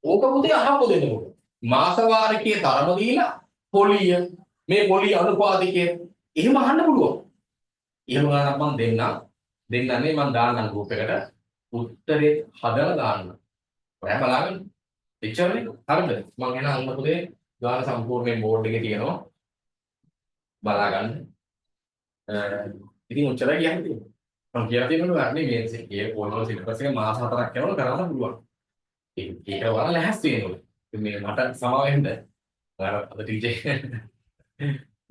ඕක පුතේ අහපො දෙන්න පුළුවන්. මාස වාරිකයේ තරම දීලා පොලිය මේ පොලිය අනුපාතිකය එහෙම අහන්න පුළුවන්. එහෙම ගාණක් මං දෙන්නම්. දෙන්නන්නේ මං දාන්නම් ගෲප් එකට. උත්තරේ හදලා දාන්න. ඔයා බලාගන්න. එච්චරනේ. හරිද? මං එහෙනම් අන්න පුතේ ගාන සම්පූර්ණයෙන් බෝඩ් එකේ තියෙනවා. බලා ගන්න. ඉතින් ඔච්චරයි කියන්න තියෙන්නේ. මං කියලා තියෙනවා නේ මේ මේ පොළොව සිලබස් එක මාස 4ක් යනකොට කරන්න පුළුවන්. ඒක ඔයාලා ලැහැස්ති වෙන්න ඕනේ. ඉතින් මේ මට සමා වෙන්න. ඔයාලා අද ටීචර්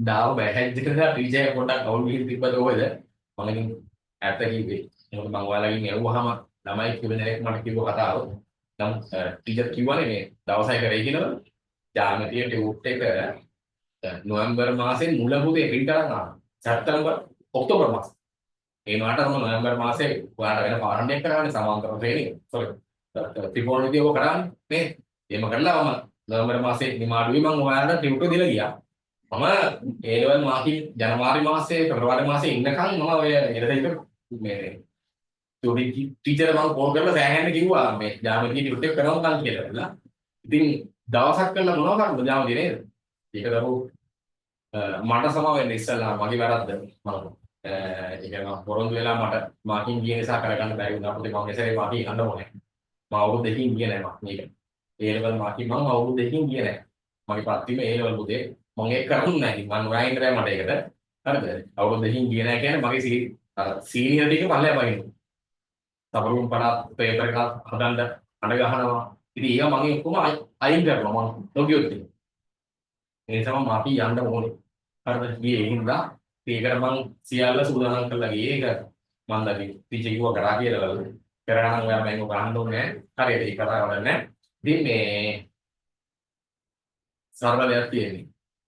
දාව බෑහ් එකට ටීචර් එක පොඩ්ඩක් අවුල් ගිහින් තිබ්බද කොහෙද? මම ඉතින් ඇත්ත කිව්වේ. මොකද මං ඔයාලගෙන් ඇහුවාම ළමයි කිව්ව දෙනෙක් මට කිව්ව කතාව. නමුත් ටීචර් කිව්වනේ මේ දවසයි කරේ කියලා. ජ්‍යාමිතිය ටියුට් එක නොවැම්බර් මාසේ මුල පුතේ ප්‍රින්ට් අරන් ආවා. සැප්තැම්බර් ඔක්තෝබර් මාස. ඒ වුණාට මම නොවැම්බර් මාසේ ඔයාලට වෙන පාඩම් කරානේ සමාන්තර ශ්‍රේණිය. සෝරි. ත්‍රිකෝණමිතිය ඔක කරානේ නේද? එහෙම කරලා මම නොවැම්බර් මාසේ නිමාඩුවේ මම ඔයාලට ටියුට් එක දීලා ගියා. මම ඒ ලෙවල් මාකින් ජනවාරි මාසේ පෙබරවාරි මාසේ ඉන්නකන් මම ඔය ඉරද මේ ටීචර් මම කෝල් කරලා සෑහෙන්න කිව්වා මේ ජ්‍යාමිතිය ටියුට් එක කරනවා නම් කියලා. ඉතින් දවසක් කරලා මොනව කරන්නද ජ්‍යාමිතිය නේද? ඒක දරුවෝ මට සමා වෙන්න ඉස්සෙල්ලා මගේ වැරද්ද මම ඒ කියන්නේ මම පොරොන්දු වෙලා මට මාකින් ගිය නිසා කරගන්න බැරි වුණා. අපිට මම එසේේ මාකින් යන්න ඕනේ. මම අවුරුදු දෙකකින් ගියේ නෑ මම මේක. ඒ ලෙවල් මාකින් මම අවුරුදු දෙකකින් ගියේ නෑ. මගේ පත්වීම ඒ ලෙවල් පුතේ මම ඒක කරන්නේ නෑ. ඉතින් මම නොයා ඉන්න බෑ මට ඒකට. හරිද? අවුරුදු දෙකකින් ගියේ නෑ කියන්නේ මගේ අර සීනියර් ටික පල්ලෙහා බහිනවා. තවරුම් පඩා පේපර් එකක් හදන්න අඬ ගහනවා. ඉතින් ඒවා මගේ ඔක්කොම අයින් කරනවා මම නොගියොත් ඉතින්. ඒ නිසා මම අපි යන්න ඕනේ. හරිද? ගියේ ඒ හින්දා ඒකට මං සියල්ල සූදානම් කරලා ගියේ. ඒක මං දැන් ටීචර් කිව්වා කරා කියලා වල. කරා නම් ඔයා මම ගහන්න ඕනේ නෑ. හරියට ඒක කතා කරන්නේ නෑ. ඉතින් මේ සරල දෙයක් තියෙන්නේ.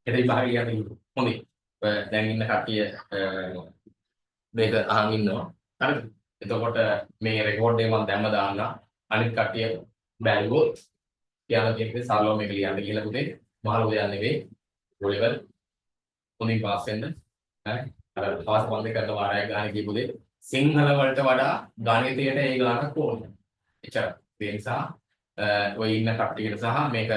හෙට විභාගය කියන්න කිව්වා. හොඳයි. ඔය දැන් ඉන්න කට්ටිය මේක අහන් ඉන්නවා. හරිද? එතකොට මේ රෙකෝඩ් එක මම දැම්ම දාන්න. අනිත් කට්ටිය බැලුවොත් කියන්න තියෙන්නේ සරලව මේක ලියන්න කියලා පුතේ. මහ ලොකු දෙයක් නෙවෙයි. O level හොඳින් පාස් වෙන්න. හරි. අර හවස පන්ති කරන වාරයක් ගන්න කියපු දේ සිංහල වලට වඩා ගණිතයට ඒ ගානක් ඕනේ. එච්චරයි. ඒ නිසා ඔය ඉන්න කට්ටියට සහ මේක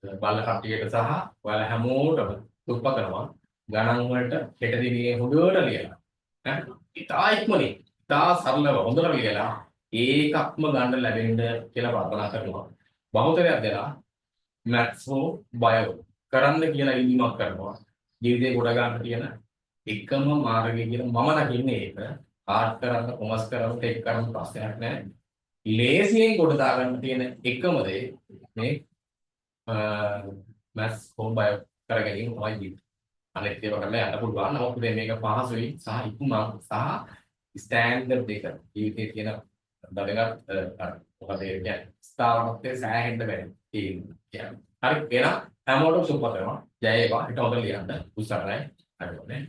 බලන කට්ටියට සහ ඔයාලා හැමෝටම දුප්ප කරනවා ගණන් වලට හෙට දිනේ හොඳට ලියලා ඈ ඉතා ඉක්මනින් ඉතා සරලව හොඳට ලියලා ඒකක්ම ගන්න ලැබෙන්න කියලා ප්‍රාර්ථනා කරනවා. බහුතරයක් දෙනා මැත්ස් හෝ බයෝ කරන්න කියලා ඉල්ලීමක් කරනවා. ජීවිතේ ගොඩ ගන්න තියෙන එකම මාර්ගය කියලා මම දකින්නේ ඒක. ආර්ට් කරන්න, කොමර්ස් කරන්න, ටෙක් කරන්න ප්‍රශ්නයක් නෑ. ලේසියෙන් ගොඩ දාගන්න තියෙන එකම දේ මේ මැත්ස් හෝ බයෝ කර ගැනීම තමයි ජීවිතේ. අනිත් ඒවා කරලා යන්න පුළුවන්. නමුත් ඉතින් මේක පහසුයි සහ ඉක්මන් සහ ස්ටෑන්ඩඩ් එක ජීවිතේ තියෙන වැදගත් අර මොකද ඒ කියන්නේ ස්ථාවරත්වය සෑහෙන්න වැඩි. ඒ කියන්නේ. හරි එහෙනම් හැමෝටම සුබ පතනවා. ජය වේවා. හිත හොඳට ලියන්න. උත්සාහ කරයි. හරි ඕනේ.